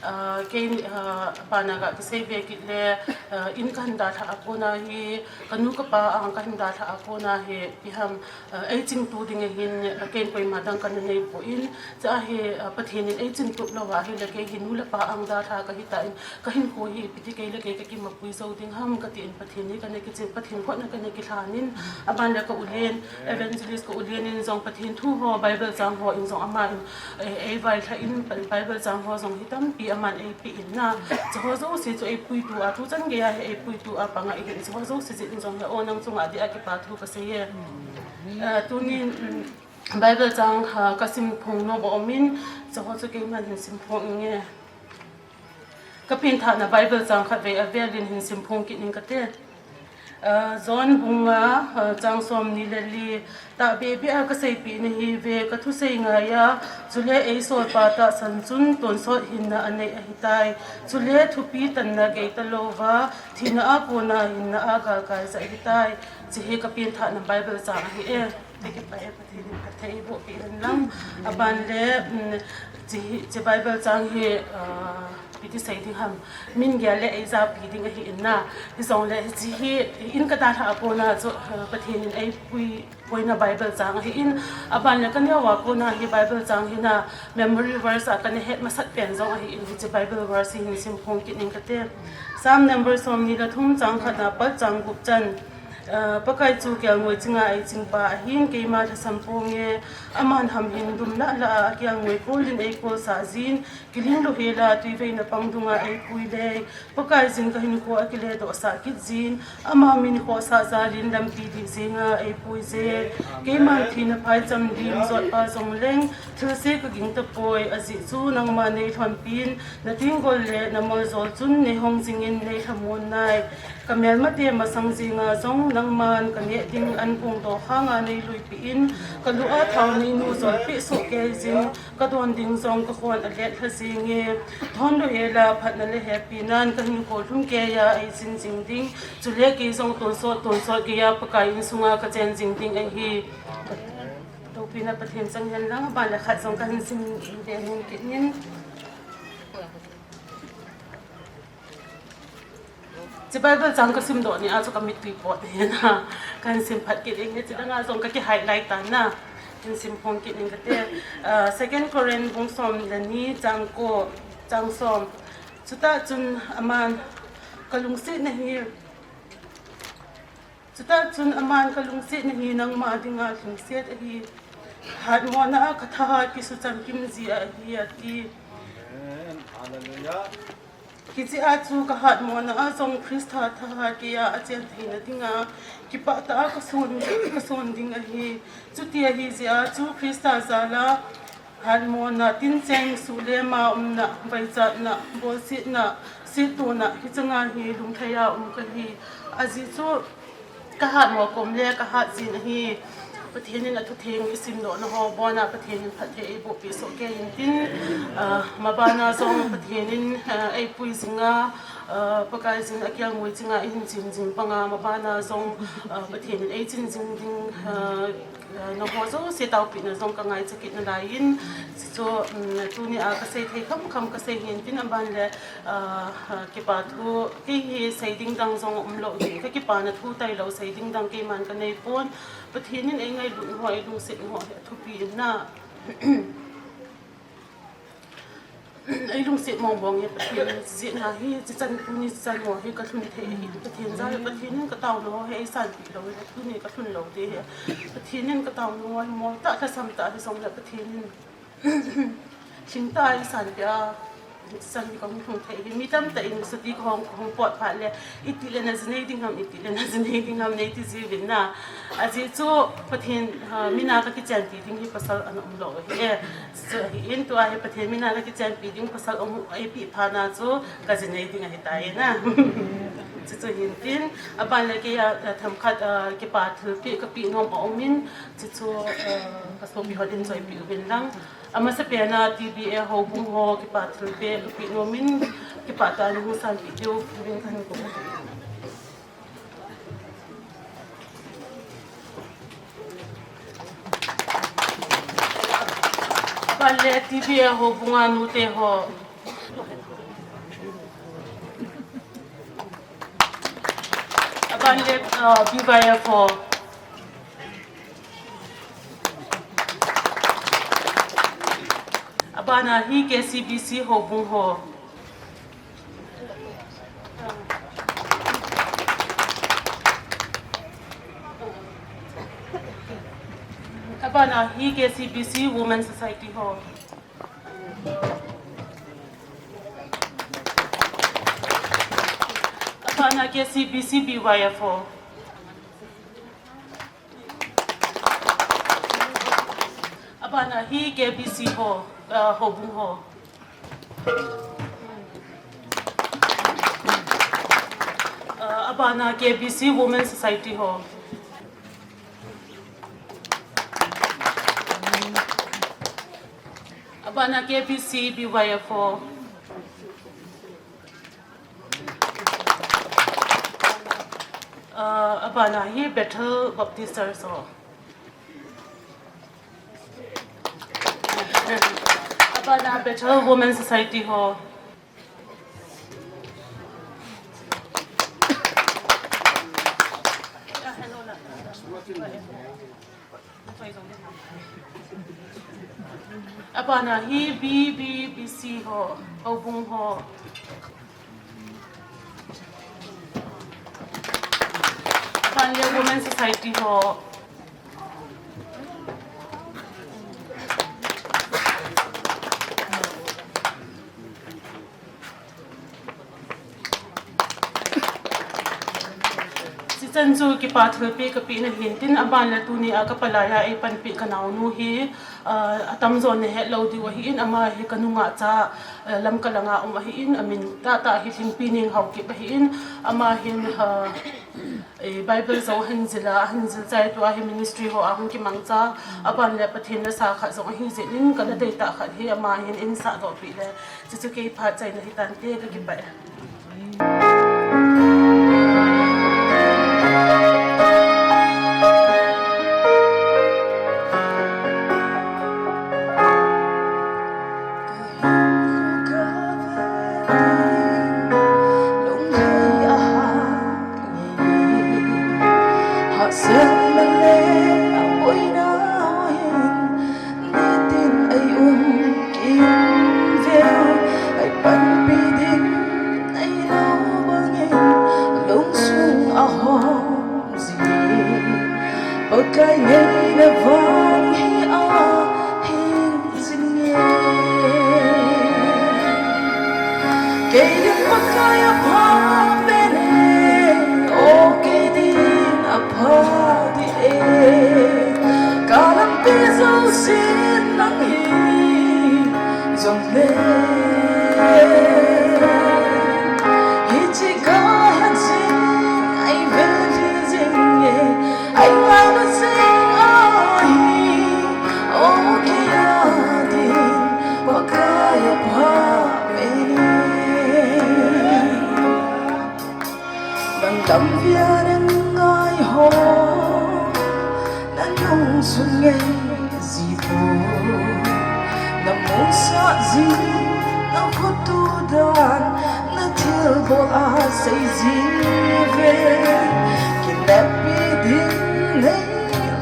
Ah, kei, ah, aban a ga kisei ve kit le, ah, in kahin dalhah a kona hi, ka nu ka pa ang kahin dalhah a kona hi, ipi ham, ah, eichingtu ding ahin, ah, ken koima dang kana nei poi, chua hi, ah, Pathen in eichingtup lou ahile kei hi nu le pa ang dalha kahi tan, ka hinkho hi ipi ti kei le kei ka kimapui jou ding ham kati in Pathen hi kana kiching, Pathen khut na kana kilhan in, aban le ka u Len, Evangelist ka u Len in jong Pathen thu ho, Bible chang ho in jong ama in, eh, eivailhah in, Bible chang ho jong hi tampi aman eipeh in na, chu ho jouse chu eipuitu a, tuchan gei a hi eipuitu a panga ihin, chu ho jouse jeh in jong hi, o, nang chunga dia kipa thu ka sei e. Eh, tuni, mm, Bible chang, ah, ka simphong nom aum in, chu ho chu keiman hin simphong inge. Ka penthahna Bible chang khatvei avel in hin simphong kit ning kate. Ah, John bung nga, ah, chang somni le li, tahbeh beh a ka seipeh nahiuve, ka thusei ngai a, chule eisolpa tahsan chun tonsot hinna anei ahitai. Chule thupi tanna gei talouva, thina a kona hinna a galkai jeh ahitai. Chu hi ka penthahna Bible chang ahi e. Te kipah e, Pathen in phatthei eiboh peh hen lang. Aban le, um, chu hi, chu Bible chang hi, ah, ipi ti sei ding ham, min gel le eijapi ding ahi in na. Hijongle chu hi in ka dalhah a kona chu, ah, Pathen in eipui, puina Bible chang ahi in. Aban le ka neo a kona hi Bible chang hi na, memory verse a kana het masat pen jong ahi in, hiche Bible verse hi hin simphong kit ning kate. Psalm number somni le thum chang khat na pat chang gup chan. Pakai chu kelngoi chinga eiching pa ahin, keima lhasam ponge. Aman hamhing dum lah lah a kelngoi kolin eikolsah jin, kiling louhela tuiveina pang dunga eipui le, Pakai jin kahinkho akiledohsah kit jin, ama min khohsah jalin lampi dih jenga eipui je. Keiman thina phaicham dim jotpa jongleng, thilse kaging tapoi, ajeh chu nangma neilhonpin, natenggol le namoljol chun neihong jingin neilhamon nai. Kamelmate masang jenga jong nangman kaneh ding an phongdoh khanga neiluipeh in, kalu a thao neinu jolpeh soh kei jin, kadon ding jong kakhon aletlha jenge. Thon louhela phatna le hepinan kahinkho lhumkeiya eichin jing ding, chule kei jong tonsot tonsot geiya Pakai insunga kachen jing ding ahi. Loupina Pathen chang hen lang, aban le khat jong kahin sim ve nom kit in. Hiche Bible chang kasimdoh nia chu kamitwi pot ahi na. Kahin sim phat kit inge, hiche langa jong kaki highlight tan na. Hin sim phong kit ing kate. Second Corinth bung som le ni chang ko, chang som. Chutah chun aman kalungsetna hi, chutah chun aman kalungsetna hi nangma dinga lhingset ahi. Hatmona a kathahat kisuchamkim jia ahi, ati. Amen. Hallelujah. Hichea chu kahatmona a jong Christa thahat keiya achen theina dinga kipah tah a kason, kason ding ahi. Chuti ahi jeh a chu Christa jala hatmona, tincheng, suhlema umna, vaichatna, bolsetna, settona, hichanga hi lungthei a um kahi. Ajeh chu kahatmo kom le kahat jin ahi. Pathen in athutheng isimdohna ho bona Pathen in phatthei eibohpeh soh kei intin, mabana jong Pathen in eipui jinga, Pakai jin akelngoi chinga ihin chin jing banga mabana jong Pathen in eichin jing ding, nangho jouse taopehna jong kangaicha kit nalaiyin, chuchu tunia kasei thei khamkham kasei hintin, aban le kipa thu kei hi sei ding dang jong umlou hin, kakipana thu tailou sei ding dang keiman kaneipon. Pathen in eingailut ho, eilungset ho hi athupi in na. Eilungset mongmong e, Pathen in jeh a hi, hichan tuni chan ho hi kalhun thei ahi. Pathen jal, Pathen in kataona ho hi eisanpeh lou hi, tuni kalhun lou ding hi. Pathen in kataona ho hi moltah lhasam tah hijongle Pathen in lhingtah a eisanpeh a, hichan hi kahung lhung thei hi. Mi tamtah in chuti kahung, kahung pot phat le, itile najinei ding ham, itile najinei ding ham neiti jiuvin na. Ajeh chu Pathen mina kakichenpi ding hi pasal ana umlou ahi e. Chuchu ahin, tua hi Pathen mina kakichenpi ding pasal um eipeh phat na chu kajinei ding ahitai na. Chuchu hintin, aban le keiya themkhat kipa thilpeh kapeh nom aumin, chuchu kasopi ho din choipeh uvin lang. Amasapen a T B A houbung ho kipa thilpeh kapeh nomin, kipah tah a nahung sanpeh diuvin kahin kou. Aban le T B A houbunga nute ho. Aban le B Y F ho. Abana hi K C B C houbung ho. Abana hi K C B C Women Society ho. Abana K C B C B Y F ho. Abana hi K B C ho, houbung ho. Abana K B C Women Society ho. Abana K B C B Y F ho. Abana hi Bethel Baptist Church ho. Abana Bethel Women Society ho. Abana hi B B B C ho, houbung ho. Aban le Women Society ho. Hichan chu kipa thilpeh kapeh na hin tin, aban le tuni a kapalai a eipanpeh kanaonu hi, ah, atamjo nahet lou diu ahin, ama hi kanungah cha, ah, Lamka langa um ahin, amin tahtah hi Lhingpi Neng Haokip ahin, ama hin, ah, eh, Bible jong ahin jil a, ahin jil chai tua hi ministry ho a hung kimangcha, aban le Pathen lasa khat jong ahi jeh in, kana deitah khat hi ama hin eihin sahdoh peh le, chuchu kei phat chaina hitante, kakipah e. Nitin ei um kim veu, ei panpi ding ei lo bangin, lungsung ahom jing. Pakai ngeina vang hi ahing jing e. Kei din Pakai apha pen e, o kei din apha di e. Ka lampi jousen nang hi jong le, hiche ka het jing, ei vet jing e, ei ngailutna jing ahi, o kei a din Pakai apha pen e. Nang lam via nang ngai ho, na nungsun ngai ji po. Na musah ji, na khutu dan, na thilbol a sei ji ve. Kineppi ding nei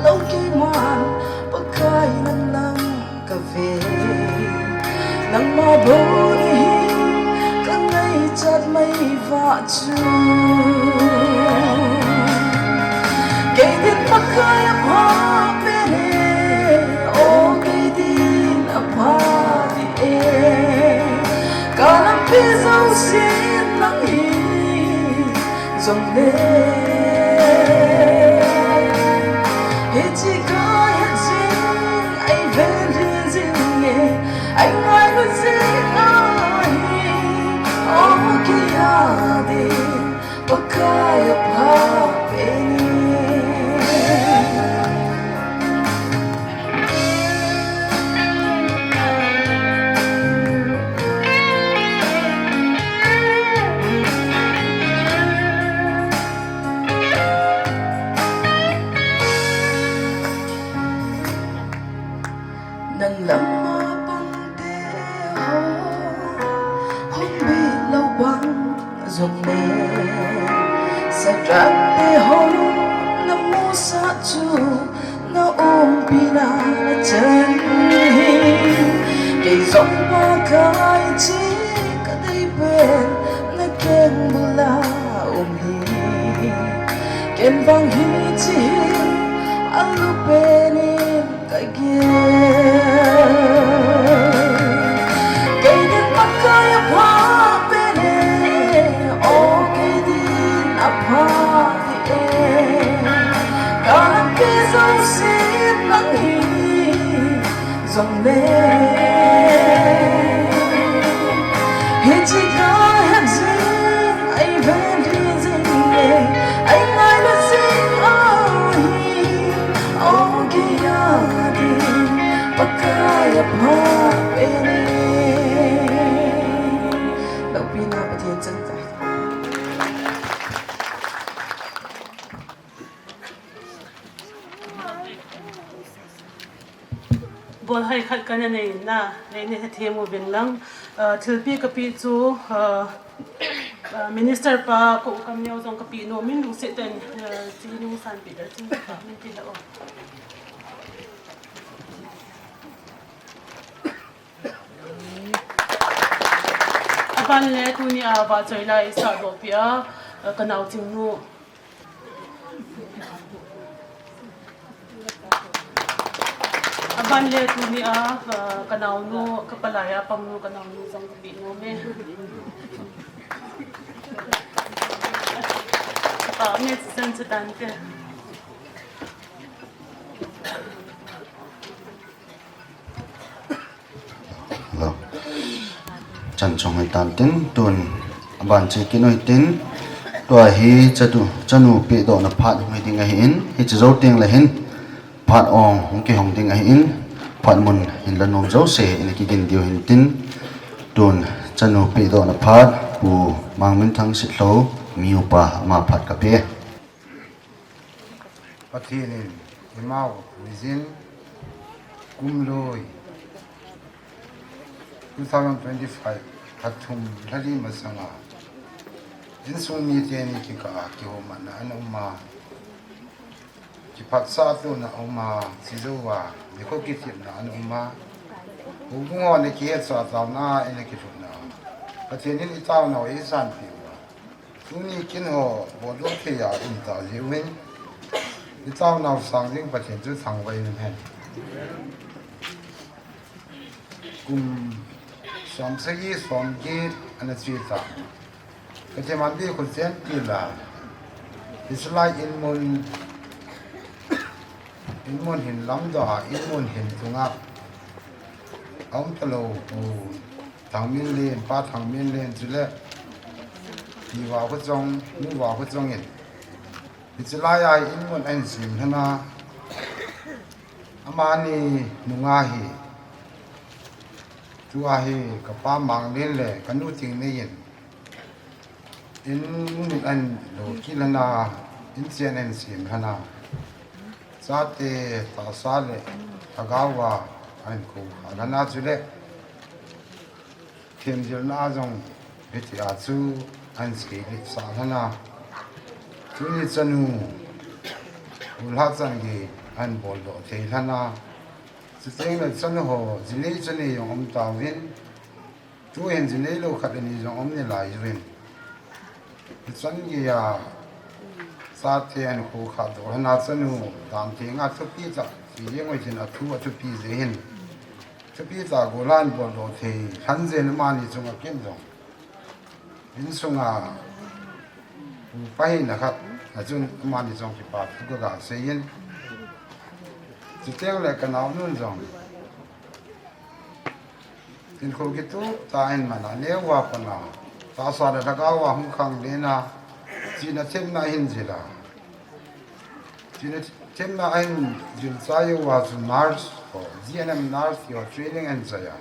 lou kei man, Pakai nang lam ka ve. Nangma bou hi ka ngaichat mai vah chu. Kei din Pakai apha pen e, o kei din apha di e. Ka lampi jousen nang hi jong le, hiche ka het jing, ei vet jing e, ei ngailut jing ahi, o kei a din Pakai apha pen e. Nang lam a pang te ho, hung bit lou bang jong le, Shadrach te ho, na musah chu, na umpi na chan hi. Kei jong Pakai chi ka dei pen, na keng bul a um hi. Ken vang hiche hi alu pen in ka gel. Kei din Pakai apha pen e, o kei din apha di e. Ka lampi jousen nang hi jong le, hiche ka het jing, ei vet jing e, ei ngailut jing ahi, o kei a din Pakai apha pen e. Loupina Pathen chang tai. Bolhai khat kana nei in, nei hethem uvin lang. Ah, thilpeh kapeh chu, ah, ah, Minister pa Kou Kam Neo jong kapeh nom in, lungset tah in, ah, chi nung san peh le, chi min ti le o. Aban le tuni a vahchoi la eisahdoh peh a, ah, ka naoching nu. Aban le tuni a, ah, ka naonu, ka palai a pangnu, ka naonu jong ka pe nom e. Ka pa me chu chan chu tan te. Hello. Chan chung hoi tan tin, tun aban che kit u hitin, tua hi chatu, chanu pehdohna phat hung hi ding ahin, hiche jou teng le hin, phat ong hung kihong ding ahin, phat mun hin la nom jouse in kigin diu hin tin, tun chanu pehdohna phat, Pu Mangminthang Sitlhou, mi upa ama phat ka pe. Pathen in imau puijin, kum lui two thousand twenty-five kha thum lha li masanga insung mite ni kikah a kihomatna ana um a, kiphatsah tona um a, chujouva nikho kitepna ana um a, houbung ho ana kihetsa, taona a ana kilhutna a, Pathen in itaonau eisanpeh uva, tuni kin ho boldoh thei a um ta jeh uvin, itaonau sang ding Pathen chu thangvah in umhen. Kum som sagi som get ana che ta. Ka Temanbi kho chen pila. Hiche lai in mun, in mun hin lamdoh a, in mun hin tunga aum talou Pu Thangminlen, Pa Thangminlen chule Pi Vakhojong, Nu Vakhojong in hiche lai a in mun ahin sem lhon a, amani nunga hi, tua hi ka Pa Manglen le ka nu Tingnei in in mun ahin lo kit lhon a, in chen ahin sem lhon a, chate tahsa le lhagao a ahin kho kha lhon a, chule themjilna a jong hitia chu ahin seilhit sah lhon a, tuni chanu, ulha chan gei ahin boldoh thei lhon a, chuteng le chanu ho jinei chanei jong um tauvin, tuhin jinei lou khat le ni jong um nalai uvin. Hichan geiya chate ahin kho kha doh lhon a, chanu Danthenga thupi tah, ti jeng uvin tin, athu athupi jeh hin thupi tah gollhang in boldoh thei lhon jeh in amani chunga ken jong insunga upa hina khat a chun amani jong kipa thu kaga seiyin, chuteng le ka naonun jong hinkho kitup tah in aman a, aneo a pat a tahsa le lhagao a hung khanglen a, chihna themna ahin jil a, chihna themna ahin jil chai uva chu nurse ho, G N M nurse ti ho training ahin chai a,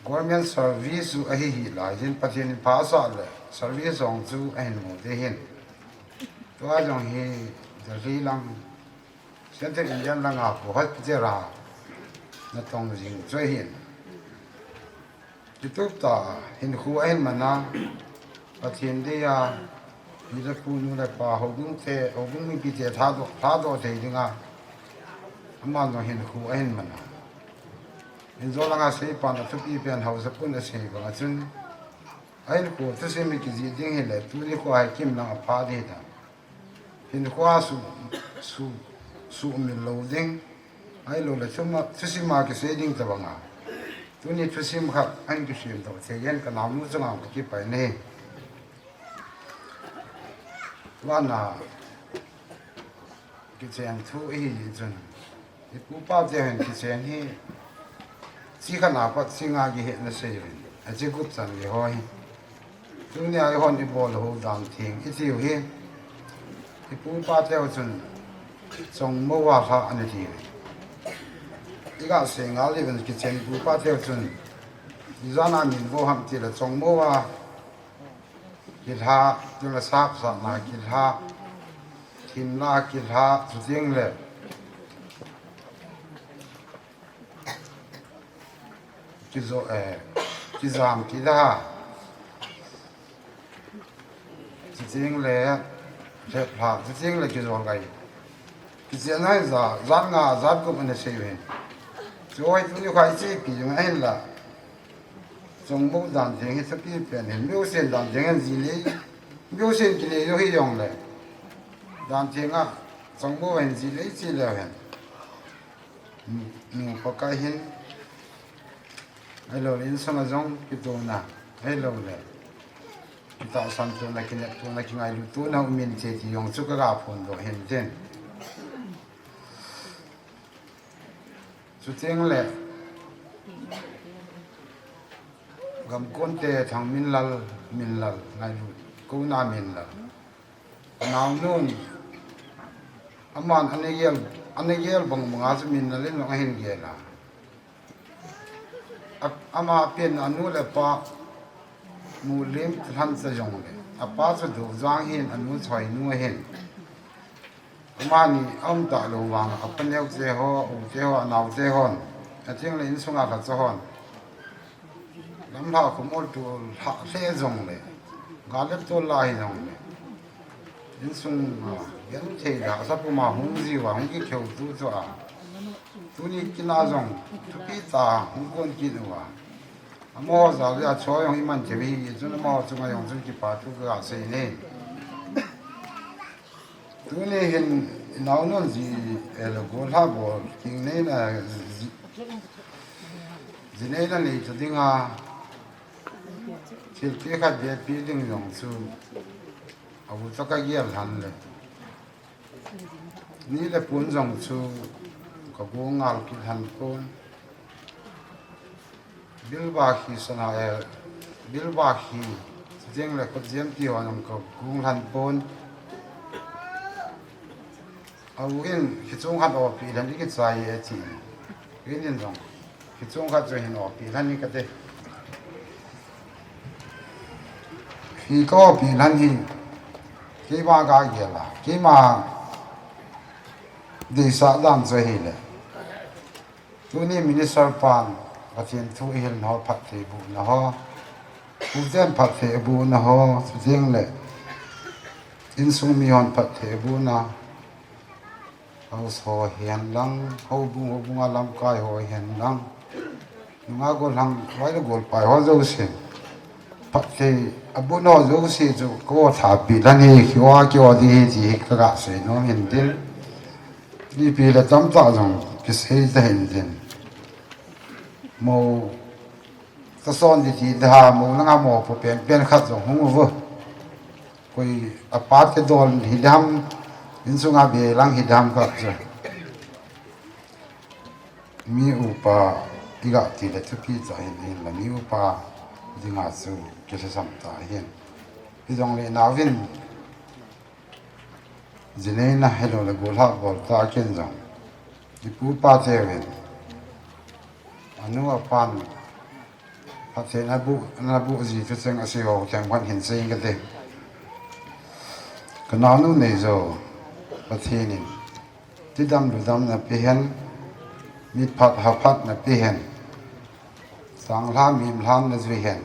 government service chu ahi hih laiyin, Pathen in pha asah le service jong chu ahin mu ding ahin. Tua jong hi Delhi lang, Central India langa Hospital a natong jing chu ahin. Kitup tah a hinkho ahin man a, Pathen deiya, pi le pu, nu le pa, houbung te, houbung mipite thadoh, thadoh thei dinga aman jong hinkho ahin man a. Injo langa seipan athupi pen haosapu'n asei banga chun, ahinkho thusim hi kijih ding hile, tuni kho a hi kimlang apha ding hitam. Hinkho a su, su, sumil lou ding, ahilouleh thuma, thusim a kisei ding tobanga tuni thusim khat ahin kisem doh thei jeh in ka naonu chunga kakipah in ahi. Vana kichen thu ahi jeh chun, ipu ipa teho hin kichen hi chi khat a pat chi nga kihetna sei uvin, achi gup chan gei ho hi. Tunia eihon ibol u Dantheng itiu hi, ipu ipa teho chun Chongmo a lha ana ti uvin. Iga sei ngal uvin kichen ipu ipa teho chun, ijat a min vo ham tile Chongmo a kilha, chule sapsatna kilha, thimna kilha, chuteng le kijo, eh, kijam kilha, chuteng le lheplha, chuteng le kijol ngai. Kichen a hin ja, jat nga, jat gup ana sei uvin. Chu hi tuni kho a ichepi jong ahinla, Chongmo Dantheng hi thupi pen ahin, Miusen Dantheng ahin jilei, Miusen kilei lou hijongle, Dantheng a Chongmo ahin jilei chi leu hen. Nu Pakai hin, ahilou le insung a jong kitona, ahilou le kitahsan tona, kinep tona, kingailut tona um inte ti jong chu kaga phondoh hin tin. Chuteng le gamkon te Thangminlal, Minlal, ngailut kona Minlal. Naonun, aman anagel, anagel bang banga chu Minlal in jong ahin gel a. A, ama pen anu le apa mu lim lhan cha jong le, apa chu Dojang hin, anu Choinu hin. Amani aum talou vang, apa neo che ho, u che ho, anao che hon, ateng le insunga khat cha hon, lamlha khomol tu lha hle jong le, gal le tol la hi jong le, insung a genthei le hahsa puma hung jiu a, hung kikheu tu chu a, tuni kin a jong thupi tah a hung kon kit uva, amaho jal a choi jong iman thei hi, chun amaho chunga jong chun kipa thu kaga sei e. Tuni hin naonun ji, eh, le golha bol, king neina ji, ji neina nei ta dinga thilpi khat beh pi ding jong chu abu taka gel lhan le, ni le pun jong chu kagu ngal kit lhan pon. Bilbakhi sana, eh, bilbakhi, chuteng le khutjem ti ho jong kagu lhan pon. Au in, hiche chung khat opi lhan i kichai e ti. Inin jong, hiche chung khat chu hin opi lhan i kate. Hi ka opi lhan hi, keima ka gel a, keima deisah dan chu ahile. Tuni minister pan Pathen thu ihilna ho, phatthei bohna ho, uten phatthei abohna ho, chuteng le insung mi hon phatthei abohna, house ho hihen lang, houbung, houbung a lamkai ho hihen lang, nunga golhang, vai le golpai ho jouse, phatthei abohna ho jouse chu ka o thapi lhan hi, kio a kio ding hi ti hi kaga sei nom hin tin. Ipi le tamtah jong kisei ta hin tin. Mo ta son di ti da, mo langa mo po pen pen khat jong hung uvo. Koi apa te dol hi dam, insunga be lang hi dam khat chu. Mi upa iga ti le thupi cha hin hin la, mi upa dinga chu kilhasam ta hin. Hijong le naovin, ji neina ahilou le golha bol ta kin jong, ipu ipa teuvin, anu apan phatthei naboh, naboh ji chu cheng asei ho teng phat hin sei inge te. Ka naonu Neijou, Pathen in tidam ludam napeh hen, mitphat haphat napeh hen, sanglha mimlha najui hen,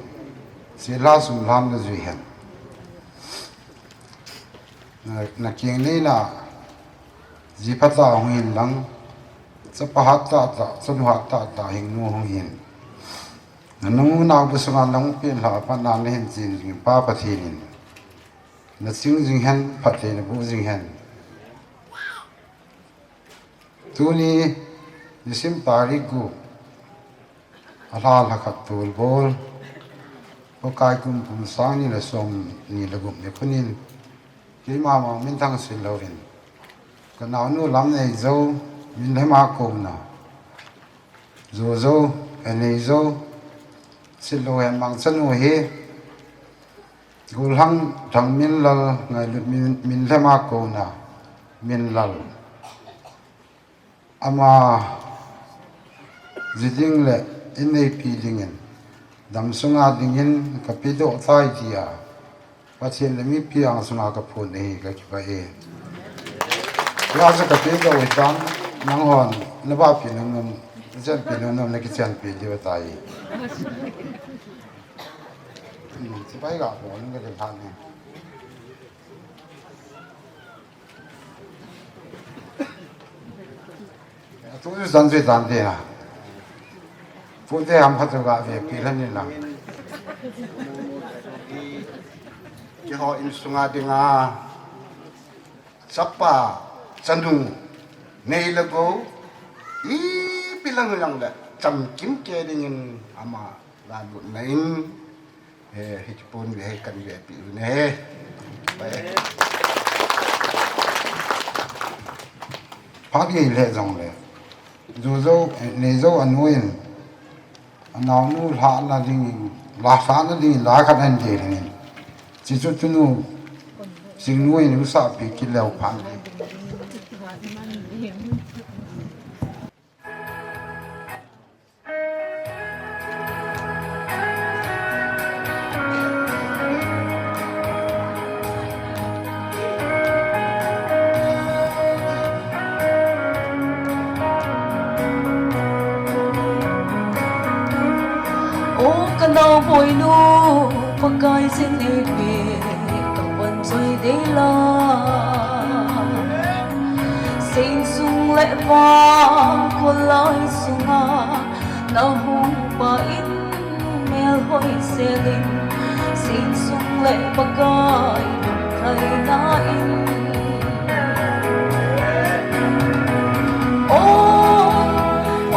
silha sumlha najui hen. Na, na keng neina ji phatah hung hin lang, chapa hat tahtah, chanu hat tahtah hing nu hung hin. Nanu naobu sunga nahung pen lhah a pat na nahin chen jing Pa Pathen in naching jing hen, phatthei naboh jing hen. Tuni nisim tarik gup, alha lha khat tolbol, Pakai kum kum sang ni le som ni le gup ni khunin, keima ma minthang sil louvin, ka naonu Lamneijou, Minlhem a kona Jojou, Eneijou, Sitlhou Henmang chanu hi, Golhang Thangminlal, Ngailut Min, Minlhem a kona Minlal. Ama ji ding le inneipi dingin, dam sunga dingin kapedoh tai tia Pathen le mipi angsunga kaphon ahi, kakipah e. Hijeh a chu kapedoh hitan, nanghon navahpi nom nom, chenpi nom nom nakichenpi diu ahitai. Hmm, chibai ga phon ka ding khan e. Atu chu chan chu tan te na. Pute ham khat chu ga vepi lhan in lang. Keiho insunga dinga chapa chanu nei le gou i Pilang lang le chamkim kei dingin ama lalutna in, eh, hiti pon ve hei kan ve pi u ne. Phat gei le jong le. Jojo, eh, Neijo anu in, anaonu lhahna dingin, la lhahna dingin, la khat an dei dingin. Chichu tunu, singnu in usah pi kit leu phan. O ka nau boinu, Pakai sin ei pe, ka pan choi dei la. Seinsung le vang kholai sunga, na hung pa in mel hoi selin, seinsung le Pakai lungthaina in. O,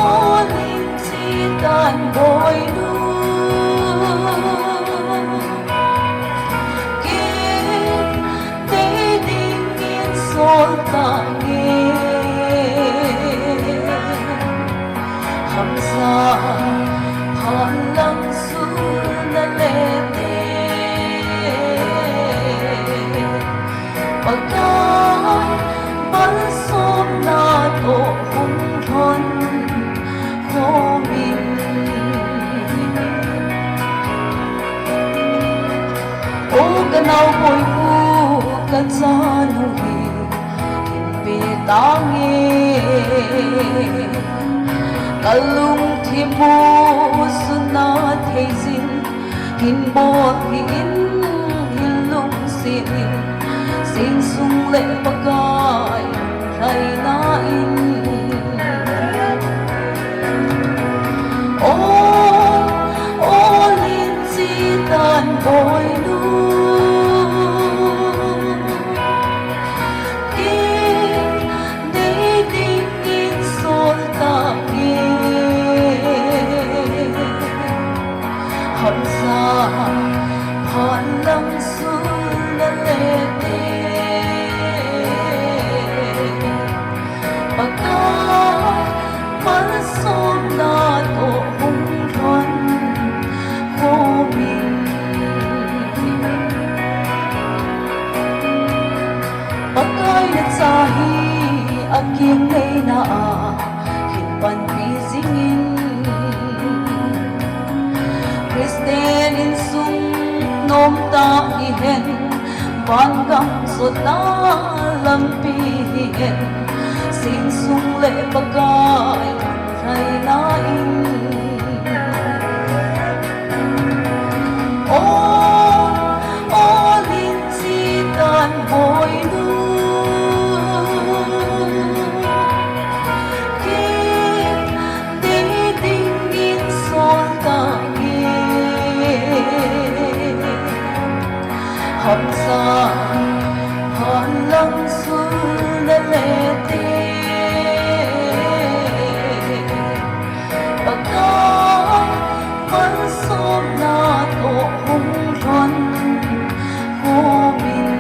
o lim chi tan boinu, kin dei dingin sol tange. Hamsa phan lang sun na le te, Pakai malsomna toh hung lhon khomin. O ka nau boinu, ka chanu hi hin pe tange. Ka lungthim u sun na thei jin, hin bol hi in, hin lungset in, seinsung le Pakai lungthaina in. O, o lim chi tan boinu, kin dei dingin sol tange. Hamsa phan lang sun na le te, Pakai malsomna toh hung lhon khomin. Pakai na cha hi a kingaina a hin panpi jingin. Christian insung nomtah hihen, vangam jotna lampi hihen, seinsung le Pakai lungthaina in. O, o lim chi tan boinu, kin dei dingin sol tange. Hamsa phan lang sun na le te, Pakai malsomna toh hung lhon khomin.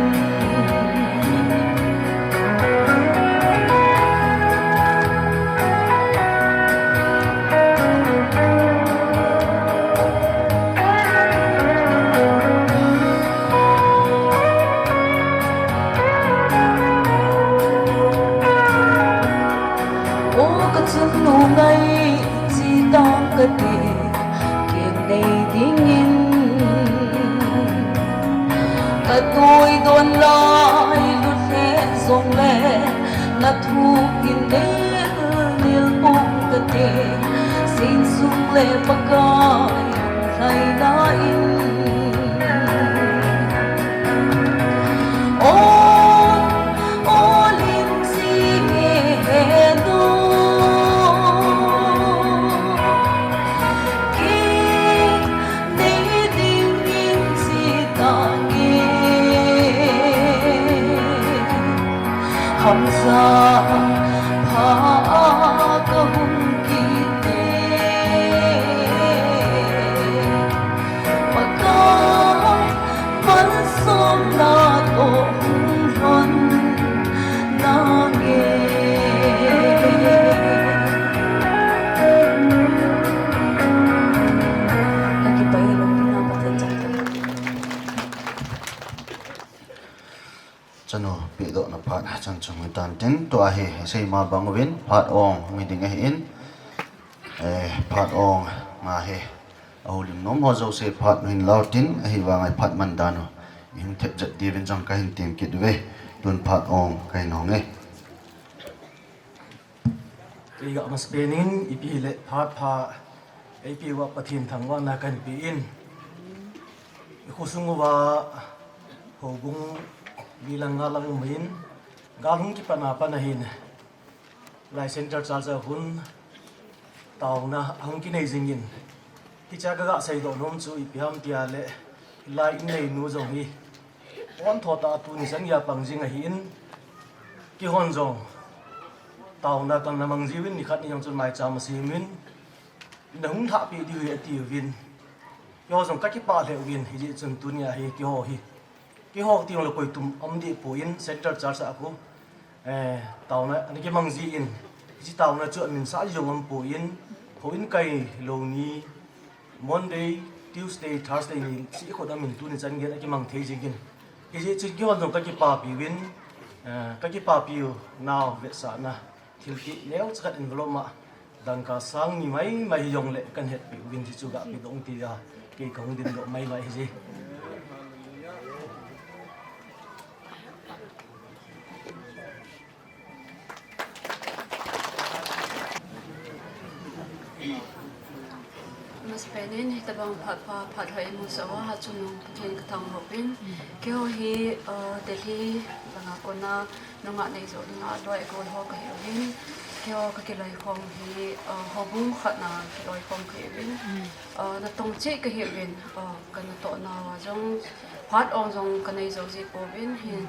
O ka chanu ngai chi tang kate, kin dei dingin. Ka tui don lai lut le jong le, na thu kin nil nil pong kate, seinsung le Pakai lungthaina in. O, o lim chi he he do, kin dei dingin chi tange. Hamsa pha a ka hung ki Somna toh hung lhon nange. Kakipah e, lungdon a Pathen chang. Chanu pehdohna phat chan chung hitan tin, tua hi seima bang uvin phat ong mi ding ahin, eh, phat ong nga hi ahoulim nom ho jouse phat u hin lau tin, ahivang a phat man dan u i hin thep jet diuvin jong kahin tem kit uve. Tun phat ong kahin ong e. Kei ga masapen in ipi hile phat pha eipeh uva Pathen thangvahna kahin pe in, i khosung uva houbung li lang nga lang um in, gal hung kipat na pat ahin, lai Central Church a hun taona ahung kinei jing in, hichea ka ga seidoh nom chu ipi ham tia le, lai inneinu jong hi pon tho tah a tuni chan geiya pang jing ahin, keihon jong taona kana mang jiuvin, nikhat ni jong chun maicham asem in, na hung lhahpeh diu ahi atiuvin, keiho jong kakipah lheh uvin, hijeh chun tunia hi keiho hi, keiho ti jongle koi tum um deh poi in, Central Church a khu, eh, taona ana kimang jin, hiche taona chu aminsah jong um poi in, houin kai lou ni, Monday, Tuesday, Thursday ni seh khut amin, tuni chan geiyin akimang thei jing in. Hijeh chun keihon jong kakipapi uvin, eh, kakipapi u nau vetsahna thilpeh neocha khat envelope ma dangka sang ni maimai hijongle kahin hetpeh uvin, hichu ga pedoh ung tia kei kahung dingdoh maimai hije. Masapen in hitabang phat pha, phat hoi imusah uva, hachungnung Pathen kathangvah uvin. Keiho hi, uh, Delhi langa kona nungah neijou dinga loi agol ho kahi uvin. Keiho kakiloikhom hi, uh, houbung khat na kiloikhom kahi uvin. Uh, natong cheh kahi uvin, uh, kanatoh nauva jong phat ong jong kanei jou ji pouvin hin.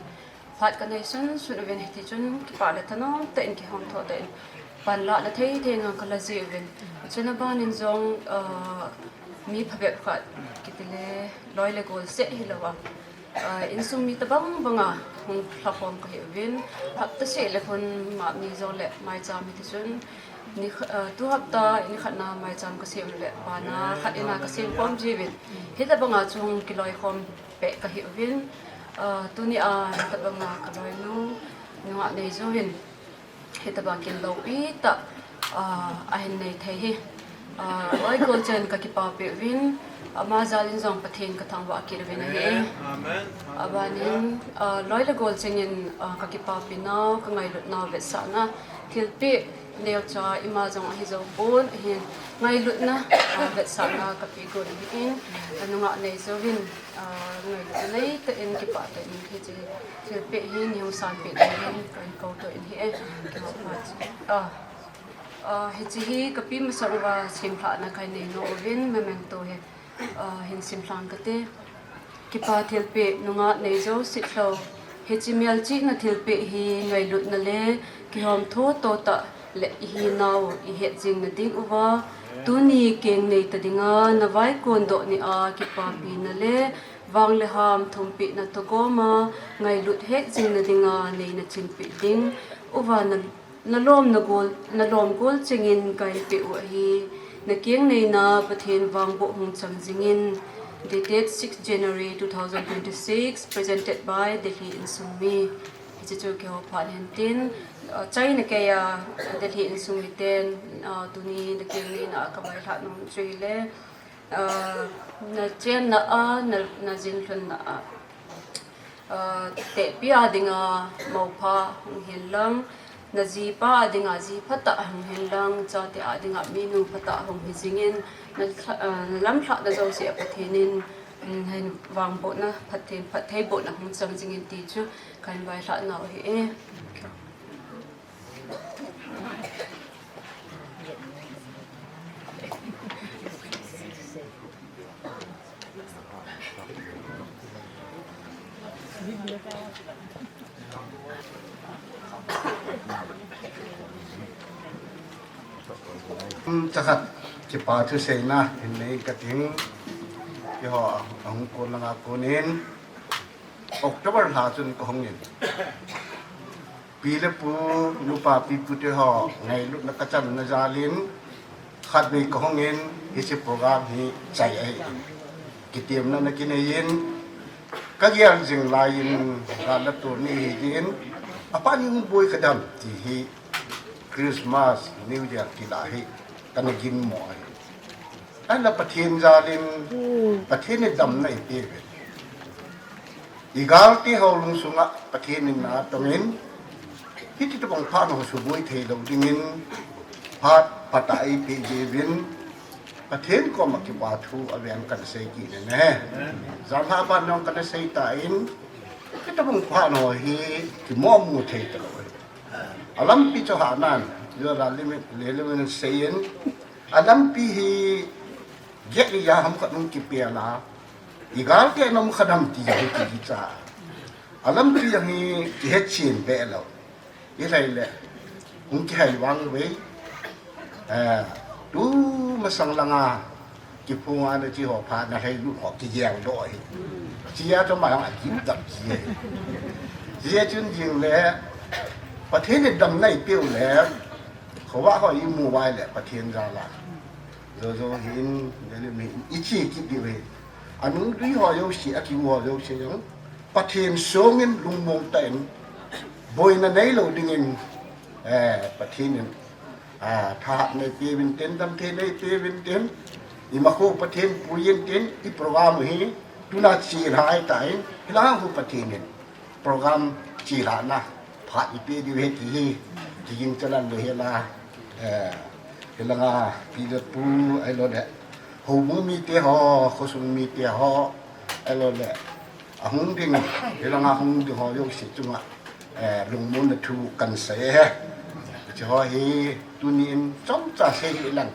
Phat kanei sunsun uvin, hitichun kipah le thanom tah in kihong tho tah in panlahna thei thei in jong kala ji uvin. Chuna ban in jong, ah, mi phabep khat kiti le loi le gol seh hilouva, ah, insung mi tabang banga hung lhakhom kahi uvin. Hapta seh le khun ma mi jongle maicham hitichun ni kh-, ah, tu hapta ni khat na maicham kasem le bana khat ina kasem khom ji uvin. Hitabanga chu hung kiloikhom peh kahi uvin. Ah, tunia hitabanga kaloinu nungah neijou in hitabang kin loupi tah, ah, ahin nei thei hi, ah, loi gol cheh in kakipapi uvin, ama jal in jong Pathen kathangvah kit uvin ahi. Aban in, ah, loi le gol cheh in, ah, kakipapi nau, kangailutnau vetsahna thilpeh neocha ima jong ahi jou pon ahin, ngailutna, ah, vetsahna kapeh got ahin, ah, nungah neijou in, ah, ngailutna nei tah in kipah tah in hiche thilpeh hi neihung sanpeh dingin kahin kouto in ahi e. Kipah pha chu. Ah, ah, hiche hi kapi masang uva semlhahna kahin nei nom uvin, memento hi, ah, hin simlhang kate. Kipa thilpeh nungah neijou sitlhou. Hiche melchihna thilpeh hi ngailutna le kihom tho tah le ihinau ihet jing na ding uva, tuni keng neita dinga navaikondoh nia kipapina le vang le ham thumpehna thagoma ngailut het jing na dinga neina chinpeh ding uva na, nalom nagol, nalom gol cheh in kahin peh u ahi. Nakeng neina Pathen vangboh hung chang jingin. Dated six January two thousand twenty-six, presented by Delhi Insung Mi. Hiche chu keiho phat hin tin, ah, chaina keiya Delhi Insung Mi ten, ah, tuni nakeng neina kavailhah nom chu ahile, ah, nachenna a, na, najin lhunna a, ah, tehpi a dinga moupha hung hin lang, najipa a dinga ji phatah hung hin lang, chate a dinga minu phatah hung hi jingin, na, ah, nalamlhahna jouse a Pathen in, um, hin vangbohna, Pathen phattheibohna hung chang jingin ti chu kahin vailhah nau ahi e. Um, chakhat kipa thuseina hin nei kating. Keiho ahung kon langa konin, October lha chun kahung in, pi le pu, nupa pi pu te ho ngailutna kachanna jal in, khatvei kahung in, hiche program hi chai ahi. Kitemna ana kinei in, kagel jing lai in, gal le tol ni hi din, apat ni hung boi kadem ti hi Christmas, New Year ti lah hi kana ginmo ahi. Ahinla Pathen jal in, Pathen in damna eipeh uve. Igal te ho lungsunga Pathen in ana tong in, hiti tobang phat ho suboi thei lou ding in, phat phatah eipeh jiuvin, Pathen koma kipa thu aven kana sei kit in ahi. Janhi a pat jong kana sei tan, hiti tobang phat ho hi kimomu thei talou. Alampi chu hahnan, Joel in, Lelen in asei in, alampi hi gate a ham khat hung kipel a, igal te ana um kha dem ti hi kicha. Alampi jong hi kihetchen be lou. Hilai le, hung kihai vang uve. Eh, tu masang langa kiphung a nache ho pha nalhai lut ho kigel doh ahi. Chia chu ama jong akidam ji ahi. Hijeh chun jing le, Pathen in damna eipeh u le, khovah ho imu uva le Pathen jal a, jojo hin, Lelen hin, iche kit diu ahi. Anung dui ho jouse, akiu ho jouse jong, Pathen song in lungmong tah in, boina neilou ding in, eh, Pathen in, ah, thahatna eipe uvin tin, damtheina eipe uvin tin, imacha Pathen puiyin tin, i program hi tuna chelhah ahitan, hilanga hu Pathen in program chelhahna phat eipeh diu ahi ti hi, kiging chalal lou hela, eh, hilanga pi le pu ahilou le, houbung mite ho, khosung mite ho, ahilou le, ahung ding, hilanga hung ding ho jouse chunga, eh, lungmonna thu kana sei e. Hiche ho hi tunin chomcha sei hih lang,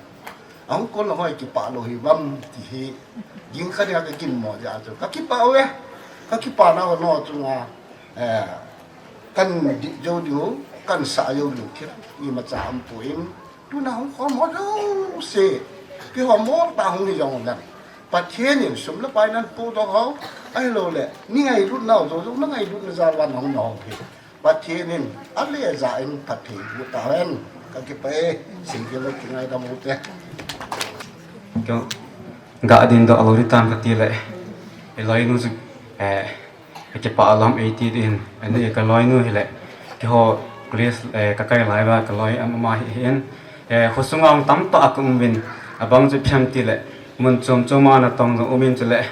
ahung kon ho hi kipah lou hi uvam ti hi, ging khat a kaginmo jeh a chu kakipah uve. Kakipah nau chunga, eh, kana dih jou diu, kana sah jou diu thil imacha aumpoi. Tuna hung khom ho jouse, kihom ho tah hung hi jong leng, Pathen in sum le pai napodoh ho, ahilou le, nangailut nau jojo, nangailutna jal uva nahung na ho hi, Pathen in ale ja in phatthei boh tahen. Kakipah e, singkilo kingaidam u te. Kei ga ding doh lou ding tam kati le, i loinu chu, eh, Ka kipah lom eiti din, ani ka loinu hile, keiho college, eh, ka kai lai uva ka loi ama hi hin, eh, khosunga hung tamtah a ka um uvin, abang chu ipi ham itile, mun chom chom a natong jong um in chule,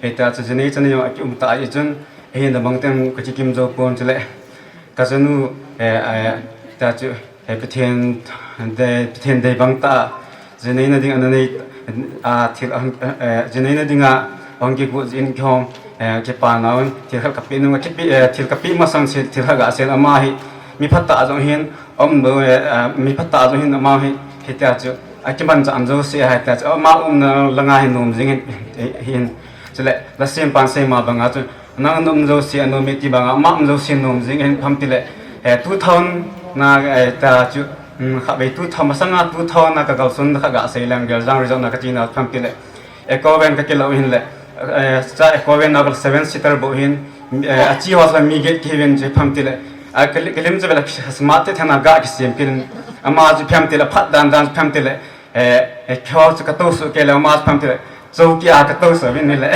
hitia chu jinei chanei jong aki um ta ahi chun, ahin abang teng ka kikim jou pon chule, ka jinu, eh, eh, hitia chu, He Pathen dei, Pathen dei bang tah a, jinei na ding ana nei, a, thil a, eh, jinei na ding a, ahung kigot jeh in keihon, eh, kipa nauvin, thil khat ka pe nung, ka kipe, eh, thil ka pe masang se, thil khat ga sei in ama hi, mi phatah jong ahin, um, eh, eh, mi phatah jong ahin ama hi, hitia chu, akimanchah jouse ahi tia chu, ama umna langa hi nom jing in, eh, hin, chule, la sem pan sei ma bang a chu, Nang na um jouse a nom e ti bang a, ama um jouse nom jing in ipi ham itile, eh, two thousand na, eh, ta chu, um, khatvei two thousand, masanga two thousand na ka kalson kha ga sei leng, Geljang resort na ka che na ipi ham itile, Eco van ka kila u hin le, eh, cha Eco van na ka seven seater bou hin, eh, ache ho sa mi get kihi uvin chu ipi ham itile, a, ka li-, ka lim chu vele smart te thena ga kisem kit in, ama chu ipi ham itile, phat dan dan ipi ham itile, Eh, eh, keiho chu ka tosuh kei le, ama chu ipi ham itile, chowki a ka tosuh uvin hile.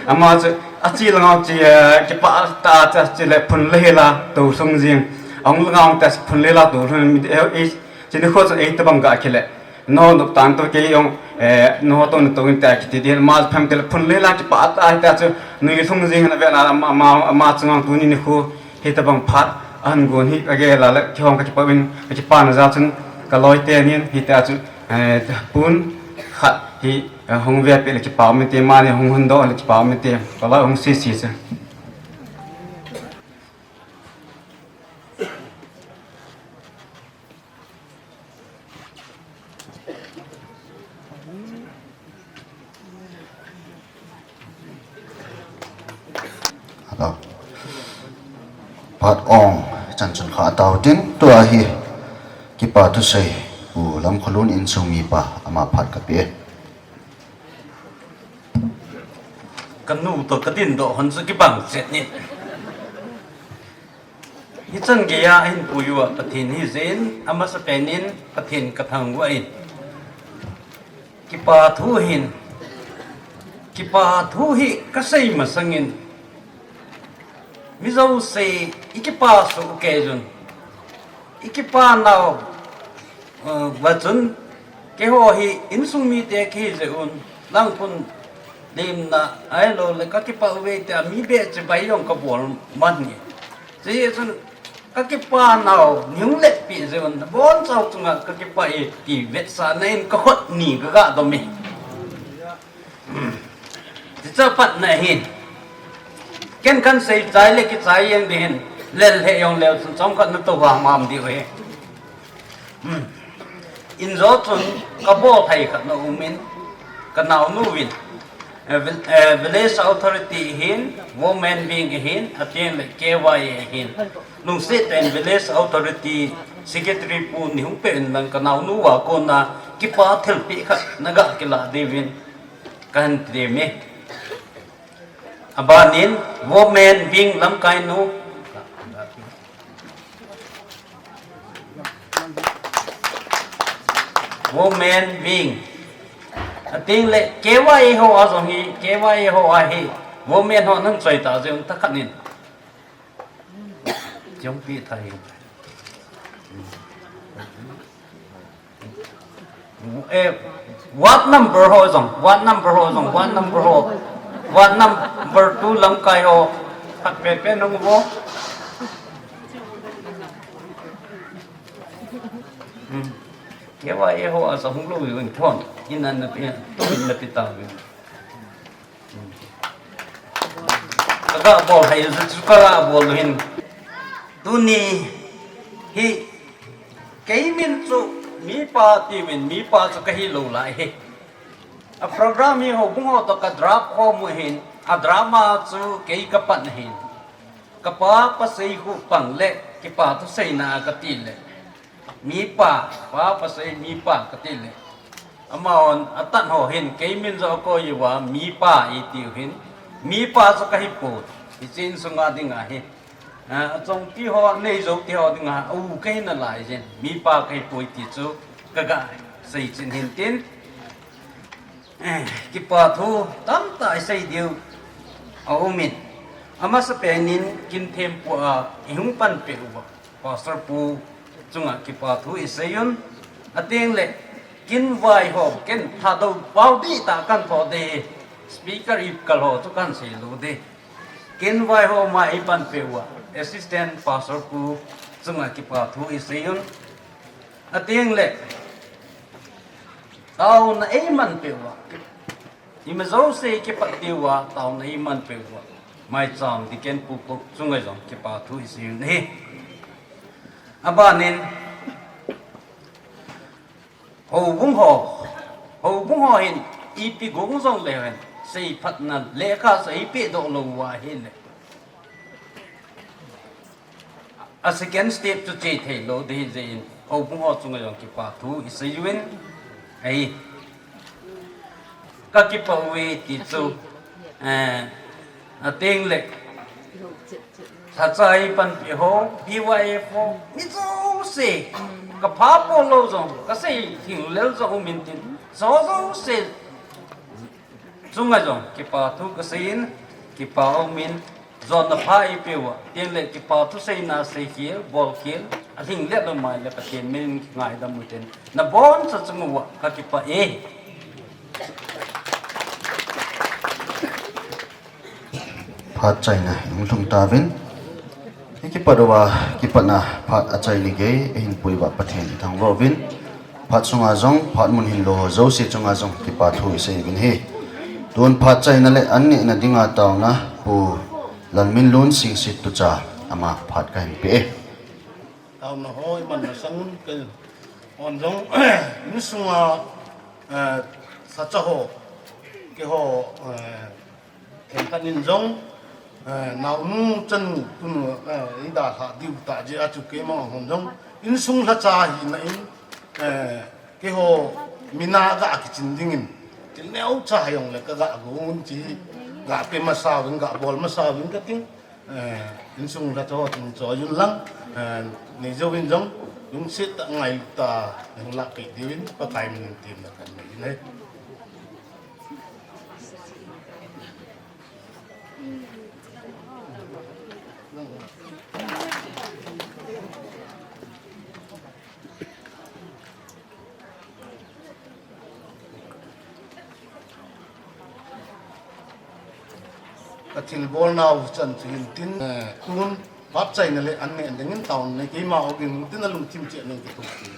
Ama chu, ache langa che, eh, kipah tah a che le phun le hela tou sung jing. Ahung langa hung ta phun le hela tou sung mi, eh, eh, chuni kho chu ei tabang ga kile. No nop tan to kei jong, eh, no to na to in ta kiti din. Ama chu ipi ham itile phun le hela kipah tah a hita chu nui sung jing na ve na ama, ama, ama chunga tuni nikho. Hitabang phat, ahin gon hi, agel a le, keihon ka kipah uvin, ka kipana jal chun, ka loi teni, hitia chu, eh, pon khat hi, eh, hung ve peh le kipa um inte, mani hung hun doh le kipa um inte, ka loi hung sese chu. Hello. Phat ong, chan chun kha tau tin, tua hi, kipa thusei, Pu Lamkholun insung mipa, ama phat ka pe. Ka nu toh ka dindoh hon chu kibang chet in. Hichan geiya ahin puiyu a Pathen hijeh in, amasapen in Pathen kathangvah in. Kipa thu hin, kipa thu hi kasei masangin, mi jouse ikipa soh kei jun. Ikipa nau, uh, va chun, keiho hi insung mite kahi jeh un, Langphun limna ahilou le kakipa uve tia mi beh chibai jong kabol man hi. Hijeh chun, kakipa nau, nihung letpi jeh un, nabonchau chunga kakipa e ti vetsahna in kakhut ni kaga dom e. Hiche a patna hin. Ken kahin sei chai le kichai jeng ding ahin. Lel he jong leu chun chomkhat natou hamham diu ahi. Hmm. Injo chun kabol thei khat na um in, kanaonu vin, eh, vil-, eh, Village Authority ahin, Women Wing ahin, ateng le K Y A ahin. Lungset tah in Village Authority Secretary pu nei hung peh in lang kanaonu a kona kipa thilpeh khat naga kilah diuvin kahin ti ding e. Abanin, Women Wing lamkai nu. Women Wing. Ateng le, K Y A ho a jong hi, K Y A ho a hi. Women ho nang choi ta jeh un tah khat in. Jong pi thai. Eh, ward number ho jong, ward number ho jong, ward number ho. Ward number two lamkai ho. Khat pepe nung vo. Hmm. K Y A ho a sa hung lou uvin thon. In an na pi, tu in na pi ta uvin. Kaga bol hai, chu kaga bol hin. Tuni hi kei min chu mipa ti min, mipa chu kahi lou lai hi. A program hi houbung ho toh ka draft khom u hin, a drama chu kei kapan ahin. Kapa pasei khu pang le, kipa thu seina kati le. Mipa, pa pasei mipa kati le. Amahon, atan ho hin, kei min joh akoi uva, mipa iti u hin. Mipa joh kahi poi, hiche insunga dinga hi. A, achonpi ho, nei jou ti ho dinga, u kahi nalai jin. Mipa kahi poi ti chu, kaga sei chin hin tin. Eh, kipa thu tamtah isei diu aumin. Amasapen in kin thempu a ihung panpeh uva Pastor pu chunga kipa thu isei un. Ateng le kin vaihom, ken Thadou pao dihtah kan tho de. Speaker ipkal ho chu kan sei lou de. Kin vaihom a ipanpeh uva Assistant Pastor pu chunga kipa thu isei un. Ateng le taona eiman peh uva. Ima jouse kipat diuva, taona eiman peh uva. Maicham Deacon pu khu chunga jong kipa thu isei un ahi. Abanin, houbung ho, houbung ho hin, ipi gong jong le hen, seiphatna lekha chu eipeh doh lou uva ahile. A second step chu che thei lou ding ahi jeh in, houbung ho chunga jong kipa thu isei uvin, ahi. Ka kipa uve ti chu, eh, ateng le, lhacha eipanpi ho, B Y F ho, mi jouse, ka pha pon lou jong, ka sei lhinglel jong um intin, jo jouse, chunga jong kipa thu kasei in, kipa umin, jonna pha eipeh uva, tin le kipa thu seina seikhel, bolkhel, alhinglel lou mai le Pathen min in ngaidam utin, naboncha chunga ka kipah e. Phat chaina hung lhung tauvin. Hi kipat uva, kipatna phat achaini gei, eihin pui uva Pathen ithangvah uvin. Phat sunga jong, phat mun hinlou ho jouse chunga jong, kipa thu isei uvin ahi. Tun phat chaina le an nehna dinga taona, Pu Lalminlun Singsit Tucha, ama phat kahin pe e. Taona ho iman masang un kei hon jong, insunga, eh, lhacha ho, keiho, eh, Themkhat in jong, eh, naonu chanu tunu, eh, idalhah diu tah jeh a chu keima hon jong, insung lhacha hina in, eh, keiho mina ga kichin dingin, thil neocha hijongle kaga gon chi, ga pe masa uvin, ga bol masa uvin kating. Eh, insung la cho, tung cho yun lang, eh, nei jouvin jong, lungset tah ngailut tah, nang lah kei diuvin, Pakai min in temna kan nei in ahi. Ka thilbolnau chan chu hin tin, eh, tun, vapchaina le an neh dingin taona nei keima ogin tin, alungthim cheh nei kithopi.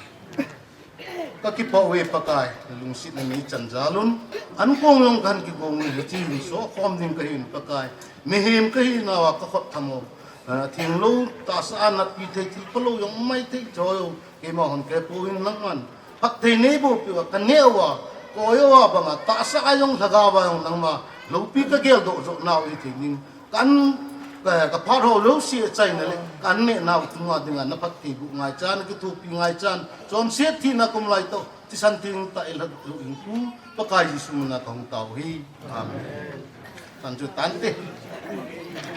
Ka kipah uve Pakai, na lungsetna nei chan jal un. Ankong jong kahin kigong in, hiche hin soh khom ding kahin Pakai. Mihem kahi nauva ka khut tham o. Ah, thenglou, tahsa a natpi thei, thil phalou jong maithei chu keima hon kei poi, nangman phatthei nei boh peh uva, ka neh uva, koi uva banga, tahsa a jong lhagao a jong nangma loupi ka geldoh joh nau hi thei ding. Kan, ka, ka phat ho jouse achaina le, kan neh nau chunga dinga na phattheiboh ngaichan, na kithopi ngaichan, chonset thina kum lai toh, thisan theng tah a i lhadoh lou in, Pu Pakai Jesu mina ka hung tao hi. Amen. Tan chu tante.